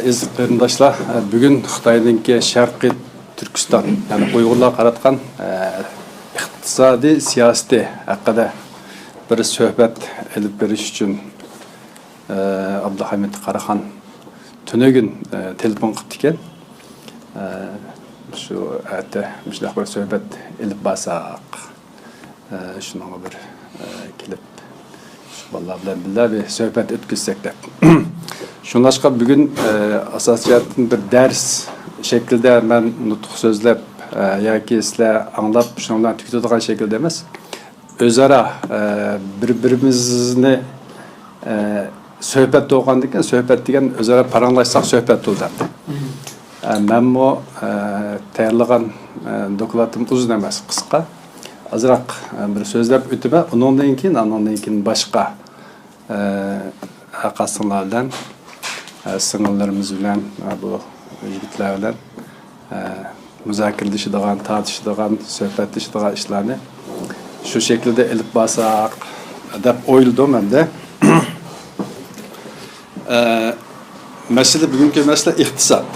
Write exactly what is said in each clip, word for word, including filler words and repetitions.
ئەزىز قېرىنداشلار، بۈگۈن خىتاينىڭكى شەرقىي تۈركىستان، يەنى ئۇيغۇرلارغا قاراتقان، ئە، ئىقتىسادىي سىياسىتى ھەققىدە بىر سۆھبەت ئېلىپ بېرىش ئۈچۈن، ئە، ئابدۇھەمىد قاراخان تۈنۈگۈن، ئە، تېلېفون قىپتىكەن. ئە، شۇ ئەتە مۇشۇنداق بىر سۆھبەت ئېلىپ بارساق. ئە، شۇنىڭغا بىر، ئە، كېلىپ، شۇ بالىلار بىلەن بىللە بىر سۆھبەت ئۆتكۈزسەك دەپ. شۇڭلاشقا بۈگۈن، ئە، ئاساسىي جەھەتتىن بىر دەرس شەكلىدە مەن نۇتۇق سۆزلەپ، ئە، ياكى سىلەر ئاڭلاپ، شۇنىڭ بىلەن تۈگىتىدىغان شەكىلدە ئەمەس، ئۆزئارا، ئە، بىر-بىرىمىزنى، ئە، سۆھبەت بولغاندىكىن، سۆھبەت دېگەن ئۆزئارا پاراڭلاشساق سۆھبەت بولىدۇ ئەمدى. ئە، مەنمۇ، ئە، تەييارلىغان، ئە، دوكلاتىم ئۇزۇن ئەمەس، قىسقا. ئازراق، ئە، بىر سۆزلەپ ئۆتىمەن. ئۇنىڭدىن كېيىن، ئانىڭدىن كېيىن باشقا، ئە، ئاقا-سىڭىللار بىلەن، ئە، سىڭىللىرىمىز بىلەن، ئە، بۇ يىگىتلەر بىلەن، ئە، مۇزاكىرىلىشىدىغان، تارتىشىدىغان، سۆھبەتلىشىدىغان ئىشلارنى شۇ شەكىلدە ئېلىپ بارساق دەپ ئويلىدىم ئەمدى. ئە، مەسىلە، بۈگۈنكى مەسىلە ئىقتىساد.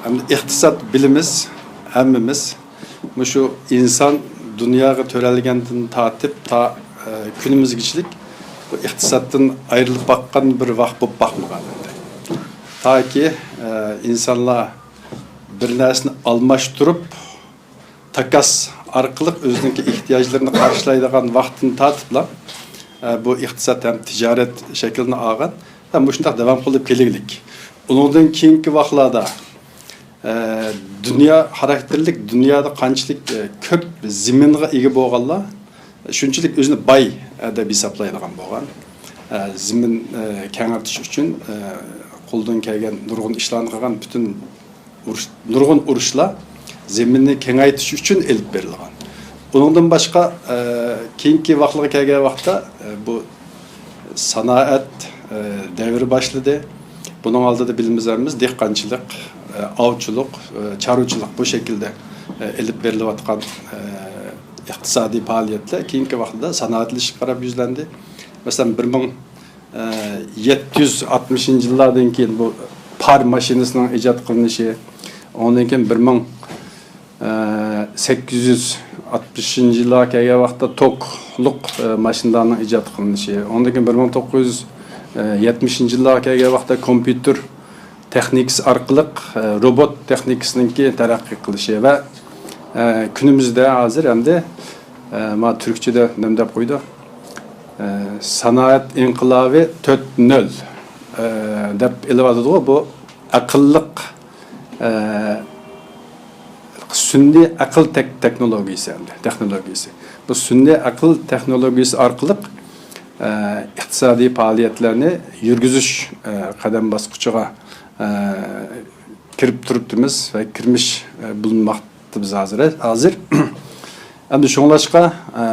ئەمدى ئىقتىساد بىلىمىز، ھەممىمىز مۇشۇ ئىنسان دۇنياغا تۆرەلگەندىن تارتىپ تا، ئە، كۈنىمىزگىچىلىك بۇ ئىقتىسادتىن ئايرىلىپ باققان بىر ۋاق بولۇپ باقمىغان ئەمدى. تاكى، ئە، ئىنسانلار بىر نەرسىنى ئالماشتۇرۇپ، تاكاس ئارقىلىق ئۆزىنىڭكى ئېھتىياجلىرىنى قارشىلايدىغان ۋاقىتتىن تارتىپلا، ئە، بۇ ئىقتىساد ھەم تىجارەت شەكلىنى ئالغان ھەم مۇشۇنداق داۋام قىلىپ كېلىگلىك. ئۇنىڭدىن كېيىنكى ۋاقىتلاردا، ئە، دۇنيا خاراكتېرلىك، دۇنيادا قانچىلىك، ئە، كۆپ زېمىنغا ئىگە بولغانلار شۇنچىلىك ئۆزىنى باي، ئە، دەپ ھېسابلايدىغان بولغان. ئە، زېمىن، ئە، كەڭرىتىش ئۈچۈن، ئە، قولدىن كەلگەن نۇرغۇن ئىشلارنى قىلغان پۈتۈن ئۇرۇش، نۇرغۇن ئۇرۇشلار زېمىننى كېڭەيتىش ئۈچۈن ئېلىپ بېرىلغان. ئۇنىڭدىن باشقا، ئە، كېيىنكى ۋاقىتلارغا كەلگەن ۋاقىتتا، ئە، بۇ سانائەت، ئە، دەۋرى باشلىدى. بۇنىڭ ئالدىدا بىلىمىز ھەممىمىز دېھقانچىلىق، ئە، ئاۋچىلىق، ئە، چارۋىچىلىق بۇ شەكىلدە، ئە، ئېلىپ بېرىلىۋاتقان، ئە، ئىقتىسادىي پائالىيەتلەر كېيىنكى ۋاقىتتا سانائەتلىشىشكە قاراپ يۈزلەندى. مەسىلەن، بىر مىڭ يەتتە يۈز ئاتمىشىنچى يىللاردىن كېيىن بۇ پار ماشىنىسىنىڭ ئىجاد قىلىنىشى، ئۇنىڭدىن كېيىن بىر مىڭ سەككىز يۈز ئاتمىشىنچى يىللارغا كەلگەن ۋاقىتتا توكلۇق ماشىنىلارنىڭ ئىجاد قىلىنىشى، ئۇنىڭدىن كېيىن بىر مىڭ توققۇز يۈز يەتمىشىنچى يىللارغا كەلگەن ۋاقىتتا كومپيۇتېر تېخنىكىسى ئارقىلىق، ئە، روبوت تېخنىكىسىنىڭكى تەرەققىي قىلىشى ۋە، ئە، كۈنىمىزدە ھازىر ئەمدى، ئە، ما تۈركچىدە نېمە دەپ قويدى؟ ئە، سانائەت ئىنقىلابى تۆت نۆل، ئە، دەپ ئېلىۋاتىدىغۇ بۇ ئەقىللىق، ئە، سۈنئىي ئەقىل تېك-، تېخنولوگىيىسى ئەمدى، تېخنولوگىيىسى. بۇ سۈنئىي ئەقىل تېخنولوگىيىسى ئارقىلىق، ئە، ئىقتىسادىي پائالىيەتلەرنى يۈرگۈزۈش، ئە، قەدەم باسقۇچىغا، ئە، كىرىپ تۇرۇپتىمىز ۋە كىرمىش، ئە، بولۇنماقتا بىز ھازىر، ھازىر. ئەمدى شۇڭلاشقا، ئە،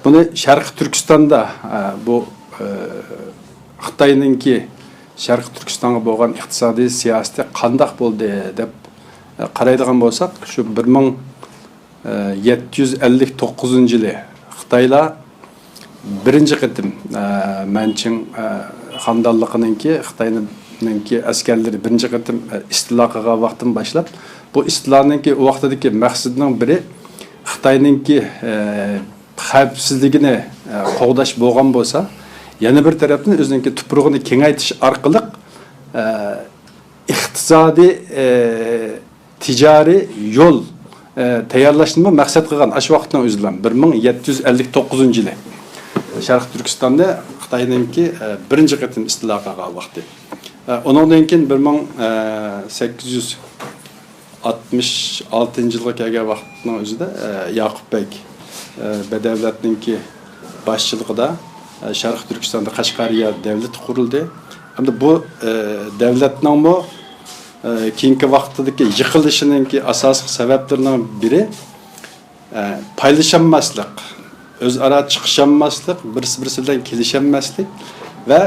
بۇنى شەرقىي تۈركىستاندا، ئە، بۇ، ئە، خىتاينىڭكى شەرقىي تۈركىستانغا بولغان ئىقتىسادىي سىياسىتى قانداق بولدى دەپ، ئە، قارايدىغان بولساق، شۇ بىر مىڭ يەتتە يۈز ئەللىك توققۇزىنچى يىلى خىتايلار بىرىنچى قېتىم، ئە، مەنچىڭ، ئە، خاندانلىقىنىڭكى، خىتاينىڭكى ئەسكەرلىرى بىرىنچى قېتىم، ئە، ئىستىلا قىلغان ۋاقتىدىن باشلاپ، بۇ ئىستىلانىڭكى ئۇ ۋاقتىدىكى مەقسىتىنىڭ بىرى خىتاينىڭكى، ئە، خەۋپسىزلىكىنى، ئە، قوغداش بولغان بولسا، يەنە بىر تەرەپتىن ئۆزىنىڭكى تۇپرىقىنى كېڭەيتىش ئارقىلىق، ئە، ئىقتىسادىي، ئە، تىجارىي يول، ئە، تەييارلاشنىمۇ مەقسەت قىلغان ئاشۇ ۋاقىتنىڭ ئۆزىدىلا، بىر مىڭ يەتتە يۈز ئەللىك توققۇزىنچى يىلى شەرقىي تۈركىستاننى خىتاينىڭكى، ئە، بىرىنچى قېتىم ئىستىلا قىلغان ۋاقتى. ئە، ئۇنىڭدىن كېيىن بىر مىڭ سەككىز يۈز ئاتمىش ئالتىنچى يىلغا كەلگەن ۋاقىتنىڭ ئۆزىدە، ئە، ياقۇپ بەگ، ئە، بەدەۋلەتنىڭكى باشچىلىقىدا، ئە، شەرقىي تۈركىستاندا قەشقەرىيە دەۋلىتى قۇرۇلدى. ئەمدى بۇ، ئە، دەۋلەتنىڭمۇ، ئە، كېيىنكى ۋاقىتتىكى يىقىلىشىنىڭكى ئاساسلىق سەۋەبلىرىنىڭ بىرى، ئە، پايلىشالماسلىق، ئۆزئارا چىقىشالماسلىق، بىرسى-بىرسى بىلەن كېلىشەلمەسلىك ۋە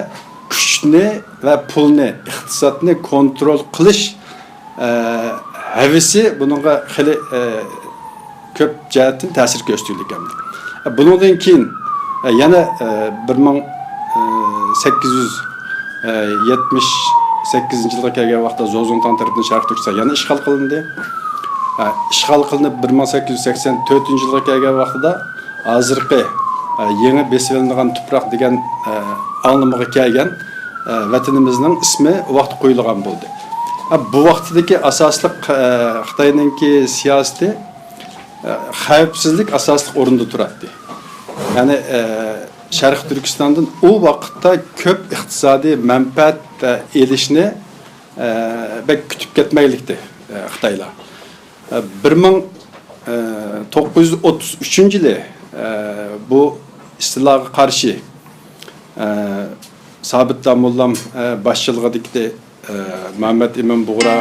كۈچنى ۋە پۇلنى، ئىقتىسادنى كونترول قىلىش، ئە، ھەۋىسى بۇنىڭغا خېلى، ئە، كۆپ جەھەتتىن تەسىر كۆرسىتىۋاتىدىكەن. بۇنىڭدىن كېيىن، ئە، يەنە، ئە، بىر مىڭ سەككىز يۈز يەتمىش سەككىزىنچى يىلغا كەلگەن ۋاقىتتا زوزۇڭتاڭ تەرىپىدىن شەرقىي تۈركىستان يەنە ئىشغال قىلىندى. ئە، ئىشغال قىلىنىپ، بىر مىڭ سەككىز يۈز سەكسەن تۆتىنچى يىلغا كەلگەن ۋاقتىدا ھازىرقى، ئە، يېڭى بېسىۋېلىنغان تۇپراق دېگەن، ئە، ئاڭلىمىغا كەلگەن، ئە، ۋەتىنىمىزنىڭ ئىسمى ئۇ ۋاقىتتا قويۇلغان بولدى. ئە، بۇ ۋاقىتتىكى ئاساسلىق، ئە، خىتاينىڭكى سىياسىتى، ئە، خەۋپسىزلىك ئاساسلىق ئورۇندا تۇراتتى. يەنى، ئە، شەرقىي تۈركىستاندىن ئۇ ۋاقىتتا كۆپ ئىقتىسادىي مەنپەئەت، ئە، ئېلىشنى، ئە، بەك كۈتۈپ كەتمەيلىكتى، ئە، خىتايلار. ئە، بىر مىڭ توققۇز يۈز ئوتتۇز ئۈچىنچى يىلى، ئە، بۇ ئىستىلاغا قارشى، ئە، سابىت داموللام، ئە، باشچىلىقىدىكى، ئە، مەمەت ئىمىن بۇغرا،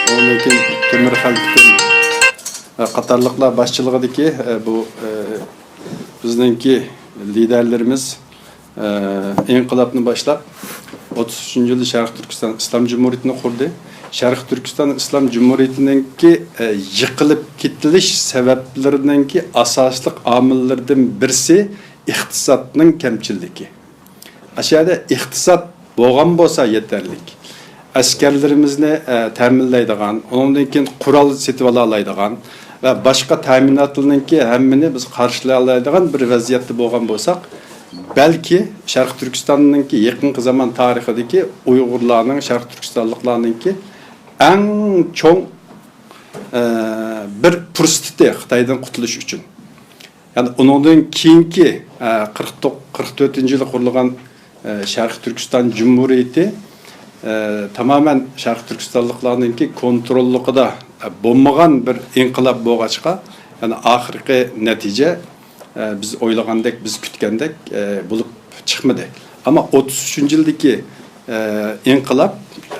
ئۇنىڭدىن كېيىن تۆمۈر خەلپىتىن، ئە، قاتارلىقلار باشچىلىقىدىكى، ئە، بۇ، ئە، بىزنىڭكى لىدەرلىرىمىز، ئە، ئىنقىلابنى باشلاپ، ئوتتۇز ئۈچىنچى يىلى شەرقىي تۈركىستان ئىسلام جۇمھۇرىيىتىنى قۇردى. شەرقىي تۈركىستان ئىسلام جۇمھۇرىيىتىنىڭكى، ئە، يىقىلىپ كېتىلىش سەۋەبلىرىنىڭكى ئاساسلىق ئامىللىرىدىن بىرسى ئىقتىسادنىڭ كەمچىللىكى. ئاشۇ يەردە ئىقتىساد بولغان بولسا يېتەرلىك. ئەسكەرلىرىمىزنى، ئە، تەمىنلەيدىغان، ئۇنىڭدىن كېيىن قورال سېتىۋالالايدىغان ۋە باشقا تەمىناتلارنىڭكى ھەممىنى بىز قارشىلايالايدىغان بىر ۋەزىيەتتە بولغان بولساق، بەلكى شەرقىي تۈركىستاننىڭكى يېقىنقى زامان تارىخىدىكى ئۇيغۇرلارنىڭ، شەرقىي تۈركىستانلىقلارنىڭكى ئەڭ چوڭ، ئە، بىر پۇرسىتى خىتايدىن قۇتۇلۇش ئۈچۈن. يەنى ئۇنىڭدىن كېيىنكى، ئە، قىرىق توققۇز، قىرىق تۆتىنچى يىلى قۇرۇلغان، ئە، شەرقىي تۈركىستان جۇمھۇرىيىتى، ئە، تامامەن شەرقىي تۈركىستانلىقلارنىڭكى كونتروللۇقىدا، ئە، بولمىغان بىر ئىنقىلاب بولغاچقا، يەنى ئاخىرقى نەتىجە، ئە، بىز ئويلىغاندەك، بىز كۈتكەندەك، ئە، بولۇپ چىقمىدى. ئەمما ئوتتۇز ئۈچىنچى يىلدىكى، ئە، ئىنقىلاب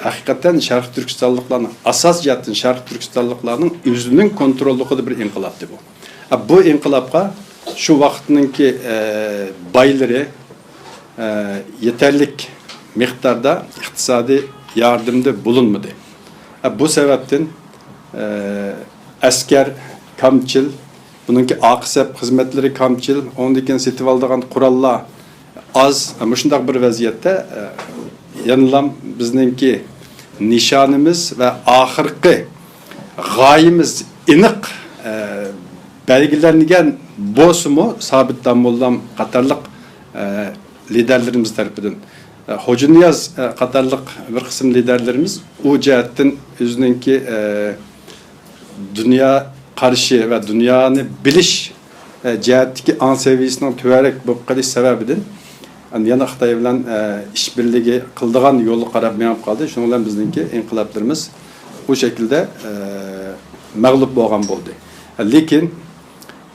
ھەقىقەتەن شەرقىي تۈركىستانلىقلارنىڭ، ئاساسىي جەھەتتىن شەرقىي تۈركىستانلىقلارنىڭ ئۆزىنىڭ كونتروللۇقىدا بىر ئىنقىلابتى بۇ. ئە، بۇ ئىنقىلابقا شۇ ۋاقىتنىڭكى، ئە، بايلىرى، ئە، يېتەرلىك مىقداردا ئىقتىسادىي ياردىمىدە بولۇنمىدى. ئە، بۇ سەۋەبتىن، ئە، ئەسكەر كامچىل، بۇنىڭكى ئارقا سەپ خىزمەتلىرى كامچىل، ئۇنىڭدىن كېيىن سېتىۋالىدىغان قوراللار ئاز. مۇشۇنداق بىر ۋەزىيەتتە، ئە، يەنىلا بىزنىڭكى نىشانىمىز ۋە ئاخىرقى غايىمىز ئېنىق، ئە، بەلگىلەنگەن بولسىمۇ، سابىت داموللام قاتارلىق، ئە، لىدەرلىرىمىز تەرىپىدىن، ئە، خوجانىياز، ئە، قاتارلىق بىر قىسىم لىدەرلىرىمىز ئۇ جەھەتتىن ئۆزىنىڭكى، ئە، دۇنيا قارىشى ۋە دۇنيانى بىلىش، ئە، جەھەتتىكى ئاڭ سەۋىيەسىنىڭ تۆۋەنرەك بولۇپ قېلىش سەۋەبىدىن، ئەمدى يەنە خىتاي بىلەن، ئە، ئىشبىرلىكى قىلىدىغان يولغا قاراپ مېڭىپ قالدى. شۇنىڭ بىلەن بىزنىڭكى ئىنقىلابلىرىمىز بۇ شەكىلدە، ئە، مەغلۇپ بولغان بولدى. لېكىن،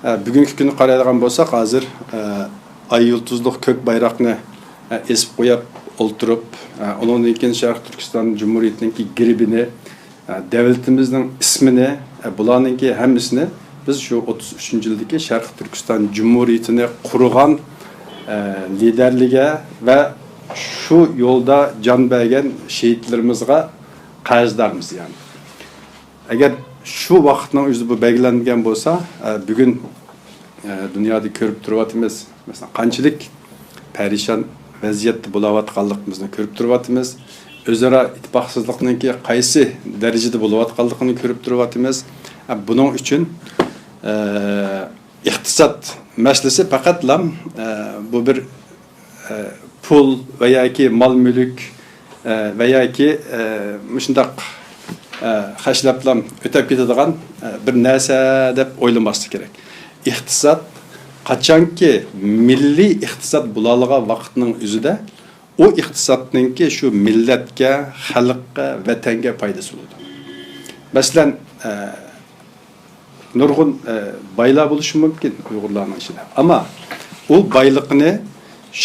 ئە، بۈگۈنكى كۈنگە قارايدىغان بولساق، ھازىر، ئە، ئاي يۇلتۇزلۇق كۆك بايراقنى، ئە، ئېسىپ قويۇپ ئولتۇرۇپ، ئە، ئۇنىڭدىن كېيىن شەرقىي تۈركىستان جۇمھۇرىيىتىنىڭكى گېربىنى، ئە، دۆلىتىمىزنىڭ ئىسمىنى، ئە، بۇلارنىڭكى ھەممىسىنى بىز شۇ ئوتتۇز ئۈچىنچى يىلدىكى شەرقىي تۈركىستان جۇمھۇرىيىتىنى قۇرغان، ئە، لىدەرلىرىگە ۋە شۇ يولدا جان بەرگەن شېھىتلىرىمىزغا قەرزدارمىز، يەنى. ئەگەر شۇ ۋاقىتنىڭ ئۆزىدە بۇ بەلگىلەنمىگەن بولسا، ئە، بۈگۈن، ئە، دۇنيادا كۆرۈپ تۇرۇۋاتىمىز. مەسىلەن، قانچىلىك پەرىشان ۋەزىيەتتە بولاۋاتقانلىقىمىزنى كۆرۈپ تۇرۇۋاتىمىز. ئۆزئارا ئىتتىپاقسىزلىقنىڭكى قايسى دەرىجىدە بولۇۋاتقانلىقىنى كۆرۈپ تۇرۇۋاتىمىز. ئە، بۇنىڭ ئۈچۈن، ئە، ئىقتىساد مەسىلىسى پەقەتلا، ئە، بۇ بىر، ئە، پۇل ۋە ياكى مال-مۈلۈك، ئە، ۋە ياكى، ئە، مۇشۇنداق، ئە، خەجلەپلا ئۆتەپ كېتىدىغان، ئە، بىر نەرسە دەپ ئويلىماسلىق كېرەك. ئىقتىساد، قاچانكى مىللىي ئىقتىساد بولالىغان ۋاقىتنىڭ ئۆزىدە، ئۇ ئىقتىسادنىڭكى شۇ مىللەتكە، خەلققە، ۋەتەنگە پايدىسى بولىدۇ. مەسىلەن، ئە، نۇرغۇن، ئە، بايلار بولۇشى مۇمكىن ئۇيغۇرلارنىڭ ئىچىدە. ئەمما ئۇ بايلىقىنى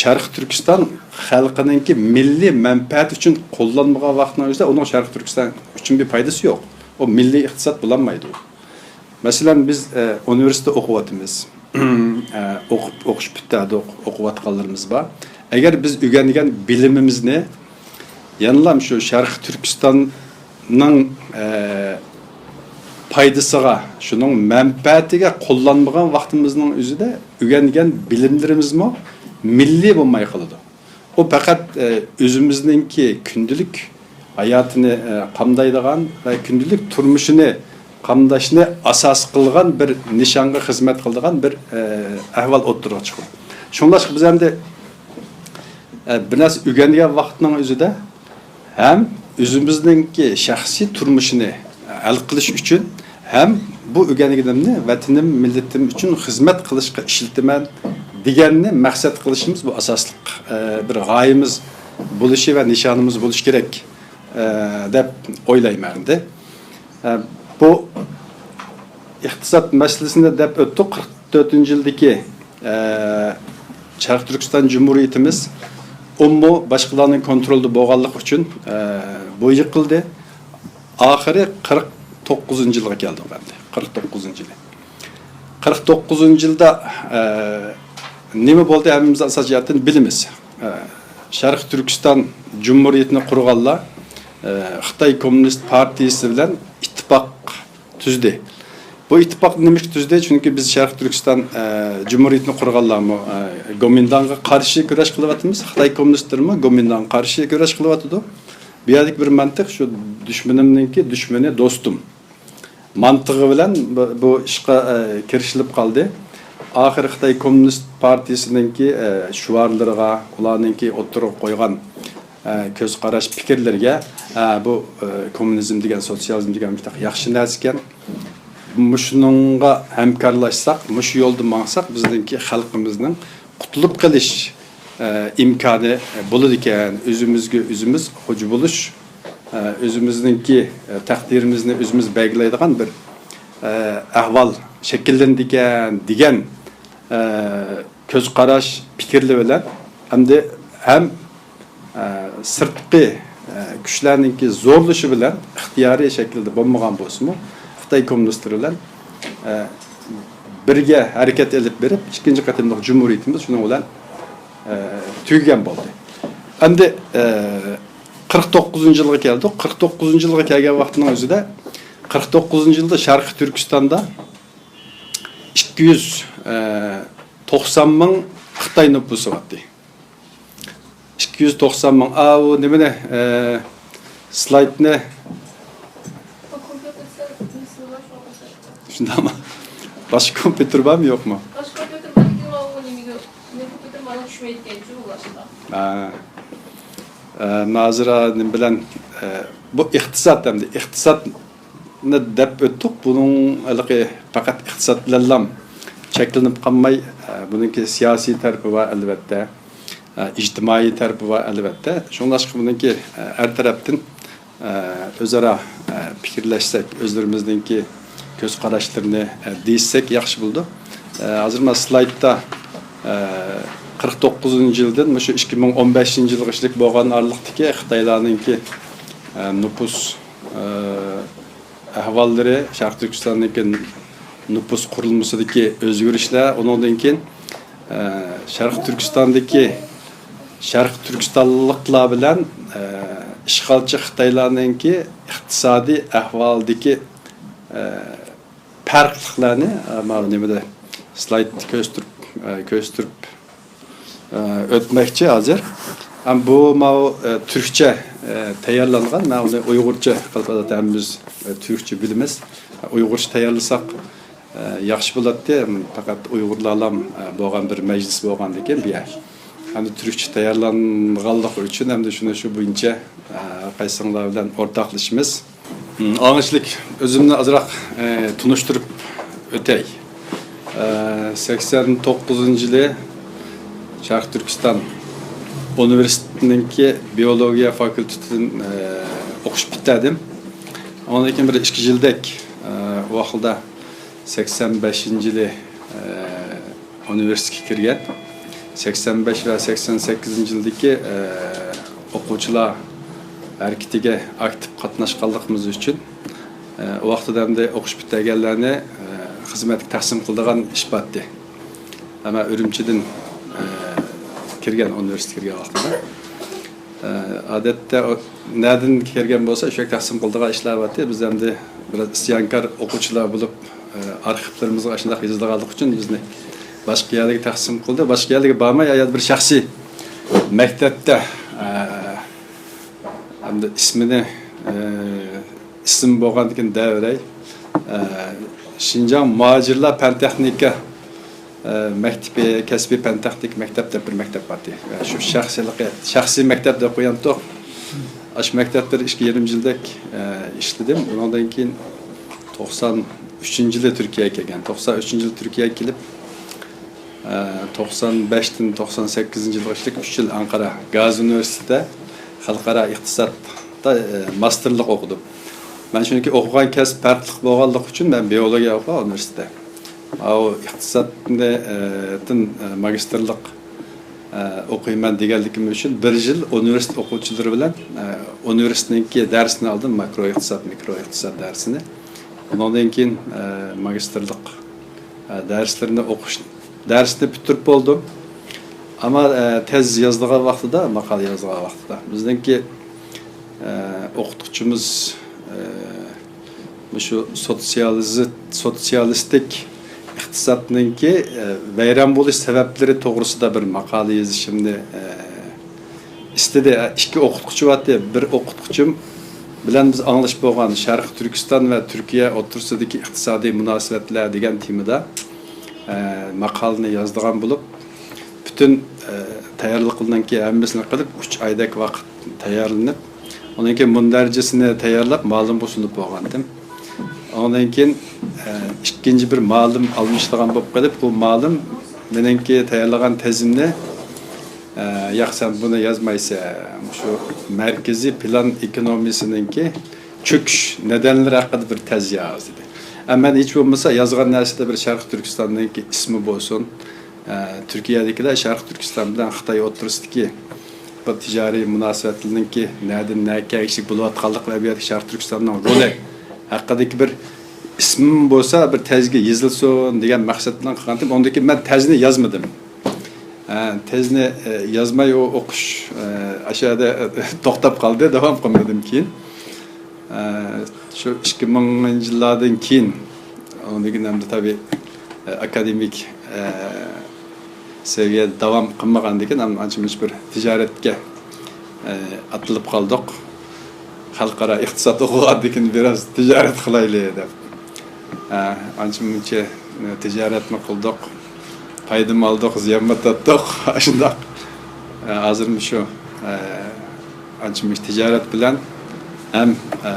شەرقىي تۈركىستان خەلقىنىڭكى مىللىي مەنپەئەتى ئۈچۈن قوللانمىغان ۋاقىتنىڭ ئۆزىدە ئۇنىڭ شەرقىي تۈركىستان ئۈچۈن بىر پايدىسى يوق. ئۇ مىللىي ئىقتىساد بولالمايدۇ. مەسىلەن، بىز، ئە، ئۇنىۋېرسىتېتتا ئوقۇۋاتىمىز. ئە، ئوقۇپ، ئوقۇش پۈتتۈردۇق، ئوقۇۋاتقانلىرىمىز بار. ئەگەر بىز ئۆگەنگەن بىلىمىمىزنى يەنىلا شۇ شەرقىي تۈركىستاننىڭ، ئە، پايدىسىغا، شۇنىڭ مەنپەئەتىگە قوللانمىغان ۋاقتىمىزنىڭ ئۆزىدە ئۆگەنگەن بىلىملىرىمىزمۇ مىللىي بولماي قالىدۇ. ئۇ پەقەت، ئە، ئۆزىمىزنىڭكى كۈندىلىك ھاياتىنى، ئە، قامدايدىغان ۋە كۈندىلىك تۇرمۇشىنى قامداشنى ئاساس قىلغان بىر نىشانغا خىزمەت قىلىدىغان بىر، ئە، ئەھۋال ئوتتۇرىغا چىقىدۇ. شۇڭلاشقا بىز ئەمدى، ئە، بىر نەرسە ئۆگەنگەن ۋاقىتنىڭ ئۆزىدە ھەم ئۆزىمىزنىڭكى شەخسىي تۇرمۇشىنى ھەل قىلىش ئۈچۈن ھەم بۇ ئۆگەنگىنىمنى ۋەتىنىم، مىللىتىم ئۈچۈن خىزمەت قىلىشقا ئىشلىتىمەن دېگەننى مەقسەت قىلىشىمىز بۇ ئاساسلىق، ئە، بىر غايىمىز بولۇشى ۋە نىشانىمىز بولۇشى كېرەك، ئە، دەپ ئويلايمەن ئەمدى. ئە، بۇ ئىقتىساد مەسىلىسىنى دەپ ئۆتتۇق. قىرىق تۆتىنچى يىلدىكى، ئە، شەرقىي تۈركىستان جۇمھۇرىيىتىمىز ئۇمۇ باشقىلارنىڭ كونترولىدا بولغانلىقى ئۈچۈن، ئە، بۇ يىقىلدى. ئاخىرى قىرىق توققۇزىنچى يىلغا كەلدۇق ئەمدى. قىرىق توققۇزىنچى يىلى. قىرىق توققۇزىنچى يىلدا، ئە، نېمە بولدى؟ ھەممىمىز ئاساسىي جەھەتتىن بىلىمىز. ئە، شەرقىي تۈركىستان جۇمھۇرىيىتىنى قۇرغانلار، ئە، خىتاي كوممۇنىست پارتىيىسى بىلەن ئىتتىپاق تۈزدى. بۇ ئىتتىپاق نېمىشقا تۈزدى؟ چۈنكى بىز شەرقىي تۈركىستان، ئە، جۇمھۇرىيىتىنى قۇرغانلارمۇ، ئە، گومىنداڭغا قارشى كۈرەش قىلىۋاتىمىز. خىتاي كوممۇنىستلىرىمۇ گومىنداڭغا قارشى كۈرەش قىلىۋاتىدۇ. بۇ يەردىكى بىر مەنتىق شۇ، دۈشمىنىمنىڭكى دۈشمىنى دوستۇم مانتىقى بىلەن بۇ، بۇ ئىشقا، ئە، كىرىشىلىپ قالدى. ئاخىرى خىتاي كوممۇنىست پارتىيىسىنىڭكى، ئە، شوئارلىرىغا، ئۇلارنىڭكى ئوتتۇرىغا قويغان، ئە، كۆز قاراش پىكىرلىرىگە، ئە، بۇ، ئە، كوممۇنىزم دېگەن، سوتسىيالىزم دېگەن بۇنداق ياخشى نەرسىكەن. مۇشۇنىڭغا ھەمكارلاشساق، مۇشۇ يولدا ماڭساق، بىزنىڭكى خەلقىمىزنىڭ قۇتۇلۇپ قېلىش، ئە، ئىمكانى بولىدىكەن. ئۆزىمىزگە ئۆزىمىز خوجا بولۇش، ئە، ئۆزىمىزنىڭكى، ئە، تەقدىرىمىزنى ئۆزىمىز بەلگىلەيدىغان بىر، ئە، ئەھۋال شەكىللىنىدىكەن دېگەن، ئە، كۆز قاراش، پىكىرلىرى بىلەن ئەمدى ھەم ئە، سىرتقى، ئە، كۈچلەرنىڭكى زورلىشى بىلەن ئىختىيارىي شەكىلدە بولمىغان بولسىمۇ، خىتاي كوممۇنىستلىرى بىلەن، ئە، بىرگە ھەرىكەت ئېلىپ بېرىپ، ئىككىنچى قېتىملىق جۇمھۇرىيىتىمىز شۇنىڭ بىلەن، ئە، تۈگىگەن بولدى. ئەمدى، ئە، قىرىق توققۇزىنچى يىلغا كەلدۇق. قىرىق توققۇزىنچى يىلغا كەلگەن ۋاقتىنىڭ ئۆزىدە، قىرىق توققۇزىنچى يىلدا شەرقىي تۈركىستاندا ئىككى يۈز، ئە، توقسان مىڭ خىتاي نوپۇسى بارتى. ئىككى يۈز توقسان مىڭ. ئاۋۇ نېمىنى، ئە، سلايدنى. شۇنداقمۇ؟ باشقا كومپيۇتېر بارمۇ، يوقمۇ؟ باشقا كومپيۇتېر بار، لېكىن ماۋۇ نېمىگە، مېنىڭ كومپيۇتېرىم مانا چۈشمەيدىكەنچۇ، بۇ باشقا. ھە. ئە، نازىرا نېمە بىلەن، ئە، بۇ ئىقتىساد ئەمدى. ئىقتىساد نى دەپ ئۆتتۇق. بۇنىڭ ھېلىقى پەقەت ئىقتىساد بىلەنلا چەكلىنىپ قالماي، ئە، بۇنىڭكى سىياسىي تەرىپى بار، ئەلۋەتتە. ئە، ئىجتىمائىي تەرىپى بار، ئەلۋەتتە. شۇڭلاشقا بۇنىڭكى، ئە، ھەر تەرەپتىن، ئە، ئۆزئارا، ئە، پىكىرلەشسەك، ئۆزلىرىمىزنىڭكى كۆز قاراشلىرىنى، ئە، دېيىشسەك ياخشى بولىدۇ. ئە، ھازىر مانا سلايدتا، ئە، قىرىق توققۇزىنچى يىلدىن مۇشۇ ئىككى مىڭ ئون بەشىنچى يىلغىچىلىك بولغان ئارىلىقتىكى خىتايلارنىڭكى، ئە، نوپۇس، ئە، ئەھۋاللىرى، شەرقىي تۈركىستاندىكى نوپۇس قۇرۇلمىسىدىكى ئۆزگىرىشلەر، ئۇنىڭدىن كېيىن، ئە، شەرقىي تۈركىستاندىكى شەرقىي تۈركىستانلىقلار بىلەن، ئە، ئىشغالچى خىتايلارنىڭكى ئىقتىسادىي ئەھۋالىدىكى، ئە، پەرقلىقلارنى، ئە، مانا نېمىدە سلايدتا كۆرسىتىپ، ئە، كۆرسىتىپ، ئە، ئۆتمەكچى ھازىر. ھەم بۇ ماۋۇ، ئە، تۈركچە، ئە، تەييارلانغان. مەن ئۇنى ئۇيغۇرچە قىلىپ ھەممىمىز، ئە، تۈركچە بىلىمىز. ئۇيغۇرچە تەييارلىساق، ئە، ياخشى بولاتتى. پەقەت ئۇيغۇرلارلا، ئە، بولغان بىر مەجلىس بولغاندىكىن بۇ يەر. ئەمدى تۈركچە تەييارلانغانلىقى ئۈچۈن ئەمدى شۇنى شۇ بويىچە، ئە، قايسىڭلار بىلەن ئورتاقلىشىمىز. ئاڭلىشىلىك، ئۆزۈمنى ئازراق، ئە، تونۇشتۇرۇپ ئۆتەي. ئە، سەكسەن توققۇزىنچى يىلى شەرقىي تۈركىستان ئۇنىۋېرسىتېتىنىڭكى بىئولوگىيە فاكۇلتېتىدىن، ئە، ئوقۇش پۈتتۈردۈم. ئۇنىڭدىن كېيىن بىر ئىككى يىلدەك، ئە، ۋاقىتتا سەكسەن بەشىنچى يىلى، ئە، ئۇنىۋېرسىتېتقا كىرگەن. سەكسەن بەش ۋە سەكسەن سەككىزىنچى يىلدىكى، ئە، ئوقۇغۇچىلار ھەرىكىتىگە ئاكتىپ قاتناشقانلىقىمىز ئۈچۈن، ئە، ئۇ ۋاقتىدا ئەمدى ئوقۇش پۈتتۈرگەنلەرنى، ئە، خىزمەتكە تەقسىم قىلىدىغان ئىش بارتى. ئەمما ئۈرۈمچىدىن، ئە، كىرگەن، ئۇنىۋېرسىتېتقا كىرگەن ۋاقتىدا. ئە، ئادەتتە ئۇ نەدىن كىرگەن بولسا، شۇ يەرگە تەقسىم قىلىدىغان ئىشلار بارتى. بىز ئەمدى بىراز ئىسيانكار ئوقۇغۇچىلار بولۇپ، ئە، ئارخىپلىرىمىزغا ئاشۇنداق يېزىلغانلىقى ئۈچۈن بىزنى باشقا يەرلەرگە تەقسىم قىلدى. باشقا يەرلەرگە بارماي، ئايال بىر شەخسىي مەكتەپتە، ئە، ئەمدى ئىسمىنى، ئە، ئىسىم بولغاندىكىن دەۋېرەي. ئە، شىنجاڭ مۇھاجىرلار پەن تېخنىكا، ئە، مەكتىپى، كەسپىي پەن تېخنىكا مەكتەپ دەپ بىر مەكتەپ بار ئىدى. ئە، شۇ شەخسىيلىقى، شەخسىي مەكتەپ دەپ قويامتۇق. ئاشۇ مەكتەپتە بىر ئىككى يېرىم يىلدەك، ئە، ئىشلىدىم. ئۇنىڭدىن كېيىن توقسان ئۈچىنچى يىلى تۈركىيەگە كەلگەن. توقسان ئۈچىنچى يىلى تۈركىيەگە كېلىپ، ئە، توقسان بەشتىن توقسان سەككىزىنچى يىلغىچە ئۈچ يىل ئانقارا گازى ئۇنىۋېرسىتېتىدا خەلقئارا ئىقتىسادتا، ئە، ماستېرلىق ئوقۇدۇم. مەن چۈنكى ئوقۇغان كەسىپ پەرقلىق بولغانلىقى ئۈچۈن مەن بىئولوگىيە ئوقۇغان ئۇنىۋېرسىتېتتا. ئاۋۇ ئىقتىسادنى، ئە، دىن، ئە، ماگىستىرلىق، ئە، ئوقۇيمەن دېگەنلىكىم ئۈچۈن بىر يىل ئۇنىۋېرسىتېت ئوقۇغۇچىلىرى بىلەن، ئە، ئۇنىۋېرسىتېتنىڭكى دەرسىنى ئالدىم، ماكرو ئىقتىساد، مىكرو ئىقتىساد دەرسىنى. ئۇنىڭدىن كېيىن، ئە، ماگىستىرلىق، ئە، دەرسلىرىنى ئوقۇش، دەرسنى پۈتتۈرۈپ بولدۇم. ئەمما، ئە، تېز يازىدىغان ۋاقتىدا، ماقالە يازىدىغان ۋاقتىدا بىزنىڭكى، ئە، ئوقۇتقۇچىمىز، ئە، مۇشۇ سوتسىيالىزت-، سوتسىيالىستىك ئىقتىسادنىڭكى، ئە، ۋەيران بولۇش سەۋەبلىرى توغرىسىدا بىر ماقالە يېزىشىمنى، ئە، ئىستىدى. ئىككى ئوقۇتقۇچى بارتى. بىر ئوقۇتقۇچىم بىلەن بىز ئاڭلىشىپ بولغان شەرقىي تۈركىستان ۋە تۈركىيە ئوتتۇرىسىدىكى ئىقتىسادىي مۇناسىۋەتلەر دېگەن تېمىدا، ئە، ماقالىنى يازىدىغان بولۇپ، پۈتۈن، ئە، تەييارلىقلىرىنىڭكى ھەممىسىنى قىلىپ، ئۈچ ئايدەك ۋاقىت تەييارلىنىپ، ئۇنىڭ كېيىن مۇندەرىجىسىنى تەييارلاپ، مۇئەللىمگە سۇنۇپ بولغانىدىم. ئۇنىڭدىن كېيىن، ئە، ئىككىنچى بىر مۇئەللىم ئالمىشىدىغان بولۇپ قېلىپ، بۇ مۇئەللىم مېنىڭكى تەييارلىغان تېزىمنى، ئە، «ياق، سەن بۇنى يازمايسەن، شۇ مەركىزىي پىلان ئېكونومىيىسىنىڭكى چۆكۈش نەدەنلىرى ھەققىدە بىر تېز ياز» دېدى. ئە، مەن ھېچ بولمىسا يازغان نەرسىدە بىر شەرقىي تۈركىستاننىڭكى ئىسمى بولسۇن، ئە، تۈركىيەدىكىلەر شەرقىي تۈركىستان بىلەن خىتاي ئوتتۇرىسىدىكى بۇ تىجارىي مۇناسىۋەتلىرىنىڭكى نەدىن نەگە كەلگۈچىلىك بولۇۋاتقانلىقى ۋە بۇ يەردىكى شەرقىي تۈركىستاننىڭ رولى ھەققىدىكى بىر ئىسمىم بولسا بىر تېزگە يېزىلسۇن دېگەن مەقسەت بىلەن قىلغانتىم. ئۇندىن كېيىن مەن تېزنى يازمىدىم. ئە، تېزنى، ئە، يازماي ئۇ ئوقۇش، ئە، ئاشۇ يەردە، ئە، توختاپ قالدى، داۋام قىلمىدىم كېيىن. ئە، شۇ ئىككى مىڭىنچى يىللاردىن كېيىن، ئۇنىڭدىن كېيىن ئەمدى تەبىئىي، ئە، ئاكادېمىك، ئە، سەۋىيەدە داۋام قىلمىغاندىن كېيىن، ئەمدى ئانچە مۇنچە بىر تىجارەتكە، ئە، ئاتىلىپ قالدۇق. خەلقئارا ئىقتىساد ئوقۇغاندىن كېيىن بىراز تىجارەت قىلايلى دەپ. ئە، ئانچە مۇنچە، ئە، تىجارەتمۇ قىلدۇق. پايدىمۇ ئالدۇق، زىيانمۇ تارتتۇق. ئاشۇنداق. ئە، ھازىرمۇ شۇ، ئە، ئانچە مۇنچە تىجارەت بىلەن ھەم، ئە،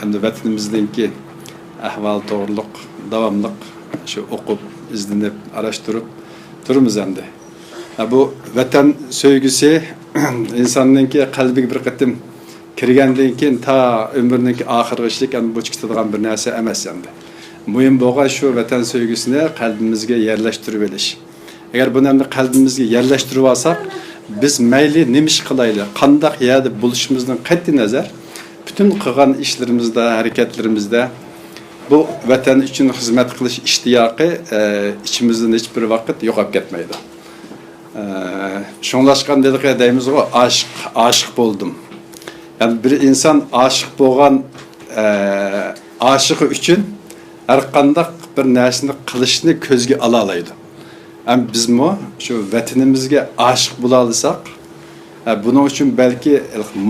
ھەمدە ۋەتىنىمىزنىڭكى ئەھۋالى توغرۇلۇق داۋاملىق شۇ ئوقۇپ، ئىزدىنىپ، ئاراشتۇرۇپ تۇرىمىز ئەمدى. ھە، بۇ ۋەتەن سۆيگۈسى ئىنساننىڭكى قەلبىگە بىر قېتىم كىرگەندىن كېيىن تا ئۆمۈرنىڭكى ئاخىرىغىچىلىك ئەمدى بۇ چىقىدىغان بىر نەرسە ئەمەس ئەمدى. مۇھىم بولغان شۇ ۋەتەن سۆيگۈسىنى قەلبىمىزگە يەرلەشتۈرۈۋېلىش. ئەگەر بۇنى ئەمدى قەلبىمىزگە يەرلەشتۈرۈۋالساق، بىز مەيلى نېمە ئىش قىلايلى، قانداق يەردە بولۇشىمىزدىن قەتئىينەزەر، پۈتۈن قىلغان ئىشلىرىمىزدا، ھەرىكەتلىرىمىزدە بۇ ۋەتەن ئۈچۈن خىزمەت قىلىش ئىشتىياقى، ئە، ئىچىمىزدىن ھېچبىر ۋاقىت يوقاپ كەتمەيدۇ. ئە، شۇڭلاشقان ھېلىقى دەيمىزغۇ، ئاشىق، ئاشىق بولدۇم. يەنى بىر ئىنسان ئاشىق بولغان، ئە، ئاشىقى ئۈچۈن ھەر قانداق بىر نەرسىنى قىلىشنى كۆزگە ئالالايدۇ. ھەم بىزمۇ شۇ ۋەتىنىمىزگە ئاشىق بولالىساق، ئە، بۇنىڭ ئۈچۈن بەلكى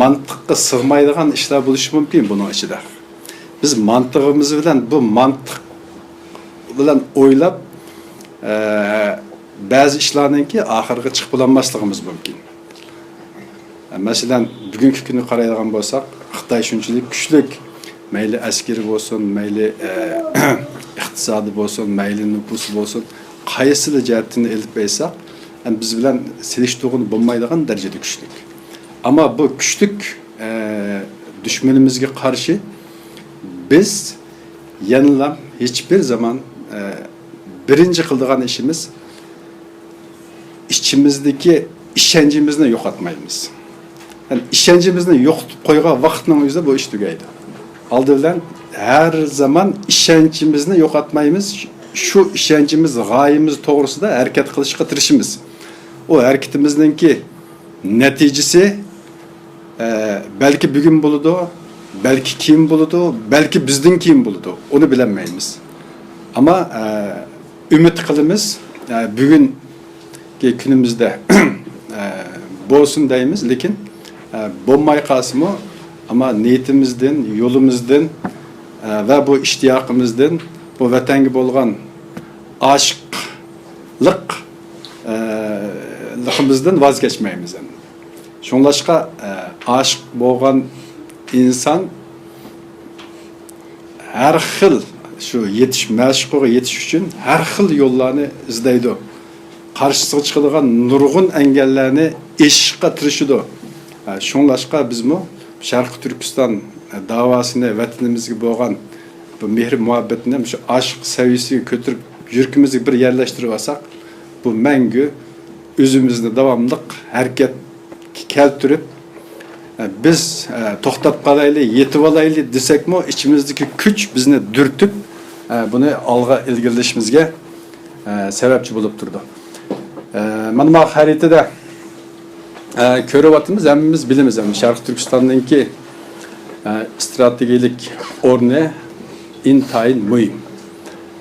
مانتىققا سىغمايدىغان ئىشلار بولۇشى مۇمكىن بۇنىڭ ئىچىدە. بىز مانتىقىمىز بىلەن، بۇ مانتىق بىلەن ئويلاپ، ئە، بەزى ئىشلارنىڭكى ئاخىرىغا چىقىپ بولالماسلىقىمىز مۇمكىن. مەسىلەن، بۈگۈنكى كۈنگە قارايدىغان بولساق، خىتاي شۇنچىلىك كۈچلۈك، مەيلى ئەسكىرى بولسۇن، مەيلى، ئە، ئىقتىسادى بولسۇن، مەيلى نوپۇسى بولسۇن، قايسىلا جەھەتتىن ئېلىپ ئېيتساق، ھەم بىز بىلەن سېلىشتۇرغىلى بولمايدىغان دەرىجىدە كۈچلۈك. ئەمما بۇ كۈچلۈك، ئە، دۈشمىنىمىزگە قارشى بىز يەنىلا ھېچبىر زامان، ئە، بىرىنچى قىلىدىغان ئىشىمىز، ئىچىمىزدىكى ئىشەنچىمىزنى يوقاتمايمىز. يەنى ئىشەنچىمىزنى يوقىتىپ قويغان ۋاقىتنىڭ ئۆزىدە بۇ ئىش تۈگەيدۇ. ئالدى بىلەن ھەر زامان ئىشەنچىمىزنى يوقاتمايمىز. شۇ ئىشەنچىمىز، غايىمىز توغرىسىدا ھەرىكەت قىلىشقا تىرىشىمىز. ئۇ ھەرىكىتىمىزنىڭكى نەتىجىسى، ئە، بەلكى بۈگۈن بولىدۇ، بەلكى كېيىن بولىدۇ، بەلكى بىزدىن كېيىن بولىدۇ. ئۇنى بىلەلمەيمىز. ئەمما، ئە، ئۈمىد قىلىمىز، ئە، بۈگۈنكى كۈنىمىزدە، ئە، بولسۇن دەيمىز، لېكىن ئە، بولماي قالسىمۇ، ئەمما نىيىتىمىزدىن، يولىمىزدىن، ئە، ۋە بۇ ئىشتىياقىمىزدىن، بۇ ۋەتەنگە بولغان ئاشىقلىق، ئە، لىقىمىزدىن ۋاز كەچمەيمىز ئەمدى. شۇڭلاشقا، ئە، ئاشىق بولغان ئىنسان ھەر خىل شۇ يېتىش، مەشۇقىغا يېتىش ئۈچۈن ھەر خىل يوللارنى ئىزدەيدۇ. قارشىسىغا چىقىدىغان نۇرغۇن ئەنگەللەرنى ئېشىشقا تىرىشىدۇ. ھە، شۇڭلاشقا بىزمۇ شەرقىي تۈركىستان داۋاسىنى، ۋەتىنىمىزگە بولغان بۇ مېھرى مۇھەببەتنى شۇ ئاشىق سەۋىيەسىگە كۆتۈرۈپ، يۈرىكىمىزگە بىر يەرلەشتۈرۈپ ئالساق، بۇ مەڭگۈ ئۆزىمىزنى داۋاملىق ھەرىكەتكە كەلتۈرۈپ، بىز توختاپ قالايلى، يېتىۋالايلى دېسەكمۇ، ئىچىمىزدىكى كۈچ بىزنى دۈرتۈپ، بۇنى ئالغا ئىلگىرىلىشىمىزگە سەۋەبچى بولۇپ تۇرىدۇ. مانا ما خەرىتىدە كۆرۈۋاتىمىز، ھەممىمىز بىلىمىز، ھەم شەرقىي تۈركىستاننىڭكى ئىستراتېگىيەلىك ئورنى ئىنتايىن مۇھىم.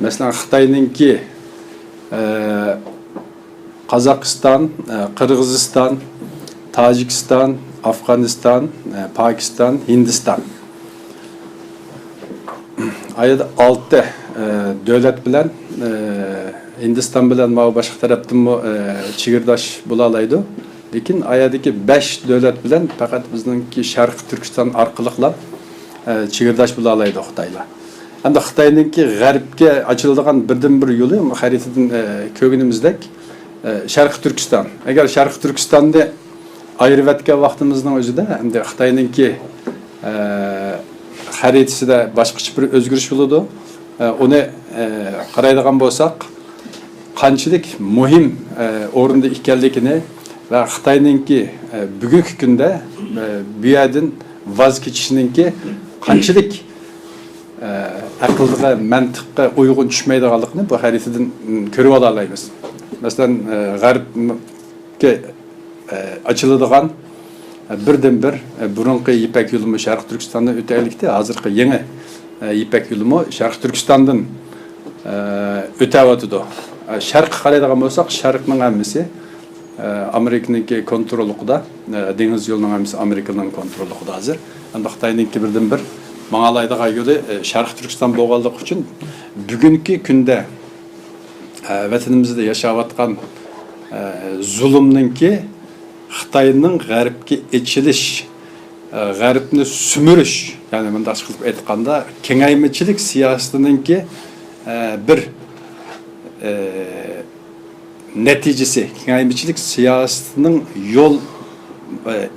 مەسىلەن، خىتاينىڭكى قازاقىستان، قىرغىزىستان، تاجىكىستان، ئافغانىستان، پاكىستان، ھىندىستان. ئايەدە ئالتە دۆلەت بىلەن، ھىندىستان بىلەن ماۋۇ باشقا تەرەپتىنمۇ چېگرىداش بولالايدۇ. لېكىن ئايەدىكى بەش دۆلەت بىلەن پەقەت بىزنىڭكى شەرقىي تۈركىستان ئارقىلىقلا چېگرىداش بولالايدۇ خىتايلار. ئەمدى خىتاينىڭكى غەربكە ئاچىلىدىغان بىردىنبىر يولى، خەرىتىدىن كۆرگىنىمىزدەك، شەرقىي تۈركىستان. ئەگەر شەرقىي تۈركىستاننى ئايرىۋەتكەن ۋاقتىمىزنىڭ ئۆزىدە، ئەمدى خىتاينىڭكى خەرىتىسىدە باشقىچە بىر ئۆزگىرىش بولىدۇ. ئۇنى قارايدىغان بولساق، قانچىلىك مۇھىم ئورۇندا ئىكەنلىكىنى ۋە خىتاينىڭكى بۈگۈنكى كۈندە بۇ يەردىن ۋاز كېچىشنىڭكى قانچىلىك ئەقىلگە، مەنتىققە ئۇيغۇن چۈشمەيدىغانلىقىنى بۇ خەرىتىدىن كۆرۈۋالالايمىز. مەسىلەن، غەربكە ئاچىلىدىغان بىردىنبىر بۇرۇنقى يىپەك يولىمۇ شەرقىي تۈركىستاندىن ئۆتەلىكتى. ھازىرقى يېڭى يىپەك يولىمۇ شەرقىي تۈركىستاندىن ئۆتەۋاتىدۇ. شەرققە قارايدىغان بولساق، شەرقنىڭ ھەممىسى ئامېرىكىنىڭكى كونتروللۇقىدا، دېڭىز يولىنىڭ ھەممىسى ئامېرىكىنىڭ كونتروللۇقىدا ھازىر. ئەمدى خىتاينىڭكى بىردىنبىر ماڭالايدىغان يولى شەرقىي تۈركىستان بولغانلىقى ئۈچۈن، بۈگۈنكى كۈندە ۋەتىنىمىزدە ياشاۋاتقان زۇلۇمنىڭكى، خىتاينىڭ غەربكە ئېچىلىش، غەربنى سۈمۈرۈش، يەنى مۇنداق قىلىپ ئېيتقاندا، كېڭەيمىچىلىك سىياسىتىنىڭكى بىر نەتىجىسى، كېڭەيمىچىلىك سىياسىتىنىڭ يول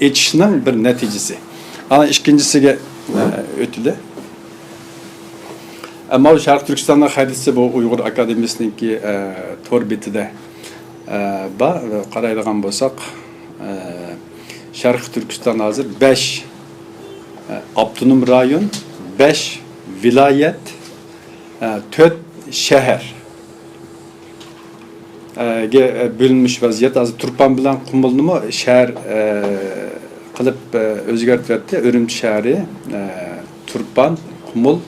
ئېچىشنىڭ بىر نەتىجىسى. ئانا ئىككىنچىسىگە ئۆتىلى. ئەمما شەرقىي تۈركىستاننىڭ خەرىتىسى بۇ ئۇيغۇر ئاكادېمىيىسىنىڭكى تور بېتىدە بار. قارايدىغان بولساق، شەرقىي تۈركىستان ھازىر بەش ئاپتونوم رايون، بەش ۋىلايەت، تۆت شەھەر گە بۆلۈنمىش ۋەزىيەت. ھازىر تۇرپان بىلەن قۇمۇلنىمۇ شەھەر قىلىپ ئۆزگەرتىۋەتتى. ئۈرۈمچى شەھىرى، تۇرپان، قۇمۇل،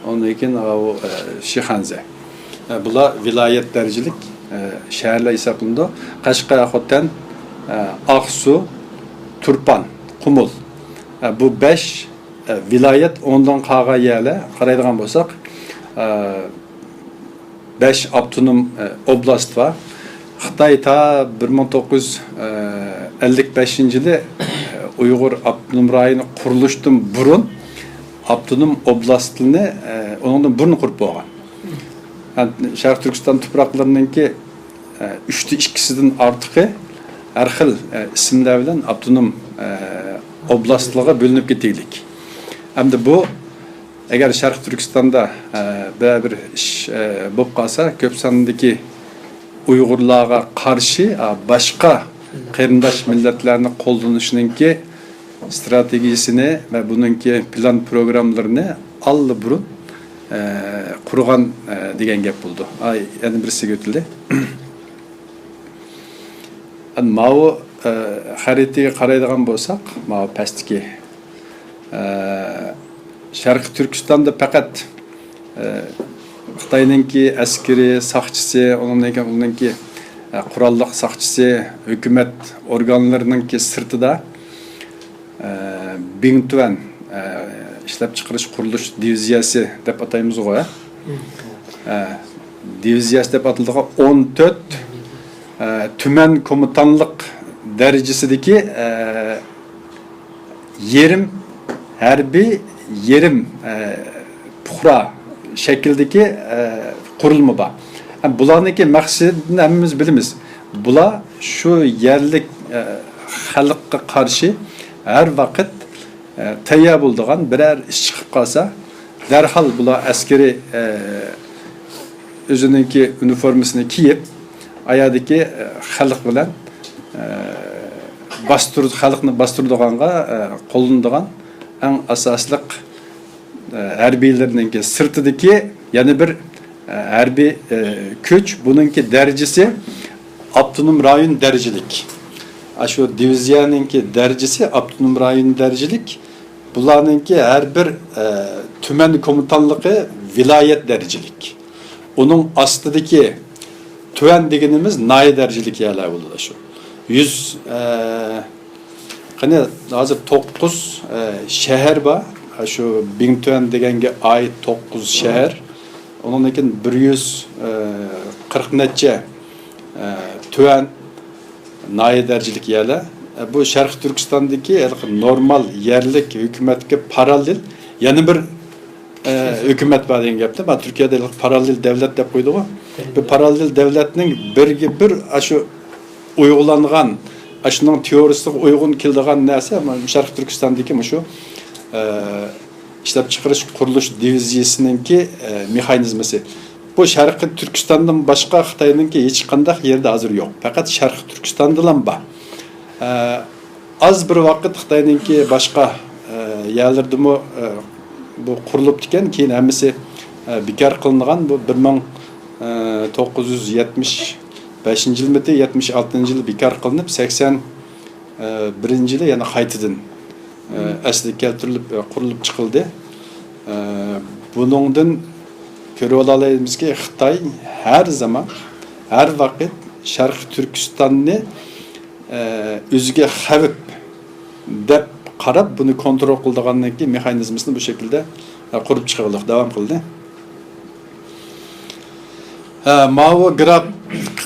ئۇندىن كېيىن ئاۋۇ شىخەنزە. بۇلار ۋىلايەت دەرىجىلىك شەھەرلەر ھېسابلىنىدۇ. قەشقەر، خوتەن، ئاقسۇ، تۇرپان، قۇمۇل. بۇ بەش ۋىلايەت، ئۇنىڭدىن قالغان يەرلەر قارايدىغان بولساق، بەش ئاپتونوم ئوبلاست بار. خىتاي تا بىر مىڭ توققۇز يۈز ئەللىك بەشىنچى يىلى ئۇيغۇر ئاپتونوم رايونى قۇرۇلۇشتىن بۇرۇن ئاپتونوم ئوبلاستنى ئۇنىڭدىن بۇرۇن قۇرۇپ بولغان. شەرقىي تۈركىستان تۇپراقلىرىنىڭكى ئۈچتە ئىككىسىدىن ئارتۇقى ھەر خىل ئىسىملار بىلەن ئاپتونوم ئوبلاستلارغا بۆلۈنۈپ كېتىگلىك. ئەمدى بۇ، ئەگەر شەرقىي تۈركىستاندا بىرەر بىر ئىش بولۇپ قالسا، كۆپ ساندىكى ئۇيغۇرلارغا قارشى باشقا قېرىنداش مىللەتلەرنى قوللىنىشنىڭكى ئىستراتېگىيىسىنى ۋە بۇنىڭكى پىلان پروگراممىلىرىنى ئاللىبۇرۇن قۇرغان دېگەن گەپ بولىدۇ. ئاي، يەنە بىرسىگە ئۆتۈلدى. ماۋۇ خەرىتىگە قارايدىغان بولساق، ماۋۇ پەستىكى، شەرقىي تۈركىستاندا پەقەت خىتاينىڭكى ئەسكىرى، ساقچىسى، ئۇنىڭدىن كېيىن ئۇنىڭكى قوراللىق ساقچىسى، ھۆكۈمەت ئورگانلىرىنىڭكى سىرتىدا بىڭتۈەن، ئە، ئىشلەپچىقىرىش قۇرۇلۇش دىۋىزىيەسى دەپ ئاتايمىزغۇ، ھە؟ ئە، دىۋىزىيەسى دەپ ئاتىلىدىغان ئون تۆت، ئە، تۈمەن كومېندانلىق دەرىجىسىدىكى، ئە، يېرىم ھەربىي، يېرىم، ئە، پۇقرا شەكىلدىكى، ئە، قۇرۇلما بار. ھەم بۇلارنىڭكى مەقسىتىنى ھەممىمىز بىلىمىز. بۇلار شۇ يەرلىك، ئە، خەلققە قارشى ھەر ۋاقىت، ئە، تەييار بولىدىغان، بىرەر ئىش چىقىپ قالسا، دەرھال بۇلار ئەسكىرىي، ئە، ئۆزىنىڭكى ئۇنىفورمىسىنى كىيىپ، ئايادىكى، ئە، خەلق بىلەن، ئە، باستۇر-، خەلقنى باستۇرىدىغانغا، ئە، قوللىنىدىغان ئەڭ ئاساسلىق، ئە، ھەربىيلىرىنىڭكى سىرتىدىكى يەنە بىر، ئە، ھەربىي، ئە، كۈچ، بۇنىڭكى دەرىجىسى ئاپتونوم رايون دەرىجىلىك. ئاشۇ دىۋىزىيەنىڭكى دەرىجىسى ئاپتونوم رايون دەرىجىلىك. بۇلارنىڭكى ھەر بىر، ئە، تۈمەن كومېندانلىقى ۋىلايەت دەرىجىلىك. ئۇنىڭ ئاستىدىكى تۆۋەن دېگىنىمىز ناھىيە دەرىجىلىك يەرلەر بولىدۇ شۇ. يۈز، ئە، قېنى، ھازىر توققۇز، ئە، شەھەر بار. شۇ بىڭتۈەن دېگەنگە ئائىت توققۇز شەھەر. ئۇنىڭدىن كېيىن بىر يۈز، ئە، قىرىق نەچچە، ئە، تۆۋەن ناھىيە دەرىجىلىك يەرلەر. ئە، بۇ شەرقىي تۈركىستاندىكى ھېلىقى نورمال يەرلىك ھۆكۈمەتكە پاراللېل يەنە بىر، ئە، ھۆكۈمەت بار دېگەن گەپتە. مانا تۈركىيەدە ھېلىقى پاراللېل دەۋلەت دەپ قويدىغۇ. بۇ پاراللېل دەۋلەتنىڭ بىرگە بىر ئاشۇ ئۇيغۇلانغان، ئاشۇنىڭ تېئورىيىسىغا ئۇيغۇن كېلىدىغان نەرسە مانا شەرقىي تۈركىستاندىكى مۇشۇ، ئە، ئىشلەپچىقىرىش قۇرۇلۇش دىۋىزىيىسىنىڭكى، ئە، مېخانىزمىسى. بۇ شەرقىي تۈركىستاندىن باشقا خىتاينىڭكى ھېچقانداق يېرىدە ھازىر يوق. پەقەت شەرقىي تۈركىستاندىلا بار. ئە، ئاز بىر ۋاقىت خىتاينىڭكى باشقا، ئە، يەرلىرىدىمۇ، ئە، بۇ قۇرۇلۇپتىكەن، كېيىن ھەممىسى، ئە، بىكار قىلىنغان. بۇ بىر مىڭ توققۇز يۈز يەتمىش بەشىنچى يىلمىتى، يەتمىش ئالتىنچى يىلى بىكار قىلىنىپ، سەكسەن بىرىنچى يىلى يەنە قايتىدىن، ئە، ئەسلىگە كەلتۈرۈلۈپ، ئە، قۇرۇلۇپ چىقىلدى. ئە، بۇنىڭدىن كۆرۈۋالالايمىزكى، خىتاي ھەر زامان، ھەر ۋاقىت شەرقىي تۈركىستاننى، ئە، ئۆزىگە خەۋپ دەپ قاراپ، بۇنى كونترول قىلىدىغانلىكى مېخانىزمىسىنى بۇ شەكىلدە، ئە، قۇرۇپ چىقىۋالدى، داۋام قىلدى. ھە، ماۋۇ گراف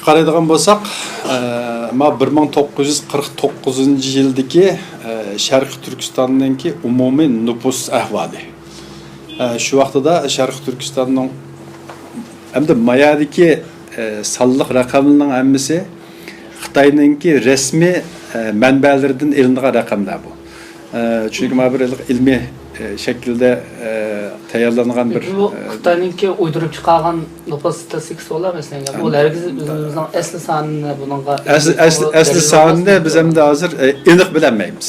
قارايدىغان بولساق، ئە، ما بىر مىڭ توققۇز يۈز قىرىق توققۇزىنچى يىلدىكى، ئە، شەرقىي تۈركىستاننىڭكى ئومۇمىي نوپۇس ئەھۋالى. ئە، شۇ ۋاقتىدا شەرقىي تۈركىستاننىڭ ھەمدە مايادىكى، ئە، سانلىق رەقەملەرنىڭ ھەممىسى خىتاينىڭكى رەسمىي، ئە، مەنبەلىرىدىن ئېلىنغان رەقەملەر بۇ. ئە، چۈنكى مانا بىر ئىلمىي، ئە، شەكىلدە، ئە، تەييارلانغان بىر، بۇ، ئە، خىتاينىڭكى ئويدۇرۇپ چىقارغان نوپۇس ستاتىستىكىسى بولار مەسىلەن. بۇ ھەرگىز ئۆزىمىزنىڭ ئەسلى سانىنى بۇنىڭغا ئەسلى، ئەسلى، ئەسلى سانىنى بىز ئەمدى ھازىر، ئە، ئېنىق بىلەلمەيمىز.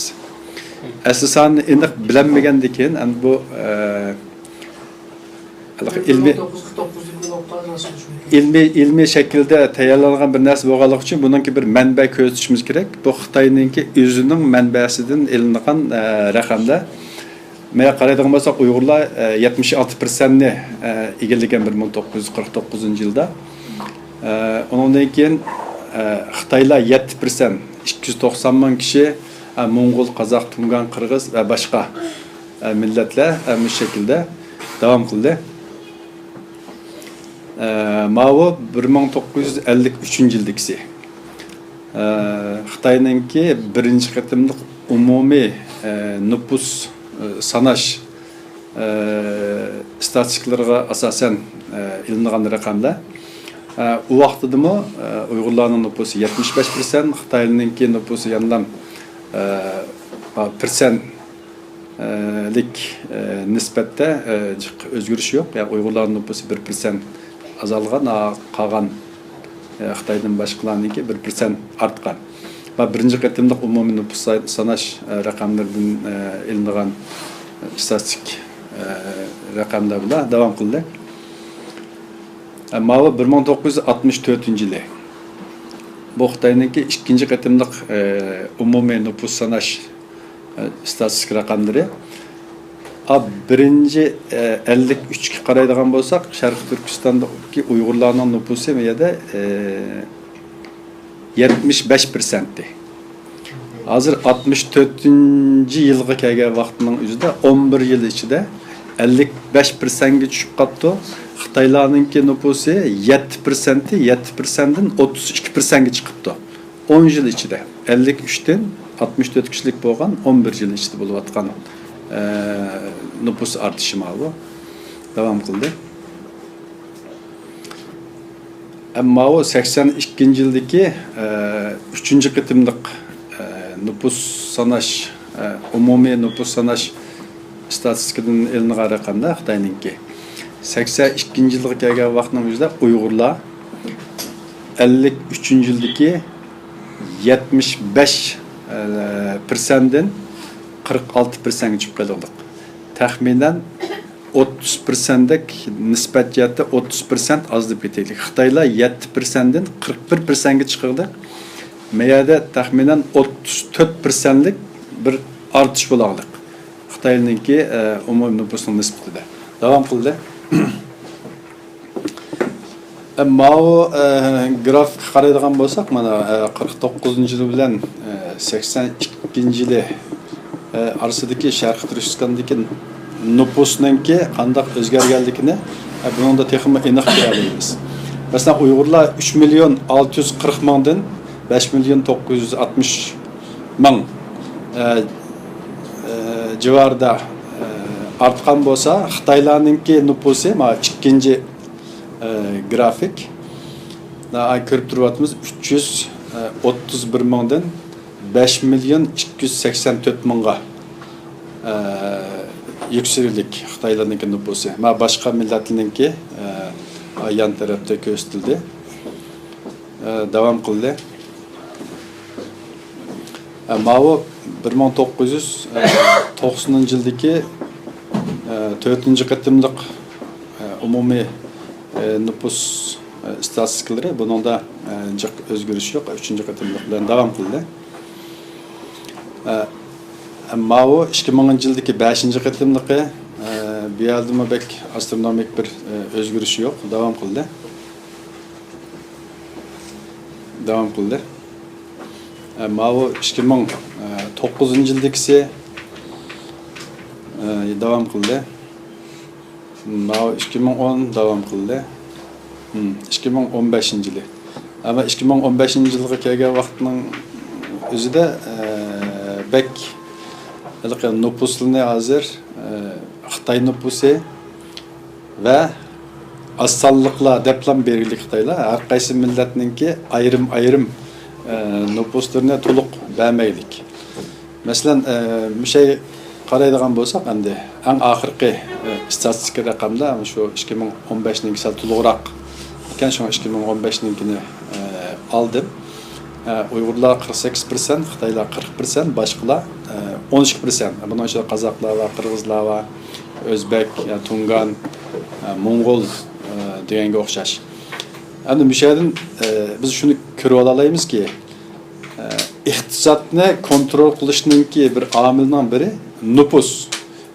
ئەسلى سانىنى ئېنىق بىلەلمىگەندىن كېيىن، ئەمدى بۇ، ئە، ھېلىقى ئىلمىي، ئىلمىي، ئىلمىي شەكىلدە تەييارلانغان بىر نەرسە بولغانلىقى ئۈچۈن بۇنىڭكى بىر مەنبە كۆرسىتىشىمىز كېرەك. بۇ خىتاينىڭكى ئۆزىنىڭ مەنبەسىدىن ئېلىنغان، ئە، رەقەملەر. مانا قارايدىغان بولساق، ئۇيغۇرلار، ئە، يەتمىش ئالتە پىرسەنتنى، ئە، ئىگىلىگەن بىر مىڭ توققۇز يۈز قىرىق توققۇزىنچى يىلدا. ئە، ئۇنىڭدىن كېيىن، ئە، خىتايلار يەتتە پىرسەنت، ئىككى يۈز توقسان مىڭ كىشى، ئە، موڭغۇل، قازاق، تۇڭگان، قىرغىز ۋە باشقا، ئە، مىللەتلەر، ئە، مۇشۇ شەكىلدە داۋام قىلدى. ئە، ماۋۇ بىر مىڭ توققۇز يۈز ئەللىك ئۈچىنچى يىلدىكىسى. ئە، خىتاينىڭكى بىرىنچى قېتىملىق ئومۇمىي، ئە، نوپۇس، ئە، ساناش، ئە، ئىستاتىستىكىلىرىغا ئاساسەن، ئە، ئېلىنغان رەقەملەر. ئە، ئۇ ۋاقتىدىمۇ، ئە، ئۇيغۇرلارنىڭ نوپۇسى يەتمىش بەش پىرسەنت، خىتاينىڭكى نوپۇسى يەنىلا، ئە، پىرسەنت، ئە، لىك، ئە، نىسبەتتە، ئە، جىق ئۆزگىرىش يوق. يەنى ئۇيغۇرلارنىڭ نوپۇسى بىر پىرسەنت ئازالغان، ئا، قالغان، ئە، خىتايدىن باشقىلارنىڭكى بىر پىرسەنت ئارتقان. ۋە بىرىنچى قېتىملىق ئومۇمىي نوپۇس سا-، ساناش، ئە، رەقەملىرىدىن، ئە، ئېلىنغان ئىستاتىستىك، ئە، رەقەملەر بىلەن داۋام قىلدى. ئە، ماۋۇ بىر مىڭ توققۇز يۈز ئاتمىش تۆتىنچى يىلى. بۇ خىتاينىڭكى ئىككىنچى قېتىملىق، ئە، ئومۇمىي نوپۇس ساناش ئىستاتىستىك رەقەملىرى. ئا، بىرىنچى، ئە، ئەللىك ئۈچكە قارايدىغان بولساق، شەرقىي تۈركىستاندىكى ئۇيغۇرلارنىڭ نوپۇسى بۇ يەردە، ئە، يەتمىش بەش پىرسەنتتى. ھازىر ئاتمىش تۆتىنچى يىلغا كەلگەن ۋاقىتنىڭ ئۆزىدە ئون بىر يىل ئىچىدە ئەللىك بەش پىرسەنتكە چۈشۈپ قاپتۇ. خىتايلارنىڭكى نوپۇسى يەتتە پىرسەنتى، يەتتە پىرسەنتتىن ئوتتۇز ئىككى پىرسەنتكە چىقىپتۇ. ئون يىل ئىچىدە ئەللىك ئۈچتىن ئاتمىش تۆت كىشىلىك بولغان ئون بىر يىل ئىچىدە بولۇۋاتقان، ئە، نوپۇس ئارتىشى ماۋۇ داۋام قىلدى. ئەمما ئۇ سەكسەن ئىككىنچى يىلدىكى، ئە، ئۈچىنچى قېتىملىق، ئە، نوپۇس ساناش، ئە، ئومۇمىي نوپۇس ساناش ئىستاتىستىكىدىن ئېلىنغان رەقەملەر خىتاينىڭكى. سەكسەن ئىككىنچى يىلغا كەلگەن ۋاقىتنىڭ ئۆزىدە ئۇيغۇرلار ئەللىك ئۈچىنچى يىلدىكى يەتمىش بەش، ئە، پىرسەنتتىن قىرىق ئالتە پىرسەنتكە چۈشۈپ قېلىۋاتىدۇ. تەخمىنەن ئوتتۇز پىرسەنتتەك نىسبەت جەھەتتە ئوتتۇز پىرسەنت ئازلاپ كېتەيلى. خىتايلار يەتتە پىرسەنتتىن قىرىق بىر پىرسەنتكە چىقىدۇ. مەيەردە تەخمىنەن ئوتتۇز تۆت پىرسەنتلىك بىر ئارتىش بولاغلىق. خىتاينىڭكى، ئە، ئومۇمىي نوپۇسنىڭ نىسبىتىدە. داۋام قىلدى. ئە، ماۋۇ، ئە، گرافىكقا قارايدىغان بولساق، مانا، ئە، قىرىق توققۇزىنچى يىلى بىلەن، ئە، سەكسەن ئىككىنچى يىلى، ئە، ئارىسىدىكى شەرقىي تۈركىستاندىكى نوپۇسنىڭكى قانداق ئۆزگەرگەنلىكىنى، ئە، بۇنىڭدا تېخىمۇ ئېنىق كۆرەلەيمىز. مەسىلەن، ئۇيغۇرلار ئۈچ مىليون ئالتە يۈز قىرىق مىڭدىن بەش مىليون توققۇز يۈز ئاتمىش مىڭ، ئە، ئە، جىۋارىدا، ئە، ئارتقان بولسا، خىتايلارنىڭكى نوپۇسى، مانا ئىككىنچى، ئە، گرافىك. مانا كۆرۈپ تۇرۇۋاتىمىز، ئۈچ يۈز ئوتتۇز بىر مىڭدىن بەش مىليون ئىككى يۈز سەكسەن تۆت مىڭغا، ئە، يۈكسىلىك خىتايلارنىڭكى نوپۇسى. مانا باشقا مىللەتلەرنىڭكى، ئە، يان تەرەپتە كۆرسىتىلدى. ئە، داۋام قىلدى. ئە، ماۋۇ بىر مىڭ توققۇز يۈز توقسىنىنچى يىلدىكى، ئە، تۆتىنچى قېتىملىق، ئە، ئومۇمىي، ئە، نوپۇس، ئە، ئىستاتىستىكىلىرى. بۇنىڭدا، ئە، جىق ئۆزگىرىش يوق. ئۈچىنچى قېتىملىق بىلەن داۋام قىلدى. ئە، ماۋۇ ئىككى مىڭىنچى يىلدىكى بەشىنچى قېتىملىقى، ئە، بۇ يەردىمۇ بەك ئاسترونومىك بىر، ئە، ئۆزگىرىش يوق. داۋام قىلدى. داۋام قىلدى. ئە، ماۋۇ ئىككى مىڭ توققۇزىنچى يىلدىكىسى، ئە، داۋام قىلدى. ماۋۇ ئىككى مىڭ ئون داۋام قىلدى. ھىم، ئىككى مىڭ ئون بەشىنچى يىلى. ئەمما ئىككى مىڭ ئون بەشىنچى يىلغا كەلگەن ۋاقىتنىڭ ئۆزىدە، ئە، بەك ھېلىقى نوپۇسلىرىنى ھازىر، ئە، خىتاي نوپۇسى ۋە ئاز سانلىقلار دەپلا بەلگىلىك خىتايلار، ھەر قايسى مىللەتنىڭكى ئايرىم-ئايرىم، ئە، نوپۇسلىرىنى تولۇق بەرمەيلىك. مەسىلەن، ئە، مۇشەي قارايدىغان بولساق، ئەمدى ئەڭ ئاخىرقى، ئە، ئىستاتىستىكا رەقەملەر مۇشۇ ئىككى مىڭ ئون بەشنىڭكى سەل تولۇقراق ئىكەن، شۇڭا ئىككى مىڭ ئون بەشنىڭكىنى، ئە، ئالدىم. ئە، ئۇيغۇرلار قىرىق سەككىز پىرسەنت، خىتايلار قىرىق پىرسەنت، باشقىلار، ئە، ئون ئىككى پىرسەنت. بۇنىڭ ئىچىدە قازاقلار بار، قىرغىزلار بار، ئۆزبەك، يا تۇڭگان، ئە، موڭغۇل، ئە، دېگەنگە ئوخشاش. ئەمدى مۇشۇ يەردىن، ئە، بىز شۇنى كۆرۈۋالالايمىزكى، ئە، ئىقتىسادنى كونترول قىلىشنىڭكى بىر ئامىلنىڭ بىرى نوپۇس.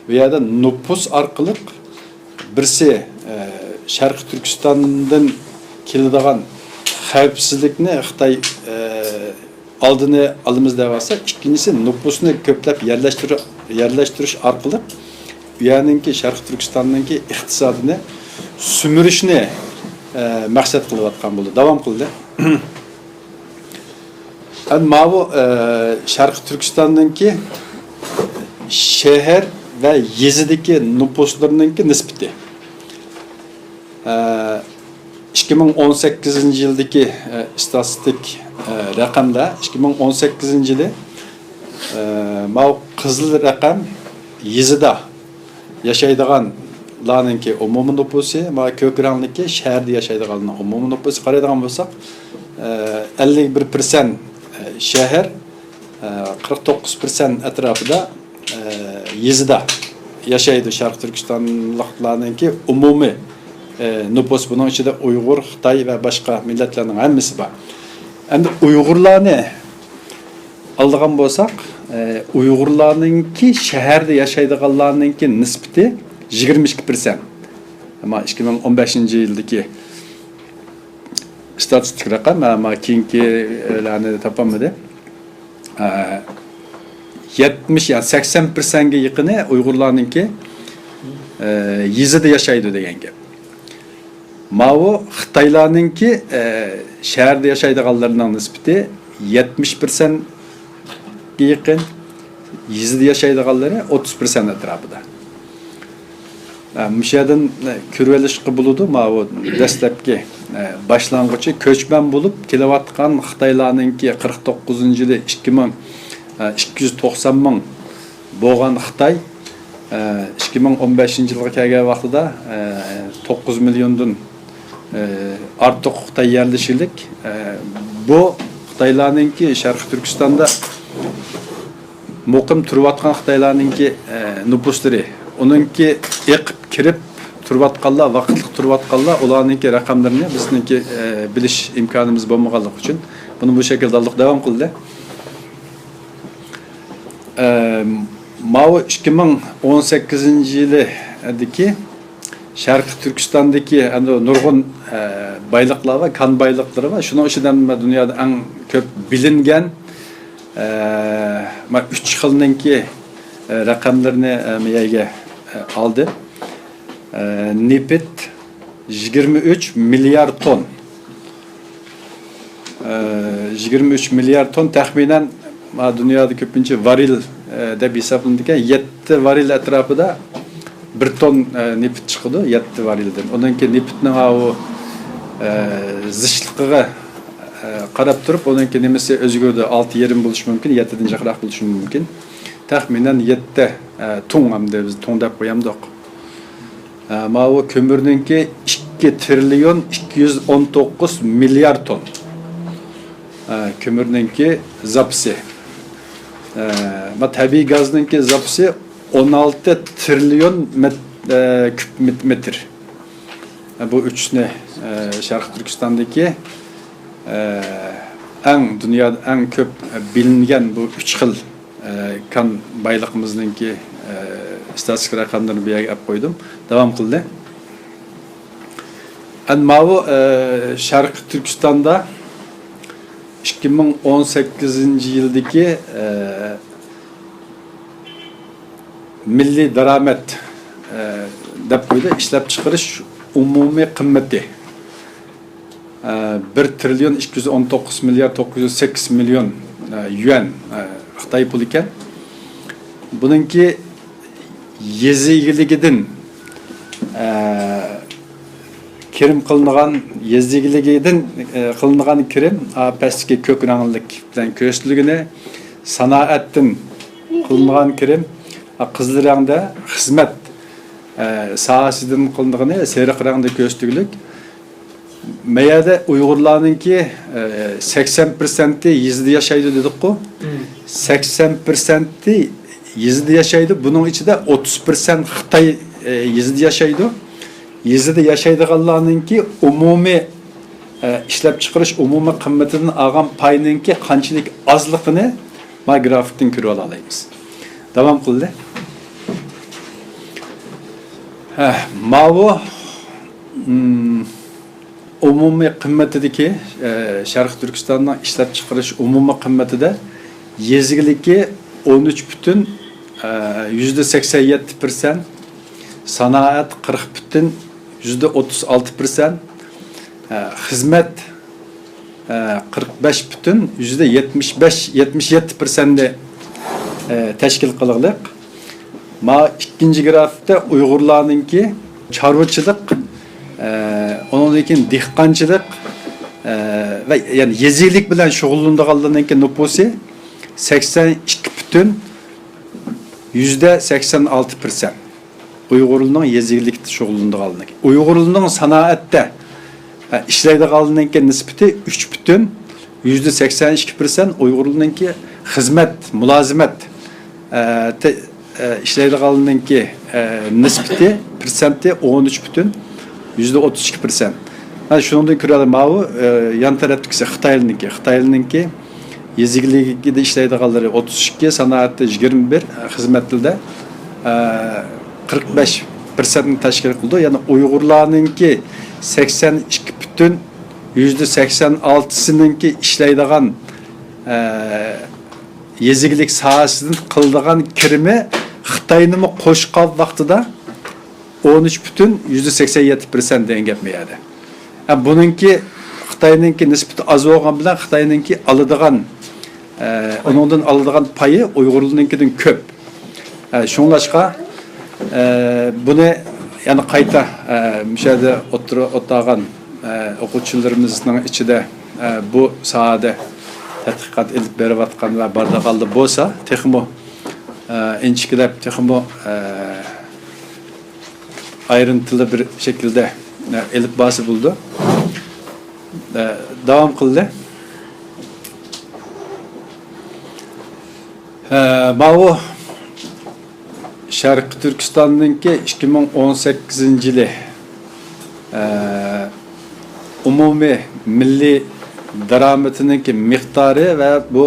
بۇ يەردە نوپۇس ئارقىلىق بىرسى، ئە، شەرقىي تۈركىستاندىن كېلىدىغان خەۋپسىزلىكنى خىتاي، ئە، ئالدىنى ئالىمىز دەۋاتسا، ئىككىنچىسى نوپۇسنى كۆپلەپ يەرلەشتۈرۈ-، يەرلەشتۈرۈش ئارقىلىق بۇ يەرنىڭكى شەرقىي تۈركىستاننىڭكى ئىقتىسادىنى سۈمۈرۈشنى، ئە، مەقسەت قىلىۋاتقان بولدى. داۋام قىلدى. ئەمدى ماۋۇ، ئە، شەرقىي تۈركىستاننىڭكى شەھەر ۋە يېزىدىكى نوپۇسلىرىنىڭكى نىسبىتى. ئە، ئىككى مىڭ ئون سەككىزىنچى يىلدىكى، ئە، ئىستاتىستىك، ئە، رەقەملەر، ئىككى مىڭ ئون سەككىزىنچى يىلى، ئە، ماۋۇ قىزىل رەقەم يېزىدا ياشايدىغانلارنىڭكى ئومۇمىي نوپۇسى، ماۋۇ كۆك رەڭلىكى شەھەردە ياشايدىغانلارنىڭ ئومۇمىي نوپۇسى. قارايدىغان بولساق، ئە، ئەللىك بىر پىرسەنت شەھەر، ئە، قىرىق توققۇز پىرسەنت ئەتراپىدا، ئە، يېزىدا ياشايدۇ شەرقىي تۈركىستانلىقلارنىڭكى ئومۇمىي، ئە، نوپۇس، بۇنىڭ ئىچىدە ئۇيغۇر، خىتاي ۋە باشقا مىللەتلەرنىڭ ھەممىسى بار. ئەمدى ئۇيغۇرلارنى ئالىدىغان بولساق، ئە، ئۇيغۇرلارنىڭكى شەھەردە ياشايدىغانلارنىڭكى نىسبىتى يىگىرمە ئىككى پىرسەنت. ئەمما ئىككى مىڭ ئون بەشىنچى يىلدىكى ئىستاتىستىك رەقەم، ئەمما كېيىنكىلەرنى تاپالمىدى. ئە، يەتمىش، يا سەكسەن پىرسەنتكە يېقىنى ئۇيغۇرلارنىڭكى، ئە، يېزىدا ياشايدۇ دېگەن گەپ. ماۋۇ خىتايلارنىڭكى، ئە، شەھەردە ياشايدىغانلىرىنىڭ نىسبىتى يەتمىش پىرسەنتكە يېقىن، يېزىدا ياشايدىغانلىرى ئوتتۇز پىرسەنت ئەتراپىدا. ئە، مۇشۇ يەردىن، ئە، كۆرۈۋېلىشقا بولىدۇ، ماۋۇ دەسلەپكى، ئە، باشلانغۇچى كۆچمەن بولۇپ كېلىۋاتقان خىتايلارنىڭكى قىرىق توققۇزىنچى يىلى ئىككى مىڭ، ئە، ئىككى يۈز توقسان مىڭ بولغان خىتاي، ئە، ئىككى مىڭ ئون بەشىنچى يىلغا كەلگەن ۋاقتىدا، ئە، توققۇز مىليوندىن، ئە، ئارتۇق خىتاي يەرلىشىكلىك. ئە، بۇ خىتايلارنىڭكى شەرقىي تۈركىستاندا مۇقىم تۇرۇۋاتقان خىتايلارنىڭكى، ئە، نوپۇسلىرى، ئۇنىڭكى ئېقىپ كىرىپ تۇرۇۋاتقانلار، ۋاقىتلىق تۇرۇۋاتقانلار، ئۇلارنىڭكى رەقەملىرىنى بىزنىڭكى، ئە، بىلىش ئىمكانىمىز بولمىغانلىقى ئۈچۈن بۇنى بۇ شەكىلدە ئالدۇق، داۋام قىلدى. ئە، ماۋۇ ئىككى مىڭ ئون سەككىزىنچى يىلىدىكى شەرقىي تۈركىستاندىكى ئەمدى نۇرغۇن، ئە، بايلىقلار بار، كان بايلىقلىرى بار. شۇنىڭ ئىچىدە مەن دۇنيادا ئەڭ كۆپ بىلىنگەن، ئە، مەن ئۈچ خىلنىڭكى، ئە، رەقەملىرىنى، ئە، مەيەگە، ئە، ئالدىم. ئە، نېفىت يىگىرمە ئۈچ مىليارد تون. ئە، يىگىرمە ئۈچ مىليارد تون تەخمىنەن، ما، دۇنيادا كۆپىنچە ۋارىل، ئە، دەپ ھېسابلىنىدىكەن. يەتتە ۋارىل ئەتراپىدا بىر تون، ئە، نېفىت چىقىدۇ، يەتتە ۋارىلدىن. ئۇنىڭكى نېفىتنىڭ ئاۋۇ، ئە، زىچلىقىغا، ئە، قاراپ تۇرۇپ، ئۇنىڭكى نېمىسى ئۆزگىرىدۇ، ئالتە يېرىم بولۇشى مۇمكىن، يەتتىدىن جىقراق بولۇشى مۇمكىن. تەخمىنەن يەتتە، ئە، تۇڭ، ئەمدى بىز تۇڭ دەپ قويامدۇق. ئە، ماۋۇ كۆمۈرنىڭكى ئىككى تىرىليون ئىككى يۈز ئون توققۇز مىليارد تون. ئە، كۆمۈرنىڭكى زاپىسى. ئە، ما تەبىئىي گازنىڭكى زاپىسى ئون ئالتە تىرىليون مەت-، ئە، كۇب مېت-، مېتىر. ئە، بۇ ئۈچىسىنى، ئە، شەرقىي تۈركىستاندىكى، ئە، ئەڭ، دۇنيادا ئەڭ كۆپ بىلىنگەن بۇ ئۈچ خىل ئە، كان بايلىقىمىزنىڭكى، ئە، ئىستاتىستىكا رەقەملىرىنى بۇ يەرگە ئەپ قويدۇم. داۋام قىلدى. ئەن ماۋۇ، ئە، شەرقىي تۈركىستاندا ئىككى مىڭ ئون سەككىزىنچى يىلدىكى، ئە، مىللىي دارامەت، ئە، دەپ قويدى، ئىشلەپچىقىرىش ئومۇمىي قىممىتى. ئە، بىر تىرىليون ئىككى يۈز ئون توققۇز مىليارد توققۇز يۈز سەككىز مىليون، ئە، يۈەن، ئە، خىتاي پۇلى ئىكەن. بۇنىڭكى يېزا ئىگىلىكىدىن، ئە، كىرىم قىلىنغان، يېزا ئىگىلىكىدىن، ئە، قىلىنغان كىرىم، ئا، پەستىكى كۆك رەڭلىك بىلەن كۆرسىتىلگىنى، سانائەتتىن قىلىنغان كىرىم، ئا، قىزىل رەڭدە خىزمەت، ئە، ساھەسىدىن قىلىنغىنى سېرىق رەڭدە كۆرسىتىلگۈلۈك. مەيەدە ئۇيغۇرلارنىڭكى، ئە، سەكسەن پىرسەنتى يېزىدا ياشايدۇ دېدۇققۇ. سەكسەن پىرسەنتى يېزىدا ياشايدۇ. بۇنىڭ ئىچىدە ئوتتۇز پىرسەنت خىتاي، ئە، يېزىدا ياشايدۇ. يېزىدا ياشايدىغانلارنىڭكى ئومۇمىي، ئە، ئىشلەپچىقىرىش ئومۇمىي قىممىتىدىن ئالغان پاينىڭكى قانچىلىك ئازلىقىنى ما گرافىكتىن كۆرۈۋالالايمىز. داۋام قىلدى. ھە، ماۋۇ، ئومۇمىي قىممىتىدىكى، ئە، شەرقىي تۈركىستاننىڭ ئىشلەپچىقىرىش ئومۇمىي قىممىتىدە يېزا ئىگىلىكى ئون ئۈچ پۈتۈن، ئە، يۈزدە سەكسەن يەتتە پىرسەنت، سانائەت قىرىق پۈتۈن يۈزدە ئوتتۇز ئالتە پىرسەنت، ئە، خىزمەت، ئە، قىرىق بەش پۈتۈن يۈزدە يەتمىش بەش، يەتمىش يەتتە پىرسەنتنى، ئە، تەشكىل قىلغلىق. ما ئىككىنچى گرافىكتا ئۇيغۇرلارنىڭكى چارۋىچىلىق، ئە، ئۇنىڭدىن كېيىن دېھقانچىلىق، ئە، ۋە يەنى يېزا ئىگىلىك بىلەن شۇغۇللىنىدىغانلارنىڭكى نوپۇسى سەكسەن ئىككى پۈتۈن يۈزدە سەكسەن ئالتە پىرسەنت. ئۇيغۇرلارنىڭ يېزا ئىگىلىكتە شۇغۇللىنىدىغانلىقى. ئۇيغۇرلارنىڭ سانائەتتە، ئە، ئىشلەيدىغانلىرىنىڭكى نىسبىتى ئۈچ پۈتۈن يۈزدە سەكسەن ئىككى پىرسەنت، ئۇيغۇرلارنىڭكى خىزمەت، مۇلازىمەت، ئە، تە-، ئە، ئىشلەيدىغانلىرىنىڭكى، ئە، نىسبىتى، پىرسەنتى ئون ئۈچ پۈتۈن يۈزدە ئوتتۇز ئىككى پىرسەنت. ھە، شۇنىڭدىن كۆرەلەيمىز، ماۋۇ، ئە، يان تەرەپتىكىسى خىتايلىنىڭكى. خىتايلىنىڭكى يېزا ئىگىلىكىدە ئىشلەيدىغانلىرى ئوتتۇز ئىككى، سانائەتتە يىگىرمە بىر، خىزمەتلىدە، ئە، قىرىق بەش پىرسەنتنى تەشكىل قىلىدۇ. يەنى ئۇيغۇرلارنىڭكى سەكسەن ئىككى پۈتۈن يۈزدە سەكسەن ئالتىسىنىڭكى ئىشلەيدىغان، ئە، يېزا ئىگىلىك ساھەسىدىن قىلىدىغان كىرىمى خىتاينىمۇ قوشقان ۋاقتىدا ئون ئۈچ پۈتۈن يۈزدە سەكسەن يەتتە پىرسەنت دېگەن گەپمۇ يەردە. ھە، بۇنىڭكى خىتاينىڭكى نىسبىتى ئاز بولغان بىلەن خىتاينىڭكى ئالىدىغان، ئە، ئۇنىڭدىن ئالىدىغان پايى ئۇيغۇرلارنىڭكىدىن كۆپ. ئە، شۇڭلاشقا، ئە، بۇنى يەنە قايتا، ئە، مۇشۇ يەردە ئوتتۇرا، ئولتۇرغان، ئە، ئوقۇغۇچىلىرىمىزنىڭ ئىچىدە، ئە، بۇ ساھەدە تەتقىقات ئېلىپ بېرىۋاتقان ۋە بارىدىغانلار بولسا، تېخىمۇ، ئە، ئىنچىكىلەپ، تېخىمۇ، ئە، ئايرىنتىلىق بىر شەكىلدە، ئە، ئېلىپ بارسا بولىدۇ. ئە، داۋام قىلدى. ئە، ماۋۇ شەرقىي تۈركىستاننىڭكى ئىككى مىڭ ئون سەككىزىنچى يىلى، ئە، ئومۇمىي مىللىي دارامىتىنىڭكى مىقدارى ۋە بۇ،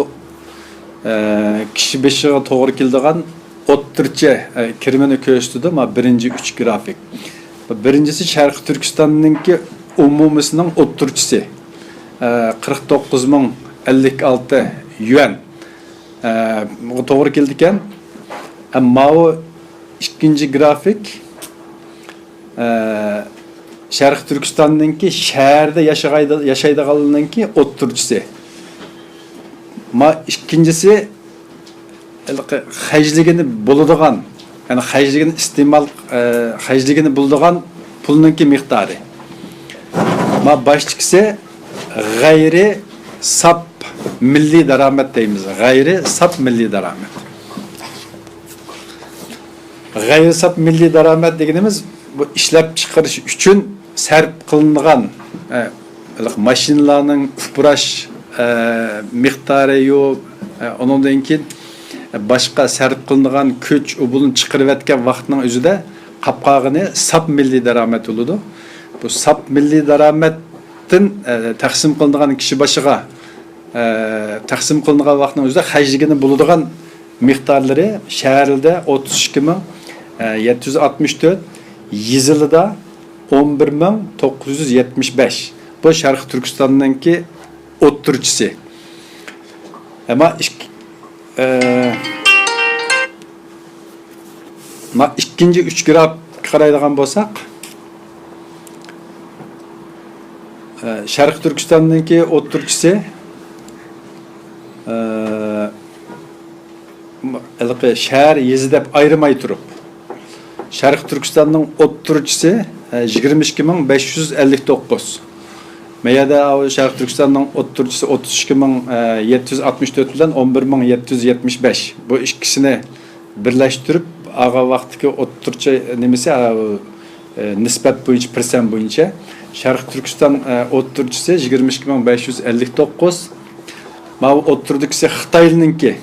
ئە، كىشى بېشىغا توغرا كېلىدىغان ئوتتۇرىچە، ئە، كىرىمىنى كۆرسىتىدۇ. مانا بىرىنچى ئۈچ گرافىك. بىرىنچىسى شەرقىي تۈركىستاننىڭكى ئومۇمىسىنىڭ ئوتتۇرىچىسى، ئە، قىرىق توققۇز مىڭ ئەللىك ئالتە يۈەن، ئە، بۇ توغرا كېلىدىكەن. ئە، ماۋۇ ئىككىنچى گرافىك، ئە، شەرقىي تۈركىستاننىڭكى شەھەردە ياشىغايدۇ-، ياشايدىغانلارنىڭكى ئوتتۇرىچىسى. ما ئىككىنچىسى ھېلىقى خەجلىگىنى بولىدىغان، يەنى خەجلىگىنى ئىستېمال، ئە، خەجلىگىنى بولىدىغان پۇلنىڭكى مىقدارى. ما باشتىكىسى غەيرىي ساپ مىللىي دارامەت دەيمىز. غەيرىي ساپ مىللىي دارامەت. غەيرىي ساپ مىللىي دارامەت دېگىنىمىز بۇ ئىشلەپچىقىرىش ئۈچۈن سەرپ قىلىنغان، ئە، ماشىنىلارنىڭ ئۇپراش، ئە، مىقدارى يو، ئە، ئۇنىڭدىن كېيىن، ئە، باشقا سەرپ قىلىنغان كۈچ، ئۇ بۇلۇن چىقىرىۋەتكەن ۋاقىتنىڭ ئۆزىدە قاپ قالغىنى ساپ مىللىي دارامەت بولىدۇ. بۇ ساپ مىللىي دارامەتتىن، ئە، تەقسىم قىلىنغان كىشى باشىغا، ئە، تەقسىم قىلىنغان ۋاقىتنىڭ ئۆزىدە خەجلىگىنى بولىدىغان مىقدارلىرى شەھەردە ئوتتۇز ئىككى مىڭ يەتتە يۈز ئاتمىش تۆت، يېزىلىدا ئون بىر مىڭ توققۇز يۈز يەتمىش بەش. بۇ شەرقىي تۈركىستاننىڭكى ئوتتۇرىچىسى. ئەمما ئىك-، ئە، ما ئىككىنچى ئۈچ گرافىكقا قارايدىغان بولساق، ئە، شەرقىي تۈركىستاننىڭكى ئوتتۇرىچىسى، ئە، ھېلىقى شەھەر، يېزا دەپ ئايرىماي تۇرۇپ، شەرقىي تۈركىستاننىڭ ئوتتۇرىچىسى، ئە، يىگىرمە ئىككى مىڭ بەش يۈز ئەللىك توققۇز. مەيەدە شەرقىي تۈركىستاننىڭ ئوتتۇرىچىسى ئوتتۇز ئىككى مىڭ يەتتە يۈز ئاتمىش تۆت بىلەن ئون بىر مىڭ يەتتە يۈز يەتمىش بەش. بۇ ئىككىسىنى بىرلەشتۈرۈپ، ئالغان ۋاقىتتىكى ئوتتۇرىچە نېمىسى، ئە، نىسبەت بويىچە، پىرسەنت بويىچە شەرقىي تۈركىستان، ئە، ئوتتۇرىچىسى يىگىرمە ئىككى مىڭ بەش يۈز ئەللىك توققۇز. ماۋۇ ئوتتۇرىدىكىسى خىتايلىنىڭكى.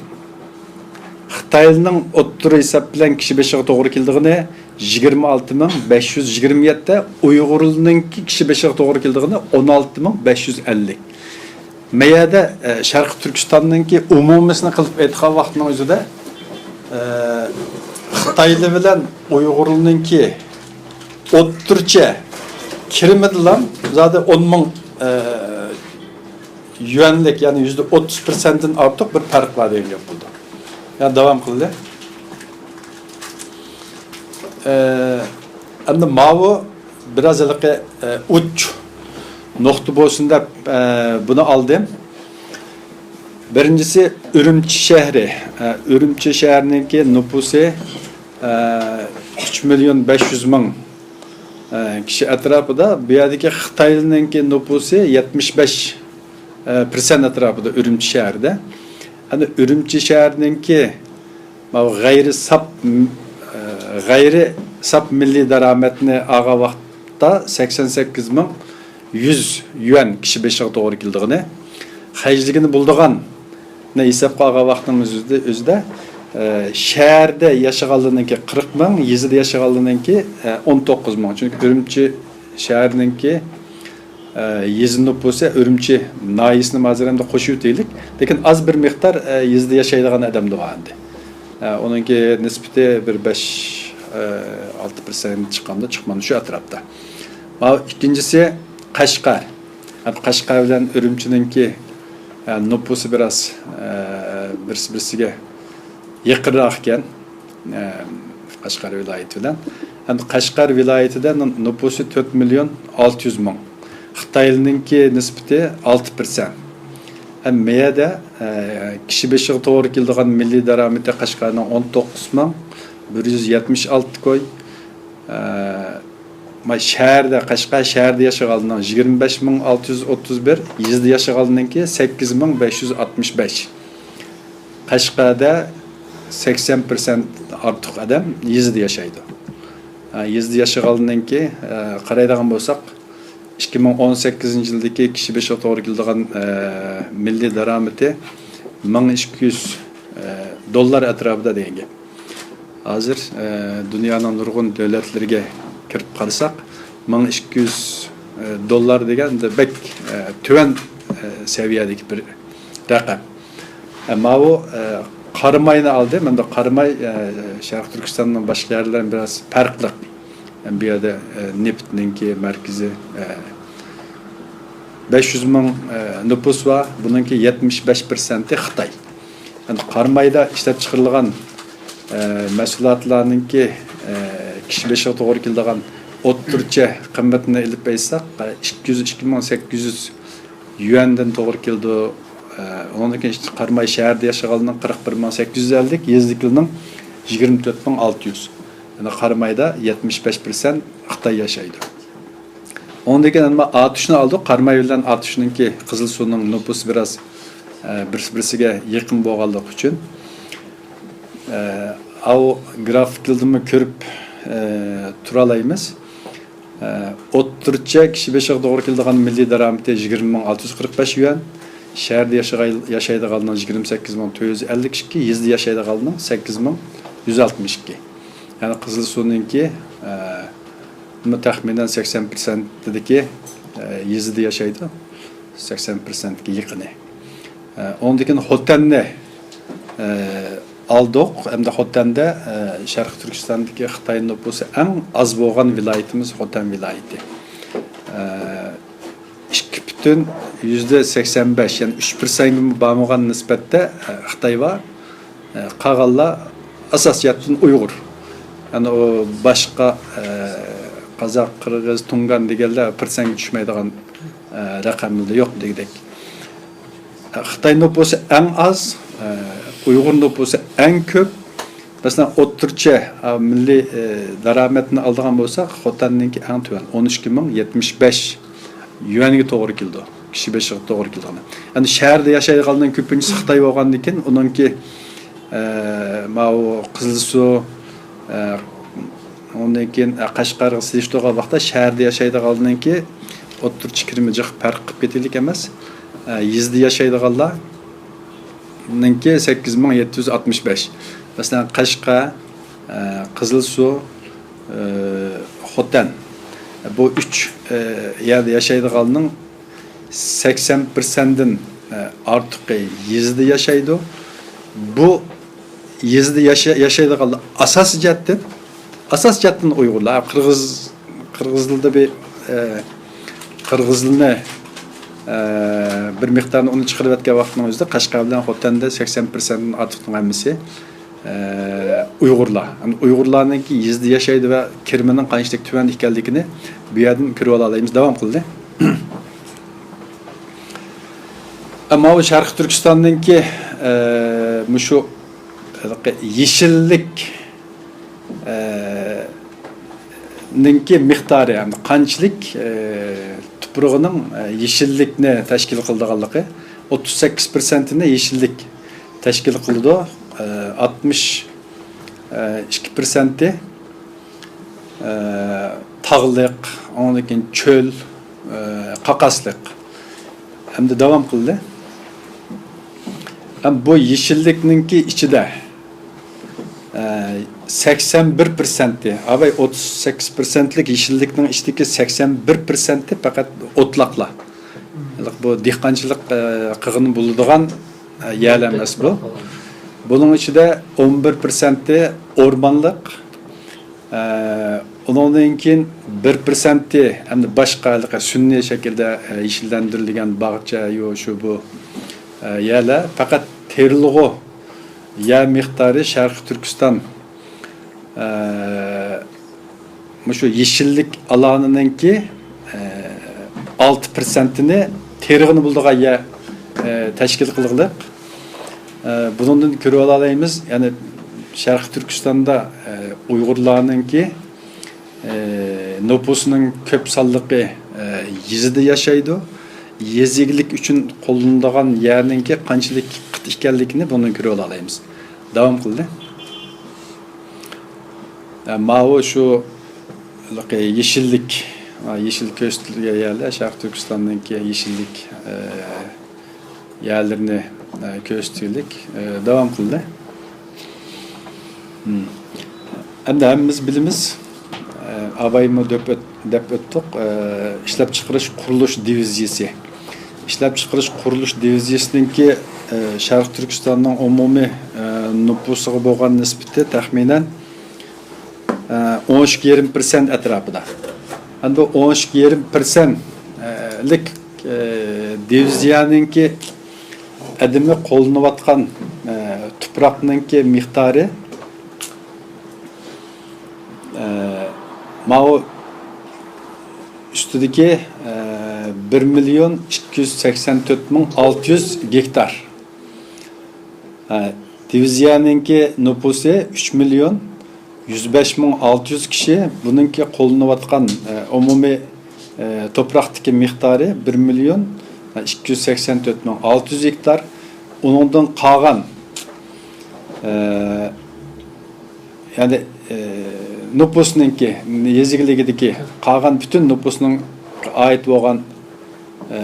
خىتايلىنىڭ ئوتتۇرا ھېساب بىلەن كىشى بېشىغا توغرا كېلىدىغىنى يىگىرمە ئالتە مىڭ بەش يۈز يىگىرمە يەتتە، ئۇيغۇرلىنىڭكى كىشى بېشىغا توغرا كېلىدىغىنى ئون ئالتە مىڭ بەش يۈز ئەللىك. مەيەدە، ئە، شەرقىي تۈركىستاننىڭكى ئومۇمىسىنى قىلىپ ئېيتقان ۋاقتىنىڭ ئۆزىدە، ئە، خىتايلى بىلەن ئۇيغۇرلىنىڭكى ئوتتۇرىچە كىرىمىدىلا زادى ئون مىڭ، ئە، يۈەنلىك، يەنى يۈزدە ئوتتۇز پىرسەنتتىن ئارتۇق بىر پەرق بار دېگەن گەپ بولىدۇ. يەنە داۋام قىلدى. ئە، ئەمدى ماۋۇ بىراز ھېلىقى، ئە، ئۇچ نۇقتا بولسۇن دەپ، ئە، بۇنى ئالدىم. بىرىنچىسى ئۈرۈمچى شەھىرى. ئە، ئۈرۈمچى شەھىرىنىڭكى نوپۇسى، ئە، ئۈچ مىليون بەش يۈز مىڭ، ئە، كىشى ئەتراپىدا. بۇ يەردىكى خىتايلىنىڭكى نوپۇسى يەتمىش بەش، ئە، پىرسەنت ئەتراپىدا ئۈرۈمچى شەھىرىدە. ئەنە ئۈرۈمچى شەھىرىنىڭكى ماۋۇ غەيرىي ساپ، ئە، غەيرىي ساپ مىللىي دارامەتنى ئالغان ۋاقىتتا سەكسەن سەككىز مىڭ يۈز يۈەن كىشى بېشىغا توغرا كېلىدىغىنى، خەجلىگىنى بولىدىغاننى ھېسابقا ئالغان ۋاقتىنىڭ ئۆزىدە، ئۆزىدە، ئە، شەھەردە ياشىغانلارنىڭكى قىرىق مىڭ، يېزىدا ياشىغانلارنىڭكى، ئە، ئون توققۇز مىڭ. چۈنكى ئۈرۈمچى شەھىرىنىڭكى ئە، يېزا نوپۇسى ئۈرۈمچى ناھىيەسىنى ھازىر ئەمدى قوشۇۋېتەيلىك. لېكىن ئاز بىر مىقدار، ئە، يېزىدا ياشايدىغان ئادەمدە بار ئەمدى. ئە، ئۇنىڭكى نىسبىتى بىر بەش، ئە، ئالتە پىرسەنت چىققاندا چىقمامدۇ شۇ ئەتراپتا. ماۋۇ ئىككىنچىسى قەشقەر. ئەمدى قەشقەر بىلەن ئۈرۈمچىنىڭكى، نوپۇسى بىراز، ئە، بىرسى-بىرسىگە يېقىنراق ئىكەن، ئە، قەشقەر ۋىلايىتى بىلەن. ھەم قەشقەر ۋىلايىتىدە نو-، نوپۇسى تۆت مىليون ئالتە يۈز مىڭ. خىتايلىنىڭكى نىسبىتى ئالتە پىرسەنت. ھەم مەيەدە، ئە، كىشى بېشىغا توغرا كېلىدىغان مىللىي دارامىتى قەشقەرنىڭ ئون توققۇز مىڭ بىر يۈز يەتمىش ئالتە كوي. ئە، ما شەھەردە، قەشقەر شەھەردە ياشىغانلارنىڭ يىگىرمە بەش مىڭ ئالتە يۈز ئوتتۇز بىر، يېزىدا ياشىغانلارنىڭكى سەككىز مىڭ بەش يۈز ئاتمىش بەش. قەشقەردە سەكسەن پىرسەنت ئارتۇق ئادەم يېزىدا ياشايدۇ. ئە، يېزىدا ياشىغانلارنىڭكى، ئە، قارايدىغان بولساق، ئىككى مىڭ ئون سەككىزىنچى يىلدىكى كىشى بېشىغا توغرا كېلىدىغان، ئە، مىللىي دارامىتى مىڭ ئىككى يۈز، ئە، دوللار ئەتراپىدا دېگەن گەپ. ھازىر، ئە، دۇنيانىڭ نۇرغۇن دۆلەتلىرىگە كىرىپ قارىساق، مىڭ ئىككى يۈز، ئە، دوللار دېگەن بەك، ئە، تۆۋەن، ئە، سەۋىيەدىكى بىر رەقەم. ئە، ماۋۇ، ئە، قاراماينى ئالدى. مەندە قاراماي، ئە، شەرقىي تۈركىستاننىڭ باشقا يەرلىرى بىلەن بىراز پەرقلىق. بۇ يەردە، ئە، نېفىتنىڭكى مەركىزى، ئە، بەش يۈز مىڭ، ئە، نوپۇس بار، بۇنىڭكى يەتمىش بەش پىرسەنتى خىتاي. يەنى قارامايدا ئىشلەپچىقىرىلغان، ئە، مەھسۇلاتلارنىڭكى، ئە، كىشى بېشىغا توغرا كېلىدىغان ئوتتۇرىچە قىممىتىنى ئېلىپ ئېيتساق، ئە، ئىككى يۈز ئىككى مىڭ سەككىز يۈز يۈەندىن توغرا كېلىدۇ. ئە، ئۇنىڭدىن كېيىن قاراماي شەھەردە ياشىغانلارنىڭ قىرىق بىر مىڭ سەككىز يۈز ئەللىك، يېزىدىكىلەرنىڭ يىگىرمە تۆت مىڭ ئالتە يۈز. يەنى قارامايدا يەتمىش بەش پىرسەنت خىتاي ياشايدۇ. ئۇنىڭدىن كېيىن ئەمما ئاتۇشنى ئالدۇق. قاراماي بىلەن ئاتۇشنىڭكى قىزىلسۇنىڭ نوپۇسى بىراز، ئە، بىرسى-بىرسىگە يېقىن بولغانلىقى ئۈچۈن، ئە، ئاۋۇ گرافىكلىدىنمۇ كۆرۈپ، ئە، تۇرالايمىز. ئە، ئوتتۇرىچە كىشى بېشىغا توغرا كېلىدىغان مىللىي دارامىتى يىگىرمە مىڭ ئالتە يۈز قىرىق بەش يۈەن. شەھەردە ياشىغاي-، ياشايدىغاننىڭ يىگىرمە سەككىز مىڭ تۆت يۈز ئەللىك ئىككى، يېزىدا ياشايدىغاننىڭ سەككىز مىڭ يۈز ئاتمىش ئىككى. يەنى قىزىلسۇنىڭكى، ئە، بۇ تەخمىنەن سەكسەن پىرسەنتىدىكى، ئە، يېزىدا ياشايدۇ. سەكسەن پىرسەنتكە يېقىنى. ئە، ئۇنىڭدىن كېيىن خوتەننى، ئە، ئالدۇق. ئەمدى خوتەندە، ئە، شەرقىي تۈركىستاندىكى خىتاي نوپۇسى ئەڭ ئاز بولغان ۋىلايىتىمىز خوتەن ۋىلايىتى. ئە، ئىككى پۈتۈن يۈزدە سەكسەن بەش، يەنى ئۈچ پىرسەنتكىمۇ بارمىغان نىسبەتتە، ئە، خىتاي بار. ئە، قالغانلار ئاساسىي جەھەتتىن ئۇيغۇر. يەنى ئۇ باشقا، ئە، قازاق، قىرغىز، تۇڭگان دېگەنلەر پىرسەنتكە چۈشمەيدىغان، ئە، رەقەملەردە يوق دېگۈدەك. ئە، خىتاي نوپۇسى ئەڭ ئاز، ئە، ئۇيغۇر نوپۇسى ئەڭ كۆپ. مەسىلەن، ئوتتۇرىچە، ئە، مىللىي، ئە، دارامەتنى ئالىدىغان بولساق، خوتەننىڭكى ئەڭ تۆۋەن، ئون ئىككى مىڭ يەتمىش بەش يۈەنگە توغرا كېلىدۇ. كىشى بېشىغا توغرا كېلىدىغان. ئەمدى شەھەردە ياشايدىغانلارنىڭ كۆپىنچىسى خىتاي بولغاندىن كېيىن، ئۇنىڭكى، ئە، ماۋۇ قىزىلسۇ، ئە، ئۇنىڭدىن كېيىن، ئە، قەشقەرگە سېلىشتۇرغان ۋاقىتتا شەھەردە ياشايدىغانلارنىڭكى ئوتتۇرىچە كىرىمى جىق پەرق قىلىپ كېتىدىكەن ئەمەس. ئە، يېزىدا ياشايدىغانلارنىڭكى سەككىز مىڭ يەتتە يۈز ئاتمىش بەش. مەسىلەن، قەشقەر، ئە، قىزىلسۇ، ئە، خوتەن. بۇ ئۈچ، ئە، يەردە ياشايدىغاننىڭ سەكسەن پىرسەنتتىن، ئە، ئارتۇقى يېزىدا ياشايدۇ. بۇ يېزىدا ياشا-، ياشايدىغانلار ئاساسىي جەھەتتىن، ئاساسىي جەھەتتىن ئۇيغۇرلار. قىرغىز، قىرغىزلاردا بىر، ئە، قىرغىزلارنى، ئە، بىر مىقدارنى ئۇنى چىقىرىۋەتكەن ۋاقىتنىڭ ئۆزىدە قەشقەر بىلەن خوتەندە سەكسەن پىرسەنتتىن ئارتۇقنىڭ ھەممىسى، ئە، ئۇيغۇرلار. يەنى ئۇيغۇرلارنىڭكى يېزىدا ياشايدۇ ۋە كىرىمىنىڭ قانچىلىك تۆۋەن ئىكەنلىكىنى بۇ يەردىن كۆرۈۋالالايمىز. داۋام قىلدى. ئەمما بۇ شەرقىي تۈركىستاننىڭكى، ئە، مۇشۇ ھېلىقى يېشىللىك، ئە، نىڭكى مىقدارى، يەنى قانچىلىك، ئە، تۇپرىقىنىڭ، ئە، يېشىللىكنى تەشكىل قىلىدىغانلىقى، ئوتتۇز سەككىز پىرسەنتىنى يېشىللىك تەشكىل قىلىدۇ. ئە، ئاتمىش، ئە، ئىككى پىرسەنتى، ئە، تاغلىق، ئۇنىڭدىن كېيىن چۆل، ئە، قاقاسلىق. ئەمدى داۋام قىلدى. ھەم بۇ يېشىللىكنىڭكى ئىچىدە، ئە، سەكسەن بىر پىرسەنتى، ئاۋاي، ئوتتۇز سەككىز پىرسەنتلىك يېشىللىكنىڭ ئىچىدىكى سەكسەن بىر پىرسەنتى پەقەت ئوتلاقلار. بۇ دېھقانچىلىق، ئە، قىلغىلى بولىدىغان، ئە، يەرلەر ئەمەس بۇ. بۇنىڭ ئىچىدە ئون بىر پىرسەنتى ئورمانلىق، ئە، ئۇنىڭدىن كېيىن بىر پىرسەنتى ئەمدى باشقا ھېلىقى سۈنئىي شەكىلدە، ئە، يېشىللەندۈرۈلگەن باغچە، يو، شۇ، بۇ، ئە، يەرلەر پەقەت تېرىلغۇ يەر مىقدارى شەرقىي تۈركىستان، ئە، مۇشۇ يېشىللىك ئالانىنىڭكى، ئە، ئالتە پىرسەنتىنى تېرىغىلى بولىدىغان يەر، ئە، تەشكىل قىلغىلىق. ئە، بۇنىڭدىن كۆرۈۋالالايمىز، يەنى شەرقىي تۈركىستاندا، ئە، ئۇيغۇرلارنىڭكى، ئە، نوپۇسىنىڭ كۆپ سانلىقى، ئە، يېزىدا ياشايدۇ. يېزا ئىگىلىك ئۈچۈن قوللىنىدىغان يەرنىڭكى قانچىلىك قىت ئىكەنلىكىنى بۇنىڭدىن كۆرۈۋالالايمىز. داۋام قىلدى. ئە، ماۋۇ شۇ ھېلىقى يېشىللىك، ئە، يېشىل كۆرسىتىلگەن يەرلەر شەرقىي تۈركىستاننىڭكى يېشىللىك، ئە، يەرلىرىنى، ئە، كۆرسىتىلىك، ئە، داۋام قىلدى. مم. ئەمدى ھەممىمىز بىلىمىز، ئە، ئاۋايمۇ دەپ ئۆت-، دەپ ئۆتتۇق، ئە، ئىشلەپچىقىرىش قۇرۇلۇش دىۋىزىيىسى. ئىشلەپچىقىرىش قۇرۇلۇش دىۋىزىيىسىنىڭكى، ئە، شەرقىي تۈركىستاننىڭ ئومۇمىي، ئە، نوپۇسىغا بولغان نىسبىتى تەخمىنەن، ئە، ئون ئىككى يېرىم پىرسەنت ئەتراپىدا. ئەمدى بۇ ئون ئىككى يېرىم پىرسەنتلىك، ئە، دىۋىزىيەنىڭكى ئادىمى قوللىنىۋاتقان، ئە، تۇپراقنىڭكى مىقدارى، ئە، ماۋۇ ئۈستىدىكى، ئە، بىر مىليون ئىككى يۈز سەكسەن تۆت مىڭ ئالتە يۈز گېكتار. ئە، دىۋىزىيەنىڭكى نوپۇسى ئۈچ مىليون يۈز بەش مىڭ ئالتە يۈز كىشى، بۇنىڭكى قوللىنىۋاتقان، ئە، ئومۇمىي، ئە، توپراقتىكى مىقدارى بىر مىليون ئىككى يۈز سەكسەن تۆت مىڭ ئالتە يۈز گېكتار. ئۇنىڭدىن قالغان، ئە، يەنى، ئە، نوپۇسنىڭكى، يېزا ئىگىلىكىدىكى قالغان پۈتۈن نوپۇسنىڭ ئائىت بولغان، ئە،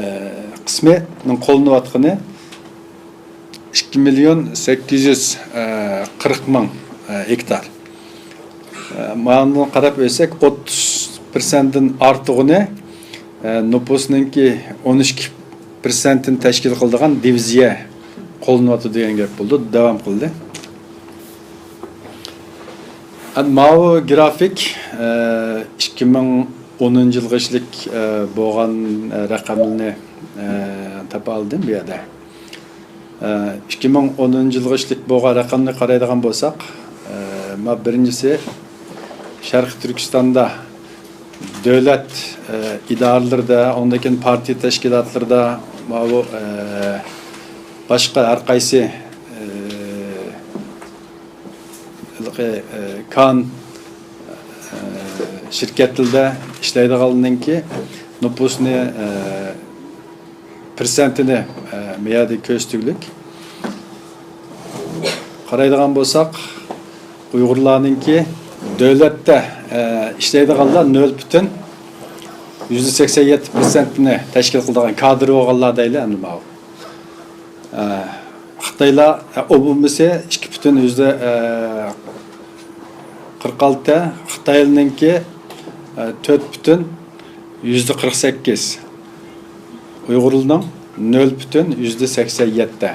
قىسمىنىڭ قوللىنىۋاتقىنى ئىككى مىليون سەككىز يۈز قىرىق مىڭ گېكتار. ماندىن قاراپ ئۆتسەك، ئوتتۇز پىرسەنتتىن ئارتۇقىنى، نوپۇسنىڭكى ئون ئىككى پىرسەنتتىن تەشكىل قىلىدىغان دىۋىزىيە قوللىنىۋاتىدۇ دېگەن گەپ بولىدۇ. داۋام قىلدى. ماۋۇ گرافىك، ئىككى مىڭ ئونىنچى يىلغىچىلىك بولغان رەقەملەرنى تاپالىدىم بۇ يەردە. ئىككى مىڭ ئونىنچى يىلغىچىلىك بولغان رەقەمنى قارايدىغان بولساق، ما بىرىنچىسى شەرقىي تۈركىستاندا دۆلەت ئىدارىلىرىدە، ئۇندىن كېيىن پارتىيە تەشكىلاتلىرىدا، ماۋۇ باشقا ھەر قايسى ھېلىقى، ئە، كان، ئە، شىركەتلىرىدە ئىشلەيدىغانلارنىڭكى نوپۇسنى، ئە، پىرسەنتىنى، ئە، بۇ يەردە كۆرسىتىگلىك. قارايدىغان بولساق، ئۇيغۇرلارنىڭكى دۆلەتتە، ئە، ئىشلەيدىغانلار نۆل پۈتۈن يۈزدە سەكسەن يەتتە پىرسەنتنى تەشكىل قىلىدىغان كادىر بولغانلار دەيلى، ئەمدى ماۋۇ. ئە، خىتايلار، ئە، ئومۇمىيسى ئىككى پۈتۈن يۈزدە، ئە، قىرىق ئالتە، خىتايلارنىڭكى، ئە، تۆت پۈتۈن يۈزدە قىرىق سەككىز، ئۇيغۇرلارنىڭ نۆل پۈتۈن يۈزدە سەكسەن يەتتە.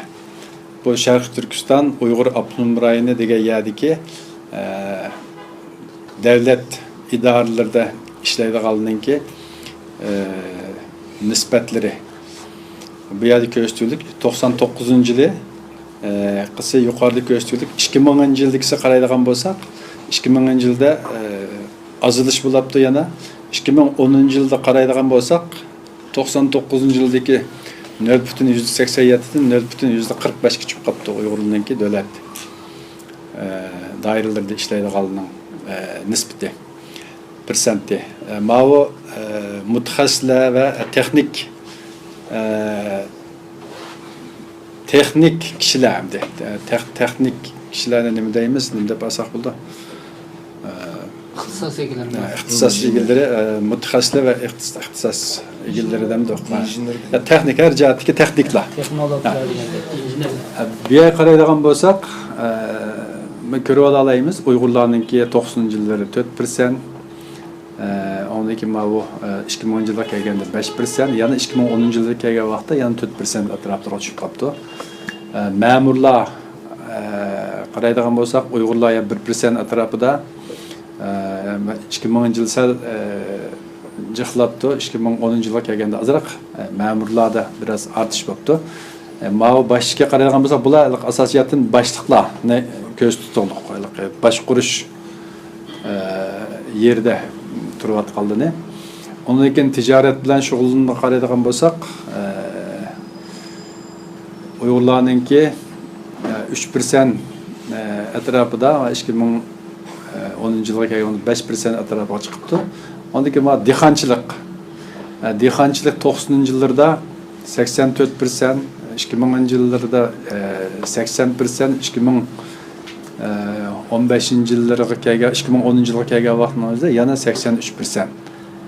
بۇ شەرقىي تۈركىستان ئۇيغۇر ئاپتونوم رايونى دېگەن يەردىكى، ئە، دۆلەت ئىدارىلىرىدە ئىشلەيدىغانلارنىڭكى، ئە، نىسبەتلىرى. بۇ يەردە كۆرسىتىۋېلىك، توقسان توققۇزىنچى يىلى، ئە، قىسى يۇقىرىدا كۆرسىتىۋېلىك، ئىككى مىڭىنچى يىلدىكىسى قارايدىغان بولساق، ئىككى مىڭىنچى يىلدا، ئە، ئازىلىش بولاپتۇ يەنە. ئىككى مىڭ ئونىنچى يىلدا قارايدىغان بولساق، توقسان توققۇزىنچى يىلدىكى نۆل پۈتۈن يۈزدە سەكسەن يەتتىدىن نۆل پۈتۈن يۈزدە قىرىق بەشكە چۈشۈپ قاپتۇ ئۇيغۇرلارنىڭكى دۆلەت، ئە، دائىرىلىرىدە ئىشلەيدىغانلارنىڭ، ئە، نىسبىتى، پىرسەنتى. ئە، ماۋۇ، ئە، مۇتەخەسسىسلەر ۋە تېخنىك، ئە، تېخنىك كىشىلەر ئەمدى. تېخ-، تېخنىك كىشىلەرنى نېمە دەيمىز؟ نېمە دەپ ئالساق بولىدۇ؟ ئىختىساس ئىگىلىرى. ئىختىساس ئىگىلىرى، مۇتەخەسسىسلەر ۋە ئىختىس-، ئىختىساس ئىگىلىرى دەمدۇق. يا، تېخنىك، ھەر جەھەتتىكى تېخنىكلار. تېخنولوگلار دېگەندەك. بۇ يەرگە قارايدىغان بولساق، كۆرۈۋالالايمىز، ئۇيغۇرلارنىڭكى توقسىنىنچى يىللىرى تۆت پىرسەنت، ئە، ئۇنىڭدىن كېيىن ماۋۇ، ئە، ئىككى مىڭىنچى يىلغا كەلگەندە بەش پىرسەنت، يەنە ئىككى مىڭ ئونىنچى يىلغا كەلگەن ۋاقىتتا يەنە تۆت پىرسەنت ئەتراپلىرىغا چۈشۈپ قاپتۇ. ئە، مەمۇرلار، ئە، قارايدىغان بولساق، ئۇيغۇرلار يەنە بىر پىرسەنت ئەتراپىدا، ئە، ئىككى مىڭىنچى يىل سەل، ئە، جىقلاپتۇ، ئىككى مىڭ ئونىنچى يىلغا كەلگەندە ئازراق، ئە، مەمۇرلاردا بىراز ئارتىش بوپتۇ. ماۋۇ باشتىكىگە قارايدىغان بولساق، بۇلار ھېلىقى ئاساسىيەتتىن باشلىقلارنى كۆزدە تۇتۇقلۇق، ھېلىقى باشقۇرۇش، ئە، يېرىدە تۇرۇۋاتقانلىرىنى. ئۇندىن كېيىن تىجارەت بىلەن شۇغۇللىنىپ قارايدىغان بولساق، ئە، ئۇيغۇرلارنىڭكى، ئە، ئۈچ پىرسەنت، ئە، ئەتراپىدا ئىككى مىڭ ئونىنچى يىلغا كەلگەندە بەش پىرسەنت ئەتراپىغا چىقىپتۇ. ئاندىن كېيىن مانا دېھقانچىلىق. ئە، دېھقانچىلىق توقسىنىنچى يىللىرىدا سەكسەن تۆت پىرسەنت، ئىككى مىڭىنچى يىللىرىدا، ئە، سەكسەن پىرسەنت، ئىككى مىڭ، ئە، ئون بەشىنچى يىللىرىغا كەلگەن، ئىككى مىڭ ئونىنچى يىلغا كەلگەن ۋاقتىنىڭ ئۆزىدە يەنە سەكسەن ئۈچ پىرسەنت.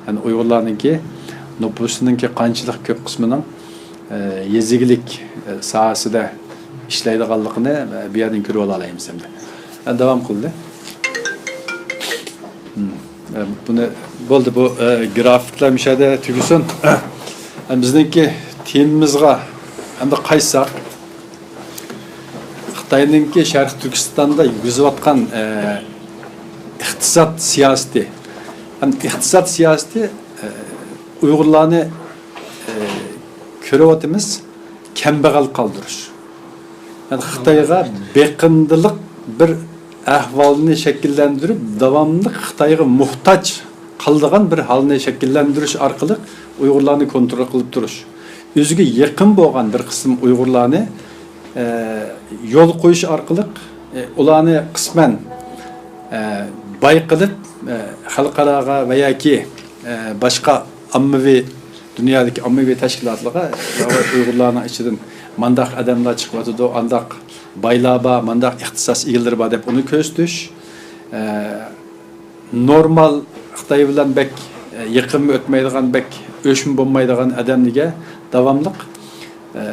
يەنى ئۇيغۇرلارنىڭكى نوپۇسىنىڭكى قانچىلىك كۆپ قىسمىنىڭ، ئە، يېزا ئىگىلىك، ئە، ساھەسىدە ئىشلەيدىغانلىقىنى، ئە، بۇ يەردىن كۆرۈپ ئالالايمىز ئەمدى. ئە، داۋام قىلدى. مم. ئە، بۇنى بولدى، بۇ، ئە، گرافىكلار مۇشۇ يەردە تۈگىسۇن. ئە، بىزنىڭكى تېمىمىزغا ئەمدى قايتساق، خىتاينىڭكى شەرقىي تۈركىستاندا يۈرگۈزۈۋاتقان، ئە، ئىقتىساد سىياسىتى. ھەم ئىقتىساد سىياسىتى، ئە، ئۇيغۇرلارنى، ئە، كۆرۈۋاتىمىز، كەمبەغەل قالدۇرۇش. يەنى خىتايغا بېقىندىلىق بىر ئەھۋالنى شەكىللەندۈرۈپ، داۋاملىق خىتايغا موھتاج قالىدىغان بىر ھالنى شەكىللەندۈرۈش ئارقىلىق ئۇيغۇرلارنى كونترول قىلىپ تۇرۇش. ئۆزىگە يېقىن بولغان بىر قىسىم ئۇيغۇرلارنى، ئە، يول قويۇش ئارقىلىق، ئە، ئۇلارنى قىسمەن، ئە، باي قىلىپ، ئە، خەلقئاراغا ۋە ياكى، ئە، باشقا ئاممىۋى، دۇنيادىكى ئاممىۋى تەشكىلاتلارغا ئۇيغۇرلارنىڭ ئىچىدىن مانداق ئادەملەر چىقىۋاتىدۇ، ئانداق بايلار بار، مانداق ئىختىساس ئىگىلىرى بار دەپ ئۇنى كۆرسىتىش. ئە، نورمال خىتاي بىلەن بەك، ئە، يېقىنمۇ ئۆتمەيدىغان، بەك ئۆچمۇ بولمايدىغان ئادەملەرگە داۋاملىق، ئە،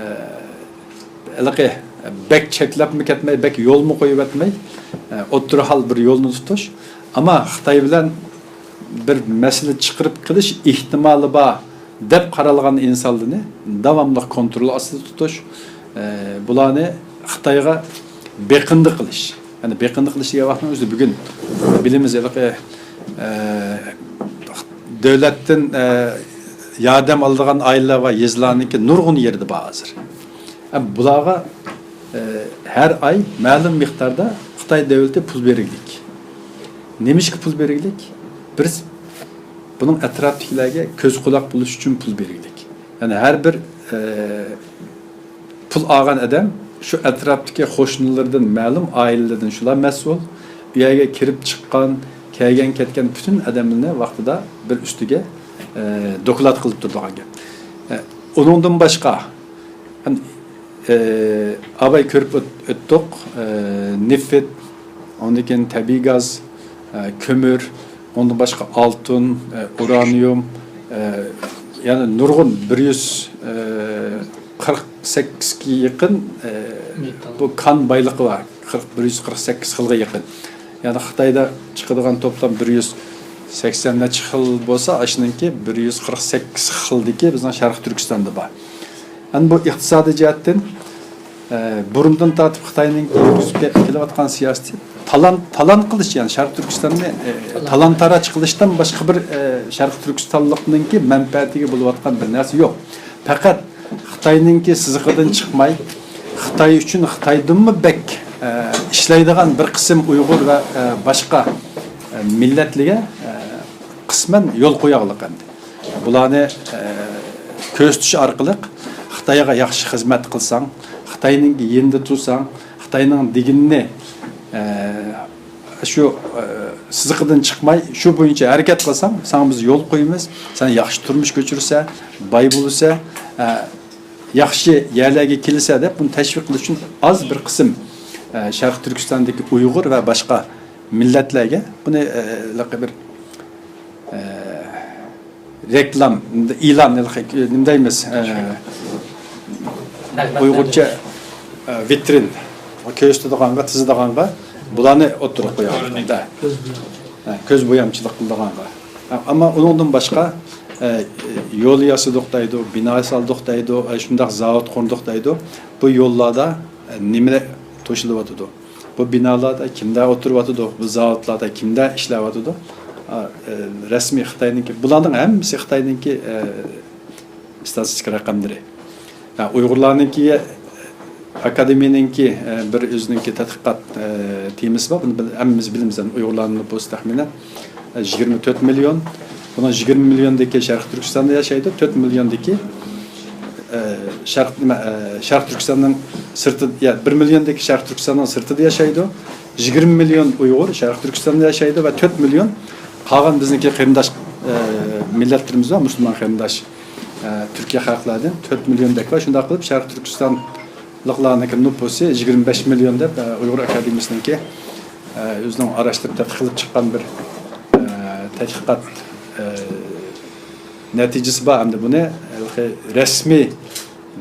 ھېلىقى بەك چەكلەپمۇ كەتمەي، بەك يولمۇ قويۇۋەتمەي، ئە، ئوتتۇرا ھال بىر يولنى تۇتۇش. ئەمما خىتاي بىلەن بىر مەسىلە چىقىرىپ قېلىش ئېھتىمالى بار دەپ قارالغان ئىنسانلارنى داۋاملىق كونترول ئاستىدا تۇتۇش، ئە، بۇلارنى خىتايغا بېقىندى قىلىش. يەنى بېقىندى قىلىش دېگەن ۋاقىتنىڭ ئۆزىدە بۈگۈن بىلىمىز، ھېلىقى، ئە، دۆلەتتىن، ئە، ياردەم ئالىدىغان ئائىلىلەر ۋە يېزىلارنىڭكى نۇرغۇن يېرىدە بار ھازىر. ئە، بۇلارغا، ئە، ھەر ئاي مەلۇم مىقداردا خىتاي دۆلىتى پۇل بېرىگلىك. نېمىشقا پۇل بېرىگلىك؟ بىر، بۇنىڭ ئەتراپتىكىلەرگە كۆز قۇلاق بولۇش ئۈچۈن پۇل بېرىگلىك. يەنى ھەر بىر، ئە، پۇل ئالغان ئادەم شۇ ئەتراپتىكى قوشنىلىرىدىن، مەلۇم ئائىلىلەردىن شۇلار مەسئۇل. ئۇ يەرگە كىرىپ چىققان، كەلگەن كەتكەن پۈتۈن ئادەملەرنى ۋاقتىدا بىر ئۈستىگە، ئە، دوكلات قىلىپ تۇرىدىغان گەپ. ئە، ئۇنىڭدىن باشقا، ھەم، ئە، ئاباي كۆرۈپ ئۆت-، ئۆتتۇق. ئە، نېفىت، ئاندىن كېيىن تەبىئىي گاز، ئە، كۆمۈر، ئۇندىن باشقا ئالتۇن، ئە، ئۇرانىيۇم، ئە، يەنە نۇرغۇن بىر يۈز، ئە، قىرىق سەككىزگە يېقىن، ئە، مېتال. بۇ كان بايلىقى بار. قىرىق، بىر يۈز قىرىق سەككىز خىلغا يېقىن. يەنى خىتايدا چىقىدىغان توپلام بىر يۈز سەكسەن نەچچە خىل بولسا، ئاشۇنىڭكى بىر يۈز قىرىق سەككىز خىلدىكى بىزنىڭ شەرقىي تۈركىستاندا بار. ئەمدى بۇ ئىقتىسادىي جەھەتتىن، ئە، بۇرۇندىن تارتىپ خىتاينىڭ يۈرگۈزۈپ كە-، كېلىۋاتقان سىياسىتى تالان، تالان قىلىش، يەنى شەرقىي تۈركىستاننى، ئە، تالان تاراج قىلىشتىن باشقا بىر، ئە، شەرقىي تۈركىستانلىقنىڭكى مەنپەئەتىگە بولۇۋاتقان بىر نەرسە يوق. پەقەت خىتاينىڭكى سىزىقىدىن چىقماي، خىتاي ئۈچۈن خىتايدىنمۇ بەك، ئە، ئىشلەيدىغان بىر قىسىم ئۇيغۇر ۋە، ئە، باشقا، ئە، مىللەتلەرگە، ئە، قىسمەن يول قوياغلىق ئەمدى. بۇلارنى، ئە، كۆرسىتىش ئارقىلىق خىتايغا ياخشى خىزمەت قىلساڭ، خىتاينىڭ يېنىدا تۇرساڭ، خىتاينىڭ دېگىنىنى، ئە، شۇ، ئە، سىزىقىدىن چىقماي، شۇ بويىچە ھەرىكەت قىلساڭ، ساڭا بىز يول قويىمىز، سەن ياخشى تۇرمۇش كۆچۈرسە، باي بولىسە، ئە، ياخشى يەرلەرگە كېلىسە دەپ، بۇنى تەشۋىق قىلىش ئۈچۈن ئاز بىر قىسىم، ئە، شەرقىي تۈركىستاندىكى ئۇيغۇر ۋە باشقا مىللەتلەرگە بۇنى، ئە، ھېلىقى بىر، ئە، رېكلام، ئېلان، نېمە دەيمىز، ئە، ئۇيغۇرچە، ئە، ۋىترىن، كۆرسىتىدىغانغا، تىزىدىغانغا بۇلارنى ئوتتۇرىغا قويالايمىز. ھە، كۆز بويامچىلىق قىلىدىغانغا. ئەمما ئۇنىڭدىن باشقا، ئە، يول ياسىدۇق دەيدۇ، بىنا سالدۇق دەيدۇ، ئە، شۇنداق زاۋۇت قۇردۇق دەيدۇ. بۇ يوللاردا، ئە، نېمە توشۇلۇۋاتىدۇ؟ بۇ بىنالاردا كىملەر ئولتۇرۇۋاتىدۇ؟ بۇ زاۋۇتلاردا كىملەر ئىشلەۋاتىدۇ؟ ئا، ئە، رەسمىي خىتاينىڭكى، بۇلارنىڭ ھەممىسى خىتاينىڭكى، ئە، ئىستاتىستىكا رەقەملىرى. ھە، ئۇيغۇرلارنىڭكىگە، ئاكادېمىيەنىڭكى، ئە، بىر ئۆزىنىڭكى تەتقىقات، ئە، تېمىسى بار. بۇنى بىل-، ھەممىمىز بىلىمىز، يەنى ئۇيغۇرلارنىڭ نوپۇسى تەخمىنەن، ئە، يىگىرمە تۆت مىليون. بۇنىڭ يىگىرمە مىليوندىكى شەرقىي تۈركىستاندا ياشايدۇ، تۆت مىليوندىكى، ئە، شەرق، نېمە، ئە، شەرقىي تۈركىستاننىڭ سىرتى، يا، بىر مىليوندىكى شەرقىي تۈركىستاننىڭ سىرتىدا ياشايدۇ، يىگىرمە مىليون ئۇيغۇر شەرقىي تۈركىستاندا ياشايدۇ ۋە تۆت مىليون قالغان بىزنىڭكى قېرىنداش، ئە، مىللەتلىرىمىز بار، مۇسۇلمان قېرىنداش، ئە، تۈركىيە خەلقلەردىن تۆت مىليوندەك بار. شۇنداق قىلىپ شەرقىي تۈركىستان لىقلارنىڭكى نوپۇسى يىگىرمە بەش مىليون دەپ، ئە، ئۇيغۇر ئاكادېمىيىسىنىڭكى، ئە، ئۆزىنىڭ ئاراشتۇرۇپ تەتقىق قىلىپ چىققان بىر، ئە، تەتقىقات، ئە، نەتىجىسى بار. ئەمدى بۇنى، ئە، رەسمىي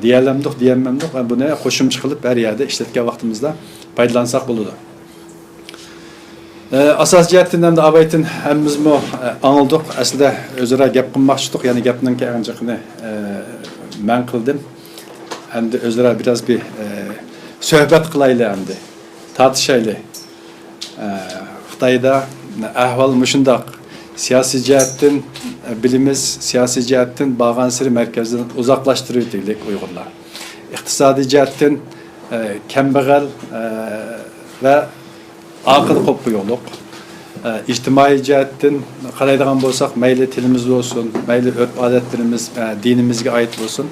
دېيەلەمدۇق، دېيەلمەمدۇق، ئە، بۇنى قوشۇمچە قىلىپ ھەر يەردە ئىشلەتكەن ۋاقتىمىزدا پايدىلانساق بولىدۇ. ئە، ئاساسىي جەھەتتىن ئەمدى ئاۋايتىن ھەممىمىزمۇ، ئە، ئاڭلىدۇق. ئەسلىدە ئۆزئارا گەپ قىلماقچىدۇق، يەنى گەپنىڭكى ئەڭ جىقىنى، ئە، مەن قىلدىم. ئەمدى ئۆزئارا بىراز بىر، ئە، سۆھبەت قىلايلى ئەمدى. تارتىشايلى. ئە، خىتايدا ئەھۋال مۇشۇنداق. سىياسىي جەھەتتىن، ئە، بىلىمىز، سىياسىي جەھەتتىن بارغانسېرى مەركەزدىن ئۇزاقلاشتۇرۇۋېتىلدى ئۇيغۇرلار. ئىقتىسادىي جەھەتتىن، ئە، كەمبەغەل، ئە، ۋە ئارقىدا قوپقۇيۇقلۇق. ئە، ئىجتىمائىي جەھەتتىن قارايدىغان بولساق، مەيلى تىلىمىز بولسۇن، مەيلى ئۆرپ-ئادەتلىرىمىز، ئە، دىنىمىزگە ئائىت بولسۇن،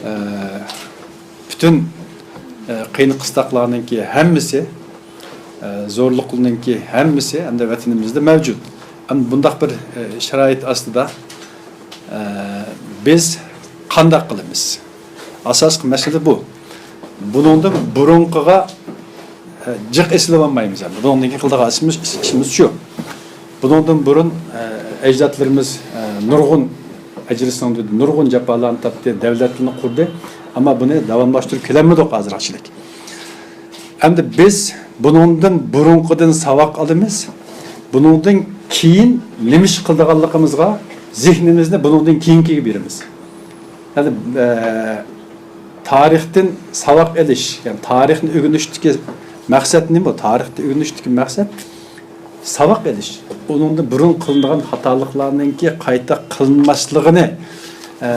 ئە، پۈتۈن، ئە، قىيىن-قىستاقلارنىڭكى ھەممىسى، ئە، زورلۇقنىڭكى ھەممىسى ئەمدى ۋەتىنىمىزدە مەۋجۇت. ئەمدى بۇنداق بىر، ئە، شارائىت ئاستىدا، ئە، بىز قانداق قىلىمىز؟ ئاساسلىق مەسىلە بۇ. بۇنىڭدىن بۇرۇنقىغا، ئە، جىق ئېسىلىۋالمايمىز. بۇنىڭدىن كېيىن قىلىدىغان ئىشىمىز، ئىشىمىز شۇ. بۇنىڭدىن بۇرۇن، ئە، ئەجدادلىرىمىز، ئە، نۇرغۇن ئەجىر سىڭدۈردى، نۇرغۇن جاپالارنى تارتتى، دەۋلەتلىرىنى قۇردى. ئەمما بۇنى داۋاملاشتۇرۇپ كېلەلمىدۇق ھازىرغىچىلىك. ئەمدى بىز بۇنىڭدىن بۇرۇنقىدىن ساۋاق ئالىمىز. بۇنىڭدىن كېيىن نېمە ئىش قىلىدىغانلىقىمىزغا زېھنىمىزنى بۇنىڭدىن كېيىنكىگە بېرىمىز. يەنى، ئە، تارىختىن ساۋاق ئېلىش، يەنى تارىخنى ئۆگىنىشتىكى مەقسەت نېمە؟ تارىخنى ئۆگىنىشتىكى مەقسەت ساۋاق ئېلىش. ئۇنىڭدىن بۇرۇن قىلىنغان خاتالىقلارنىڭكى قايتا قىلىنماسلىقىنى، ئە،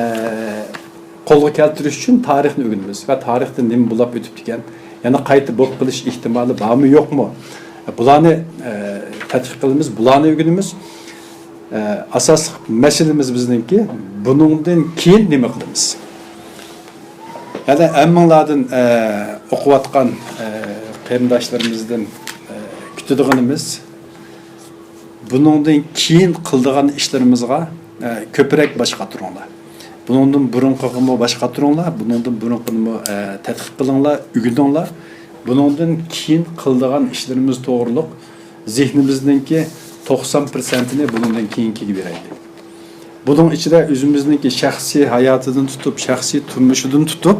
قولغا كەلتۈرۈش ئۈچۈن تارىخنى ئۆگىنىمىز ۋە تارىختا نېمە بولاپ ئۆتۈپتىكەن، يەنە قايتا بولۇپ قېلىش ئېھتىمالى بارمۇ، يوقمۇ؟ بۇلارنى، ئە، تەتقىق قىلىمىز، بۇلارنى ئۆگىنىمىز. ئە، ئاساسلىق مەسىلىمىز بىزنىڭكى بۇنىڭدىن كېيىن نېمە قىلىمىز؟ يەنە ھەممىڭلاردىن، ئە، ئوقۇۋاتقان، ئە، قېرىنداشلىرىمىزدىن، ئە، كۈتىدىغىنىمىز، بۇنىڭدىن كېيىن قىلىدىغان ئىشلىرىمىزغا، ئە، كۆپرەك باش قاتۇرۇڭلار. بۇنىڭدىن بۇرۇنقىغىمۇ باش قاتۇرۇڭلار، بۇنىڭدىن بۇرۇنقىنىمۇ، ئە، تەتقىق قىلىڭلار، ئۆگىنىڭلار. بۇنىڭدىن كېيىن قىلىدىغان ئىشلىرىمىز توغرۇلۇق زېھنىمىزنىڭكى توقسان پىرسەنتىنى بۇنىڭدىن كېيىنكىگە بېرەيلى. بۇنىڭ ئىچىدە ئۆزىمىزنىڭكى شەخسىي ھاياتىدىن تۇتۇپ، شەخسىي تۇرمۇشىدىن تۇتۇپ،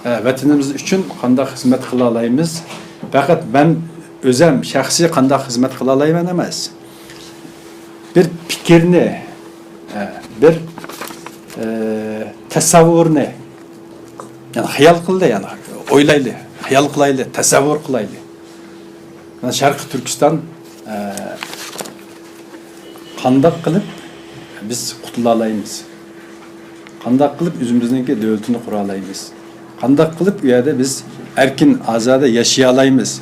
ئە، ۋەتىنىمىز ئۈچۈن قانداق خىزمەت قىلالايمىز؟ پەقەت مەن ئۆزەم شەخسىي قانداق خىزمەت قىلالايمەن ئەمەس. بىر پىكىرنى، ئە، بىر، ئە، تەسەۋۋۇرنى، يەنى خىيال قىلدى، يەنى ئويلايلى، خىيال قىلايلى، تەسەۋۋۇر قىلايلى. شەرقىي تۈركىستان، ئە، قانداق قىلىپ بىز قۇتۇلالايمىز؟ قانداق قىلىپ ئۆزىمىزنىڭكى دۆلىتىنى قۇرالايمىز؟ قانداق قىلىپ ئۇ يەردە بىز ئەركىن، ئازادە ياشىيالايمىز؟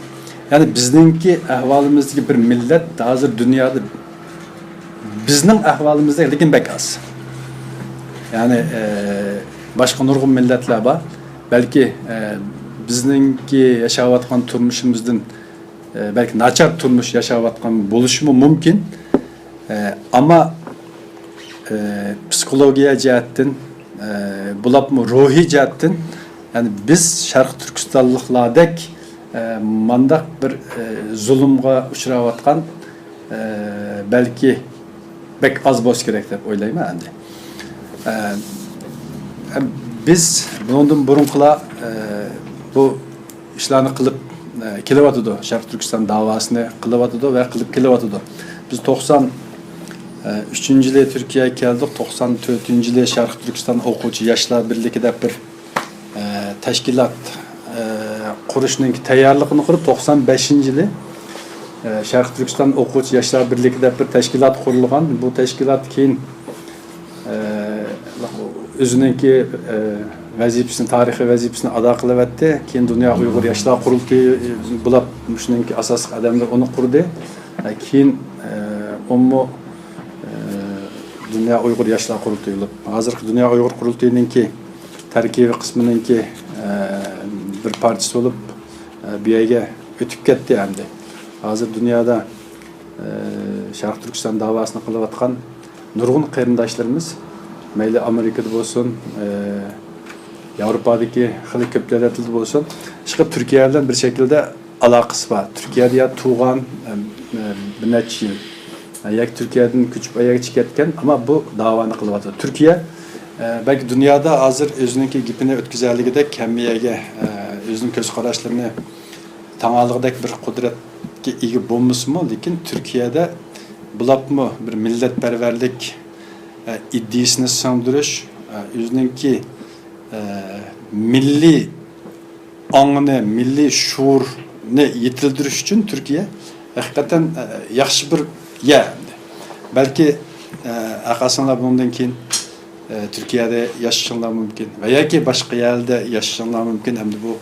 يەنى بىزنىڭكى ئەھۋالىمىزدىكى بىر مىللەت ھازىر دۇنيادا بىزنىڭ ئەھۋالىمىزدەك، لېكىن بەك ئاز. يەنى، ئە، باشقا نۇرغۇن مىللەتلەر بار. بەلكى، ئە، بىزنىڭكى ياشاۋاتقان تۇرمۇشىمىزدىن، ئە، بەلكى ناچار تۇرمۇش ياشاۋاتقان بولۇشىمۇ مۇمكىن. ئە، ئەمما، ئە، پسىخولوگىيە جەھەتتىن، ئە، بولۇپمۇ روھىي جەھەتتىن، يەنى بىز شەرقىي تۈركىستانلىقلاردەك، ئە، مانداق بىر، ئە، زۇلۇمغا ئۇچراۋاتقان، ئە، بەلكى بەك ئاز بولسا كېرەك دەپ ئويلايمەن ئەمدى. ئە، بىز بۇنىڭدىن بۇرۇنقىلار، ئە، بۇ ئىشلارنى قىلىپ، ئە، كېلىۋاتىدۇ. شەرقىي تۈركىستان داۋاسىنى قىلىۋاتىدۇ ۋە قىلىپ كېلىۋاتىدۇ. بىز توقسان ئۈچىنچى يىلى تۈركىيەگە كەلدۇق، توقسان تۆتىنچى يىلى شەرقىي تۈركىستان ئوقۇغۇچى ياشلار بىرلىكى دەپ بىر، ئە، تەشكىلات، ئە، قۇرۇشنىڭ تەييارلىقىنى قىلىپ، توقسان بەشىنچى يىلى، ئە، شەرقىي تۈركىستان ئوقۇغۇچى ياشلار بىرلىكى دەپ بىر تەشكىلات قۇرۇلغان. بۇ تەشكىلات كېيىن، ئە، ئۆزىنىڭكى، ئە، ۋەزىپىسىنى، تارىخىي ۋەزىپىسىنى ئادا قىلىۋەتتى. كېيىن دۇنيا ئۇيغۇر ياشلار قۇرۇلتىيى بولاپ، شۇنىڭكى ئاساسلىق ئادەملىرى ئۇنى قۇردى. كېيىن، ئە، ئۇمۇ، ئە، دۇنيا ئۇيغۇر ياشلار قۇرۇلتىيى بولۇپ، ھازىرقى دۇنيا ئۇيغۇر قۇرۇلتىيىنىڭكى تەركىبىي قىسمىنىڭكى، ئە، بىر پارچىسى بولۇپ، ئە، بۇ يەرگە ئۆتۈپ كەتتى ئەمدى. ھازىر دۇنيادا ئى، شەرقىي تۈركىستان داۋاسىنى قىلىۋاتقان نۇرغۇن قېرىنداشلىرىمىز، مەيلى ئامېرىكىدا بولسۇن، ئى، ياۋروپادىكى خېلى كۆپ دۆلەتلەردە بولسۇن، ئىشقىلىپ تۈركىيە بىلەن بىر شەكىلدە ئالاقىسى بار. تۈركىيەدە يا تۇغان، ئى، ئى، بىر نەچچە يىل، ئى، ياكى تۈركىيەدىن كۆچۈپ ئاياغىچە كەتكەن، ئەمما بۇ داۋانى قىلىۋاتىدۇ. تۈركىيە، ئى، بەلكى دۇنيادا ھازىر ئۆزىنىڭكى گېپىنى ئۆتكۈزەلىگىدەك ھەممە يەرگە، ئى، ئۆزىنىڭ كۆز قاراشلىرىنى تاڭالىغۇدەك بىر قۇدرەتكە ئىگە بولمىسىمۇ، لېكىن تۈركىيەدە بولۇپمۇ بىر مىللەتپەرۋەرلىك، ئە، ئىدىيىسىنى سىڭدۈرۈش، ئە، ئۆزىنىڭكى، ئە، مىللىي ئاڭىنى، مىللىي شۇئۇرنى يېتىلدۈرۈش ئۈچۈن تۈركىيە ھەقىقەتەن، ئە، ياخشى بىر يەر. بەلكى، ئە، ھەققاسىڭلار بۇنىڭدىن كېيىن، ئە، تۈركىيەدە ياشىشىڭلار مۇمكىن ۋە ياكى باشقا يەردە ياشىشىڭلار مۇمكىن. ئەمدى بۇ،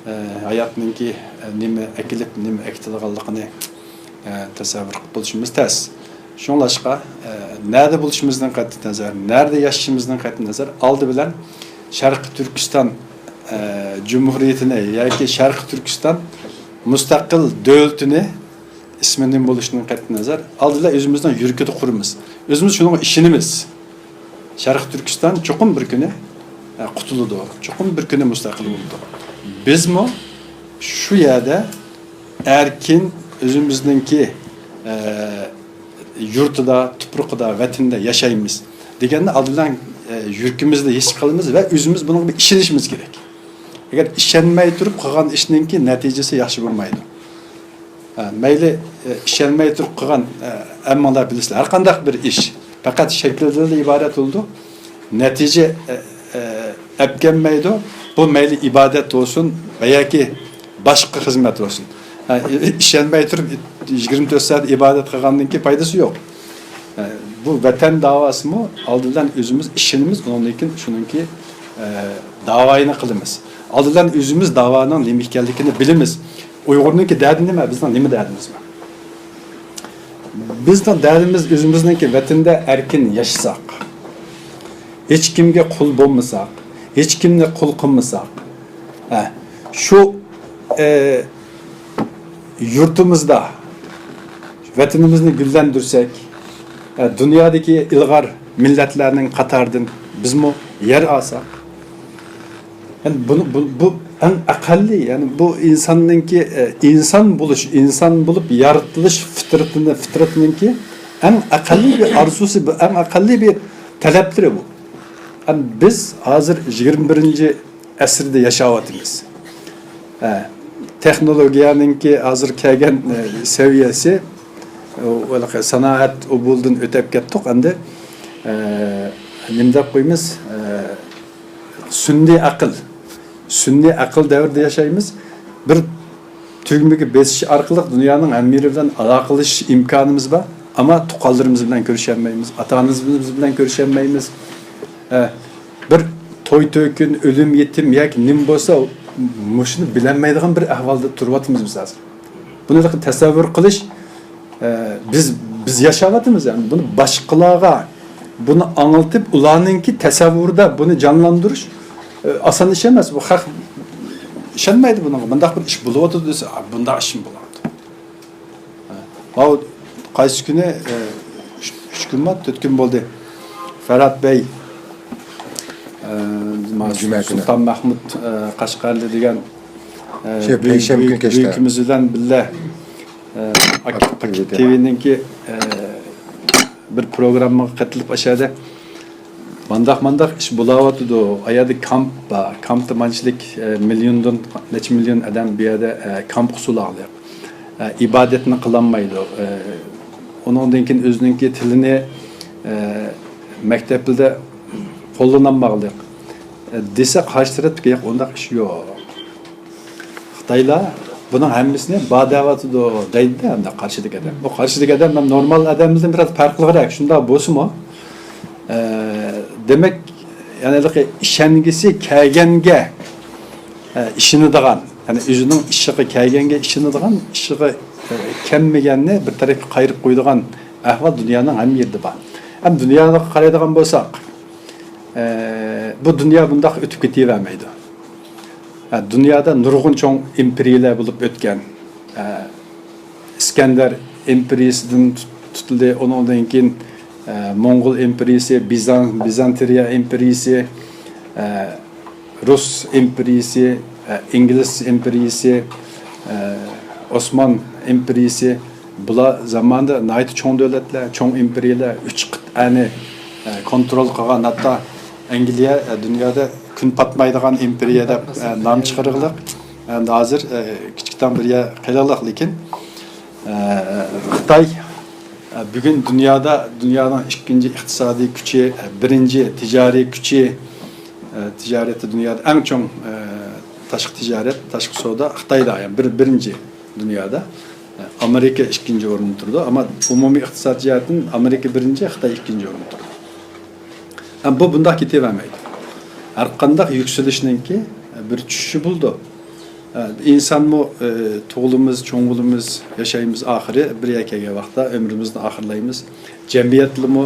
ئە، ھاياتنىڭكى، ئە، نېمە ئەكېلىپ، نېمە ئەكېتىدىغانلىقىنى، ئە، تەسەۋۋۇر قىلىپ بولۇشىمىز تەس. شۇڭلاشقا، ئە، نەدە بولۇشىمىزدىن قەتئىينەزەر، نەدە ياشىشىمىزدىن قەتئىينەزەر، ئالدى بىلەن شەرقىي تۈركىستان، ئە، جۇمھۇرىيىتىنى ياكى شەرقىي تۈركىستان مۇستەقىل دۆلىتىنى، ئىسمى نېمە بولۇشىدىن قەتئىينەزەر، ئالدى بىلەن ئۆزىمىزنىڭ يۈرىكىدە قۇرىمىز. ئۆزىمىز شۇنىڭغا ئىشىنىمىز. شەرقىي تۈركىستان چوقۇم بىر كۈنى، ئە، قۇتۇلىدۇ، چوقۇم بىر كۈنى مۇستەقىل بولىدۇ. بىزمۇ شۇ يەردە ئەركىن ئۆزىمىزنىڭكى، ئە، يۇرتىدا، تۇپرىقىدا، ۋەتىنىدە ياشايمىز دېگەننى ئالدى بىلەن، ئە، يۈرىكىمىزدە ھېس قىلىمىز ۋە ئۆزىمىز بۇنىڭغا بىر ئىشىنىشىمىز كېرەك. ئەگەر ئىشەنمەي تۇرۇپ قىلغان ئىشنىڭكى نەتىجىسى ياخشى بولمايدۇ. ھە، مەيلى، ئە، ئىشەنمەي تۇرۇپ قىلغان، ئە، ھەممىڭلار بىلىسىلەر، ھەر قانداق بىر ئىش پەقەت شەكىلدىنلا ئىبارەت بولىدۇ. نەتىجە، ئە، ئە، ئەپكەلمەيدۇ. بۇ مەيلى ئىبادەت بولسۇن ۋە ياكى باشقا خىزمەت بولسۇن. ھە، ئىشەنمەي تۇرۇپ يىگىرمە تۆت سائەت ئىبادەت قىلغاندىن كېيىن پايدىسى يوق. ئە، بۇ ۋەتەن داۋاسىمۇ ئالدى بىلەن ئۆزىمىز ئىشىنىمىز، ئۇنىڭدىن كېيىن شۇنىڭكى، ئە، داۋايىنى قىلىمىز. ئالدى بىلەن ئۆزىمىز داۋانىڭ نېمە ئىكەنلىكىنى بىلىمىز. ئۇيغۇرنىڭكى دەردى نېمە؟ بىزنىڭ نېمە دەردىمىز بار؟ بىزنىڭ دەردىمىز ئۆزىمىزنىڭكى ۋەتىنىدە ئەركىن ياشىساق، ھېچكىمگە قۇل بولمىساق، ھېچكىمنى قۇل قىلمىساق، ھە، شۇ، ئە، يۇرتىمىزدا ۋەتىنىمىزنى گۈللەندۈرسەك، ئە، دۇنيادىكى ئىلغار مىللەتلەرنىڭ قاتارىدىن بىزمۇ يەر ئالساق، يەنى بۇنى، بۇ، بۇ ئەڭ ئەقەللىي، يەنى بۇ ئىنساننىڭكى، ئە، ئىنسان بولۇش، ئىنسان بولۇپ يارىتىلىش فىترىتىنى، فىترىتىنىڭكى ئەڭ ئەقەللىي بىر ئارزۇسى، بۇ ئەڭ ئەقەللىي بىر تەلەپلىرى بۇ. يەنى بىز ھازىر يىگىرمە بىرىنچى ئەسىردە ياشاۋاتىمىز. ئە، تېخنولوگىيەنىڭكى ھازىر كەلگەن، ئە، سەۋىيەسى، ئۇ، ھېلىقى سانائەت ئوبۇلدىن ئۆتەپ كەتتۇق. ئەمدى، ئە، نېمە دەپ قويىمىز؟ ئە، سۈنئىي ئەقىل. سۈنئىي ئەقىل دەۋرىدە ياشايمىز. بىر تۈگمىگە بېسىش ئارقىلىق دۇنيانىڭ ھەممە يېرى بىلەن ئالاقىلىشىش ئىمكانىمىز بار. ئەمما تۇغقانلىرىمىز بىلەن كۆرۈشەلمەيمىز، ئاتا-ئانىمىز بىلەن كۆرۈشەلمەيمىز. ئە، بىر توي-تۆكۈن، ئۆلۈم-يېتىم ياكى نېمە بولسا، مۇشۇنى بىلەلمەيدىغان بىر ئەھۋالدا تۇرۇۋاتىمىز بىز ھازىر. بۇنى تەسەۋۋۇر قىلىش، ئە، بىز، بىز ياشاۋاتىمىز، يەنى بۇنى باشقىلارغا بۇنى ئاڭلىتىپ، ئۇلارنىڭكى تەسەۋۋۇرىدا بۇنى جانلاندۇرۇش، ئە، ئاسان ئىش ئەمەس. بۇ خەق ئىشەنمەيدۇ بۇنىڭغا. بۇنداق بىر ئىش بولۇۋاتىدۇ دېسە، «ئا، بۇنداق ئىشمۇ بولىدۇ.» ماۋۇ قايسى كۈنى، ئە، ئۈچ، ئۈچ كۈنمۇ، تۆت كۈن بولدى. فەرھات بەي، ئە، جۈمە كۈنى. سۇلتان مەھمۇد، ئە، قەشقەرلى دېگەن، ئە، شۇ بۈيۈك، پەيشەنبە كۈنى بۈيۈك، كەچتە. بۈيۈكىمىز بىلەن بىللە، ئە، ئاكتىپ تىۋىنىڭكى، ئە، بىر پروگراممىغا قېتىلىپ ئاشۇ يەردە مانداق، مانداق ئىش بولاۋاتىدۇ. ئايەردە كامپ بار. كامپتا مانچىلىك، ئە، مىليوندىن نەچچە مىليون ئادەم بۇ يەردە، ئە، كامپ قۇسۇلاقلىق. ئە، ئىبادەتنى قىلالمايدۇ. ئە، ئۇنىڭدىن كېيىن ئۆزىنىڭكى تىلىنى، ئە، مەكتەپلىدە قوللىنالماقلىق. ئە، دېسە قارشى تەرەپتىكى، «ياق، ئۇنداق ئىش يوق.» خىتايلار بۇنىڭ ھەممىسىنى بار دەۋاتىدۇ دەيدۇ-دە، ئەمدى قارشىدىكى ئادەم. بۇ قارشىدىكى ئادەم مەن نورمال ئادەمدىن بىراز پەرقلىقراق، شۇنداق بولسىمۇ، ئە، دېمەك، يەنى ھېلىقى ئىشەنگۈسى كەلگەنگە، ئە، ئىشىنىدىغان، يەنى ئۆزىنىڭ ئىشىغا كەلگەنگە ئىشىنىدىغان، ئىشىغا، ئە، كەلمىگەننى بىر تەرەپكە قايرىپ قويىدىغان ئەھۋال دۇنيانىڭ ھەممە يېرىدە بار. ھەم دۇنياغا قارايدىغان بولساق، ئە، بۇ دۇنيا بۇنداق ئۆتۈپ كېتىۋەرمەيدۇ. ئە، دۇنيادا نۇرغۇن چوڭ ئىمپېرىيەلەر بولۇپ ئۆتكەن. ئە، ئىسكەندەر ئىمپېرىيىسىدىن تۇت-، تۇتۇلدى، ئۇنىڭدىن كېيىن، ئە، موڭغۇل ئىمپېرىيىسى، بىزان-، بىزانتىرىيە ئىمپېرىيىسى، ئە، رۇس ئىمپېرىيىسى، ئە، ئىنگلىز ئىمپېرىيىسى، ئە، ئوسمان ئىمپېرىيىسى، بۇلار زامانىدا ناھايىتى چوڭ دۆلەتلەر، چوڭ ئىمپېرىيەلەر، ئۈچ قىتئەنى، ئە، كونترول قىلغان، ھەتتا ئەنگلىيە، ئە، دۇنيادا كۈن پاتمايدىغان ئىمپېرىيە دەپ، ئە، نام چىقىرغلىق. ئەمدى ھازىر، ئە، كىچىكتان بىر يەر قېلىغلىق، لېكىن، ئە، خىتاي، ئە، بۈگۈن دۇنيادا، دۇنيانىڭ ئىككىنچى ئىقتىسادىي كۈچى، ئە، بىرىنچى تىجارىي كۈچى، ئە، تىجارەتتە دۇنيادا ئەڭ چوڭ، ئە، تاشقى تىجارەت، تاشقى سودا خىتايدا، يەنى بىر، بىرىنچى دۇنيادا. ئامېرىكا ئىككىنچى ئورۇندا تۇرىدۇ، ئەمما ئومۇمىي ئىقتىساد جەھەتتىن ئامېرىكا بىرىنچى، خىتاي ئىككىنچى ئورۇندا تۇرىدۇ. ئەمما بۇ بۇنداق كېتىۋەرمەيدۇ. ھەر قانداق يۈكسىلىشنىڭكى بىر چۈشۈشى بولىدۇ. ئىنسانمۇ، تۇغۇلىمىز، چوڭ بولىمىز، ياشايمىز، ئاخىرى بىر يەرگە كەلگەن ۋاقىتتا ئۆمرىمىزنى ئاخىرلايمىز. جەمئىيەتلىمۇ،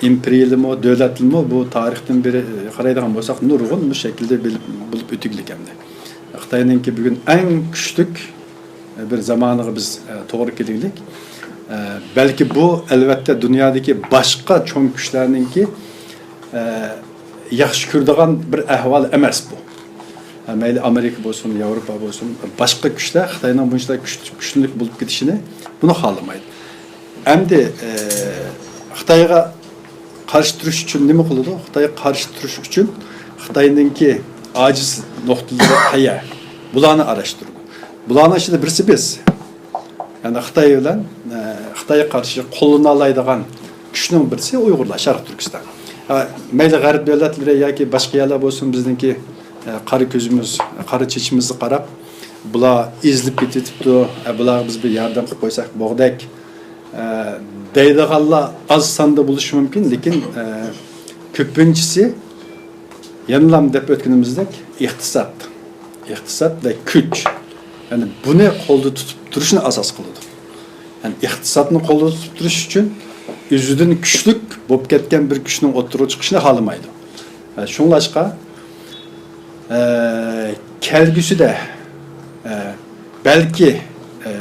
ئىمپېرىيىلىمۇ، دۆلەتلىمۇ بۇ تارىختىن بېرى قارايدىغان بولساق نۇرغۇن بۇ شەكىلدە بىل-، بولۇپ ئۆتۈگلىك ئەمدى. خىتاينىڭكى بۈگۈن ئەڭ كۈچلۈك بىر زامانىغا بىز، ئە، توغرا كېلىگلىك. ئە، بەلكى بۇ، ئەلۋەتتە، دۇنيادىكى باشقا چوڭ كۈچلەرنىڭكى، ئە، ياخشى كۆرىدىغان بىر ئەھۋال ئەمەس بۇ. ئە، مەيلى ئامېرىكا بولسۇن، ياۋروپا بولسۇن، باشقا كۈچلەر خىتاينىڭ بۇنچىلىك كۈچ-، كۈچلۈك بولۇپ كېتىشىنى بۇنى خالىمايدۇ. ئەمدى، ئە، خىتايغا قارشى تۇرۇش ئۈچۈن نېمە قىلىدۇ؟ خىتايغا قارشى تۇرۇش ئۈچۈن خىتاينىڭكى ئاجىز نۇقتىلىرى قەيەر؟ بۇلارنى ئاراشتۇرىدۇ. بۇلارنىڭ ئىچىدە بىرسى بىز. يەنى خىتاي بىلەن، ئە، خىتايغا قارشى قوللىنالايدىغان كۈچنىڭ بىرسى ئۇيغۇرلار، شەرقىي تۈركىستان. ئە، مەيلى غەرب دۆلەتلىرى ياكى باشقا يەرلەر بولسۇن، بىزنىڭكى، ئە، قارا كۆزىمىز، قارا چېچىمىزغا قاراپ، بۇلار ئېزىلىپ كېتىۋېتىپتۇ، ئە، بۇلارغا بىز بىر ياردەم قىلىپ قويساق بولغۇدەك، ئە، دەيدىغانلار ئاز ساندا بولۇشى مۇمكىن، لېكىن، ئە، كۆپىنچىسى يەنىلا دەپ ئۆتكىنىمىزدەك ئىقتىساد، ئىقتىساد ۋە كۈچ، يەنى بۇنى قولدا تۇتۇپ تۇرۇشنى ئاساس قىلىدۇ. يەنى ئىقتىسادنى قولدا تۇتۇپ تۇرۇش ئۈچۈن ئۆزىدىن كۈچلۈك بولۇپ كەتكەن بىر كۈچنىڭ ئوتتۇرىغا چىقىشىنى خالىمايدۇ. ئە، شۇڭلاشقا، ئە، كەلگۈسىدە، ئە، بەلكى، ئە،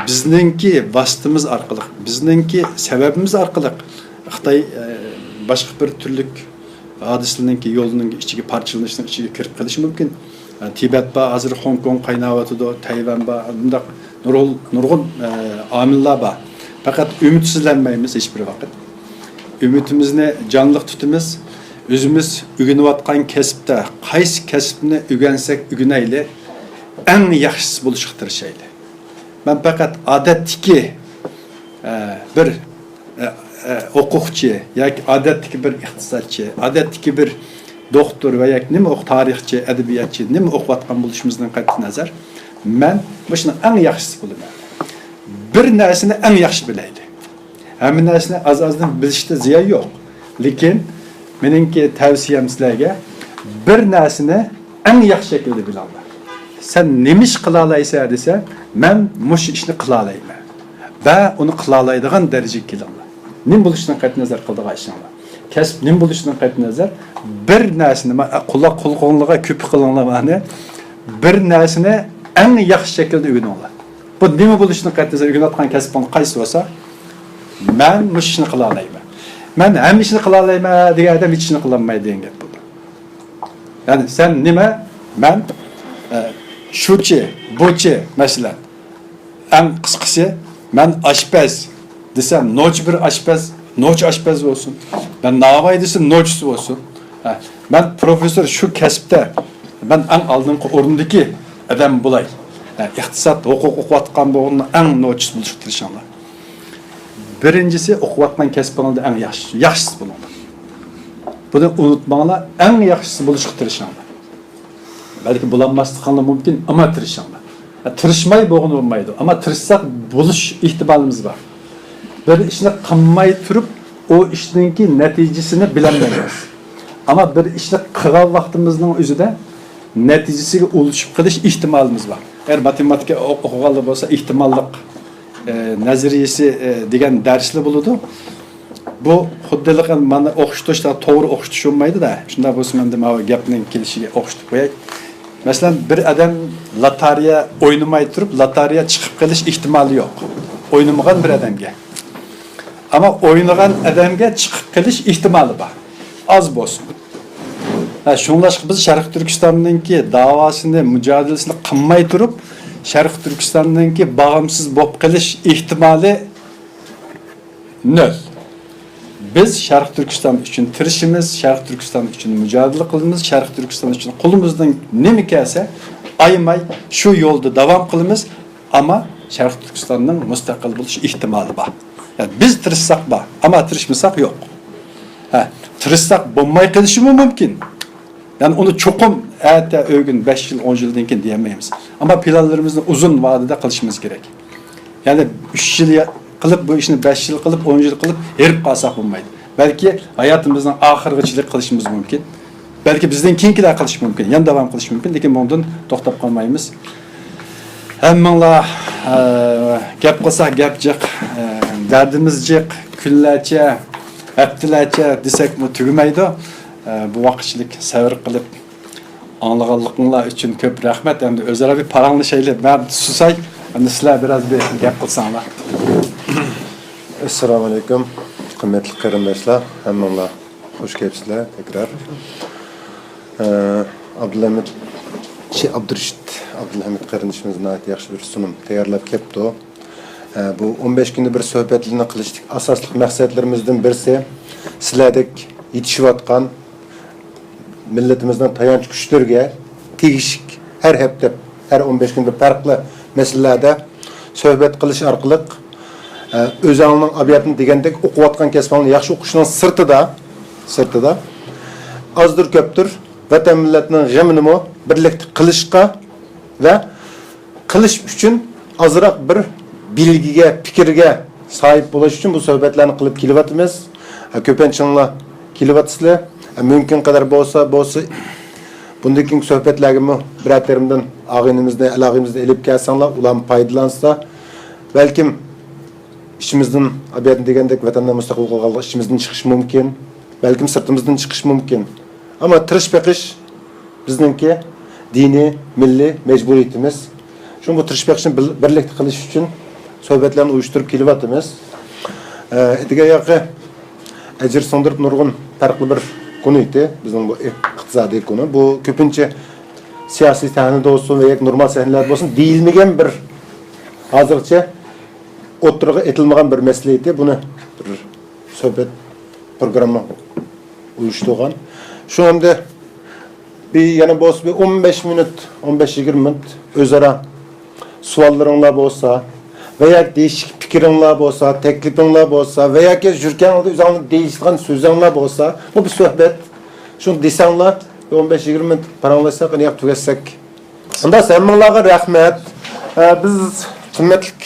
بىزنىڭكى ۋاسىتىمىز ئارقىلىق، بىزنىڭكى سەۋەبىمىز ئارقىلىق خىتاي، ئە، باشقا بىر تۈرلۈك ھادىسىلەرنىڭكى يولىنىڭ ئىچىگە، پارچىلىنىشنىڭ ئىچىگە كىرىپ قېلىشى مۇمكىن. ئە، تىبەت بار، ھازىر خوڭكوڭ قايناۋاتىدۇ، تەيۋەن بار، بۇنداق نۇرغۇن، نۇرغۇن، ئە، ئامىللار بار. پەقەت ئۈمىدسىزلەنمەيمىز ھېچ بىر ۋاقىت. ئۈمىدىمىزنى جانلىق تۇتىمىز. ئۆزىمىز ئۆگىنىۋاتقان كەسىپتە قايسى كەسىپنى ئۆگەنسەك ئۆگىنەيلى، ئەڭ ياخشىسى بولۇشقا تىرىشايلى. مەن پەقەت ئادەتتىكى، ئە، بىر، ئە، ئە، ئوقۇغۇچى ياكى ئادەتتىكى بىر ئىقتىسادچى، ئادەتتىكى بىر دوختۇر ۋە ياكى نېمە ئوق-، تارىخچى، ئەدەبىياتچى، نېمە ئوقۇۋاتقان بولۇشىمىزدىن قەتئىينەزەر، مەن مۇشۇنىڭ ئەڭ ياخشىسى بولىمەن. بىر نەرسىنى ئەڭ ياخشى بىلەيلى. ھەممە نەرسىنى ئاز-ئازدىن بىلىشتە زىيان يوق. لېكىن مېنىڭكى تەۋسىيەم سىلەرگە، بىر نەرسىنى ئەڭ ياخشى شەكىلدە بىلىڭلار. سەن نېمە ئىش قىلالايسەن دېسە، مەن مۇشۇ ئىشنى قىلالايمەن. ۋە ئۇنى قىلالايدىغان دەرىجىگە كېلىڭلار. نېمە بولۇشىدىن قەتئىينەزەر قىلىدىغان ئىشىڭلار. كەسىپ نېمە بولۇشىدىن قەتئىينەزەر، بىر نەرسىنى، ما-، قۇلاق قۇلىقىڭلارغا كۆپۈك قىلىڭلار مانا. بىر نەرسىنى ئەڭ ياخشى شەكىلدە ئۆگىنىڭلار. بۇ نېمە بولۇشىدىن قەتئىينەزەر، ئۆگىنىۋاتقان كەسپىڭ قايسى بولسا، مەن مۇشۇ ئىشنى قىلالايمەن. مەن ھەممە ئىشنى قىلالايمەن دېگەن ئادەم ھېچ ئىشنى قىلالمايدۇ دېگەن گەپ بولىدۇ. يەنى سەن نېمە؟ مەن، ئە، شۇچى، بۇچى، مەسىلەن. ئەڭ قىسقىسى، مەن ئاشپەز دېسەم، نوچى بىر ئاشپەز، نوچى ئاشپەز بولسۇن. مەن ناۋاي دېسەم، نوچىسى بولسۇن. ھە، مەن پروفېسسور شۇ كەسىپتە، مەن ئەڭ ئالدىنقى ئورۇندىكى ئادەم بولاي. ھە، ئىقتىساد، ھوقۇق ئوقۇۋاتقان بولغىنىڭ ئەڭ نوچىسى بولۇشقا تىرىشىڭلار. بىرىنچىسى، ئوقۇۋاتقان كەسپىڭىزدە ئەڭ ياخشى، ياخشىسى بولۇڭلار. بۇنى ئۇنتۇماڭلار، ئەڭ ياخشىسى بولۇشقا تىرىشىڭلار. بەلكى بولالماسلىقىڭلار مۇمكىن، ئەمما تىرىشىڭلار. ھە، تىرىشماي بولغىلى بولمايدۇ، ئەمما تىرىشساق بولۇش ئېھتىمالىمىز بار. بىر ئىشنى قىلماي تۇرۇپ، ئۇ ئىشنىڭكى نەتىجىسىنى بىلەلمەيمىز. ئەمما بىر ئىشنى قىلغان ۋاقتىمىزنىڭ ئۆزىدە نەتىجىسىگە ئۇلىشىپ قېلىش ئېھتىمالىمىز بار. ئەگەر ماتېماتىكا ئو-، ئوقۇغانلار بولسا، ئېھتىماللىق، ئە، نەزەرىيىسى، ئە، دېگەن دەرسلەر بولىدۇ. بۇ خۇددى مانا ئوخشىتىش، توغرا ئوخشىتىش بولمايدۇ-دە. شۇنداق بولسا، مەن دە ماۋۇ گەپنىڭ كېلىشىگە ئوخشىتىپ قوياي. مەسىلەن، بىر ئادەم لاتارىيە ئوينىماي تۇرۇپ، لاتارىيە چىقىپ قېلىش ئېھتىمالى يوق. ئوينىمىغان بىر ئادەمگە. ئەمما ئوينىغان ئادەمگە چىقىپ قېلىش ئېھتىمالى بار. ئاز بولسۇن. ھە، شۇڭلاشقا بىز شەرقىي تۈركىستاننىڭكى داۋاسىنى، مۇجادىلىسىنى قىلماي تۇرۇپ، شەرقىي تۈركىستاننىڭكى باغىمسىز بولۇپ قېلىش ئېھتىمالى نۆل. بىز شەرقىي تۈركىستان ئۈچۈن تىرىشىمىز، شەرقىي تۈركىستان ئۈچۈن مۇجادىلە قىلىمىز، شەرقىي تۈركىستان ئۈچۈن قولىمىزدىن نېمە كەلسە ئايىماي شۇ يولدا داۋام قىلىمىز. ئەمما شەرقىي تۈركىستاننىڭ مۇستەقىل بولۇش ئېھتىمالى بار. يەنى بىز تىرىشساق بار، ئەمما تىرىشمىساق يوق. ھە، تىرىشساق بولماي قېلىشىمۇ مۇمكىن. يەنى ئۇنى چوقۇم ئەتە، ئۆگۈن، بەش يىل، ئون يىلدىن كېيىن دېيەلمەيمىز. ئەمما پىلانلىرىمىزنى ئۇزۇن ۋادىدە قىلىشىمىز كېرەك. يەنى ئۈچ يىل يا-، قىلىپ، بۇ ئىشنى بەش يىل قىلىپ، ئون يىل قىلىپ ھېرىپ قالساق بولمايدۇ. بەلكى ھاياتىمىزنىڭ ئاخىرغىچىلىك قىلىشىمىز مۇمكىن. بەلكى بىزدىن كېيىنكىلەر قىلىشى مۇمكىن، يەنە داۋام قىلىشى مۇمكىن، لېكىن بۇنىڭدىن توختاپ قالمايمىز. ھەممىڭلار، ئە، گەپ قىلساق گەپ جىق، ئە، دەردىمىز جىق، كۈنلەرچە، ھەپتىلەرچە دېسەكمۇ تۈگىمەيدۇ. ئە، بۇ ۋاقىتچىلىك سەۋر قىلىپ ئاڭلىغانلىقىڭلار ئۈچۈن كۆپ رەھمەت. ئەمدى ئۆزئارا بىر پاراڭلىشايلى. مەن سۇساي، ئەمدى سىلەر بىراز بىر گەپ قىلساڭلار. ئەسسالامۇئەلەيكۇم، قىممەتلىك قېرىنداشلار، ھەممىڭلار خوش كەپسىلەر تەكرار. ئە، ئابدۇلھەمىد، شى، ئابدۇرېشىت ئابدۇلھەمىد قېرىندىشىمىز ناھايىتى ياخشى بىر سۇنۇم تەييارلاپ كەپتۇ. ئە، بۇ ئون بەش كۈندە بىر سۆھبەتلىرىنى قىلىشتىكى ئاساسلىق مەقسەتلىرىمىزدىن بىرسى، سىلەردەك يېتىشىۋاتقان مىللىتىمىزنىڭ تايانچ كۈچلىرىگە تېگىشلىك ھەر ھەپتە، ھەر ئون بەش كۈندە پەرقلىق مەسىلىلەردە سۆھبەت قىلىش ئارقىلىق، ئە، ئۆزۈڭنىڭ ئابىياتنى دېگەندەك ئوقۇۋاتقان كەسپىڭنى ياخشى ئوقۇشنىڭ سىرتىدا، سىرتىدا ئازدۇر كۆپتۇر ۋەتەن مىللەتنىڭ غېمىنىمۇ بىرلىكتە قىلىشقا ۋە قىلىش ئۈچۈن ئازراق بىر بىلگىگە، پىكىرگە ساھىب بولۇش ئۈچۈن بۇ سۆھبەتلەرنى قىلىپ كېلىۋاتىمىز. ھە، كۆپىنچىڭلار كېلىۋاتىسىلەر. ھە، مۇمكىن قەدەر بولسا، بولسا بۇندىن كېيىنكى سۆھبەتلەرگىمۇ بىرەر تېرىمدىن ئاغىنىمىزنى، ئەل ئاغىنىمىزنى ئېلىپ كەلسەڭلار، ئۇلارمۇ پايدىلانسا، بەلكىم ئىچىمىزدىن، ئابىيەتنى دېگەندەك، ۋەتەندە مۇستەقىل قالغانلار ئىچىمىزدىن چىقىشى مۇمكىن، بەلكىم سىرتىمىزدىن چىقىشى مۇمكىن. ئەمما تىرىشىپ بېقىش بىزنىڭكى دىنىي، مىللىي مەجبۇرىيىتىمىز. شۇڭا بۇ تىرىشىپ بېقىشنى بىل-، بىرلىكتە قىلىش ئۈچۈن سۆھبەتلەرنى ئۇيۇشتۇرۇپ كېلىۋاتىمىز. ئە، ئەتىگەن ياقى ئەجىر سىڭدۈرۈپ نۇرغۇن پەرقلىق بىر كۇنۇ ئىدى، بىزنىڭ بۇ ئىقتىسادىي كۇنۇ. بۇ كۆپىنچە سىياسىي سەھنىدە بولسۇن ۋە ياكى نورمال سەھنىلەردە بولسۇن، دېيىلمىگەن بىر، ھازىرغىچە ئوتتۇرىغا ئېتىلمىغان بىر مەسىلە ئىدى. بۇنى بىر سۆھبەت پروگرامما ئۇيۇشتۇرغان. شۇ ئەمدى بىر يەنە بولسا بىر ئون بەش مىنۇت، ئون بەش يىگىرمە مىنۇت ئۆزئارا سوئاللىرىڭلار بولسا ۋە ياكى دېيىشلىك پىكرىڭلار بولسا، تەكلىپىڭلار بولسا ۋە ياكى يۈركەڭلاردا ئۆزۈڭلار دېيىشىدىغان سۆزۈڭلار بولسا، بۇ بىر سۆھبەت. شۇنى دېسەڭلار، بىر ئون بەش يىگىرمە مىنۇت پاراڭلاشساق، ئېنىق تۈگەتسەك. ئۇنداق ھەممىڭلارغا رەھمەت. ئە، بىز قىممەتلىك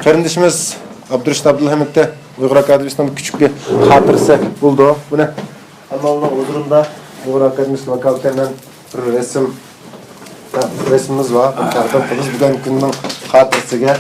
قېرىندىشىمىز ئابدۇرېشىت ئابدۇلھەمىدتە ئۇيغۇر ئاكادېمىيىسىنىڭ كىچىك بىر خاتىرىسى بولىدۇ. بۇنى ھەممىڭلارنىڭ ھۇزۇرىدا ئۇيغۇر ئاكادېمىيىسى ۋاكالىتەن مەن بىر رەسىم، رەسىمىمىز بار. بۇنى تەقدىم قىلىمىز بۈگۈنكى كۈننىڭ خاتىرىسىگە.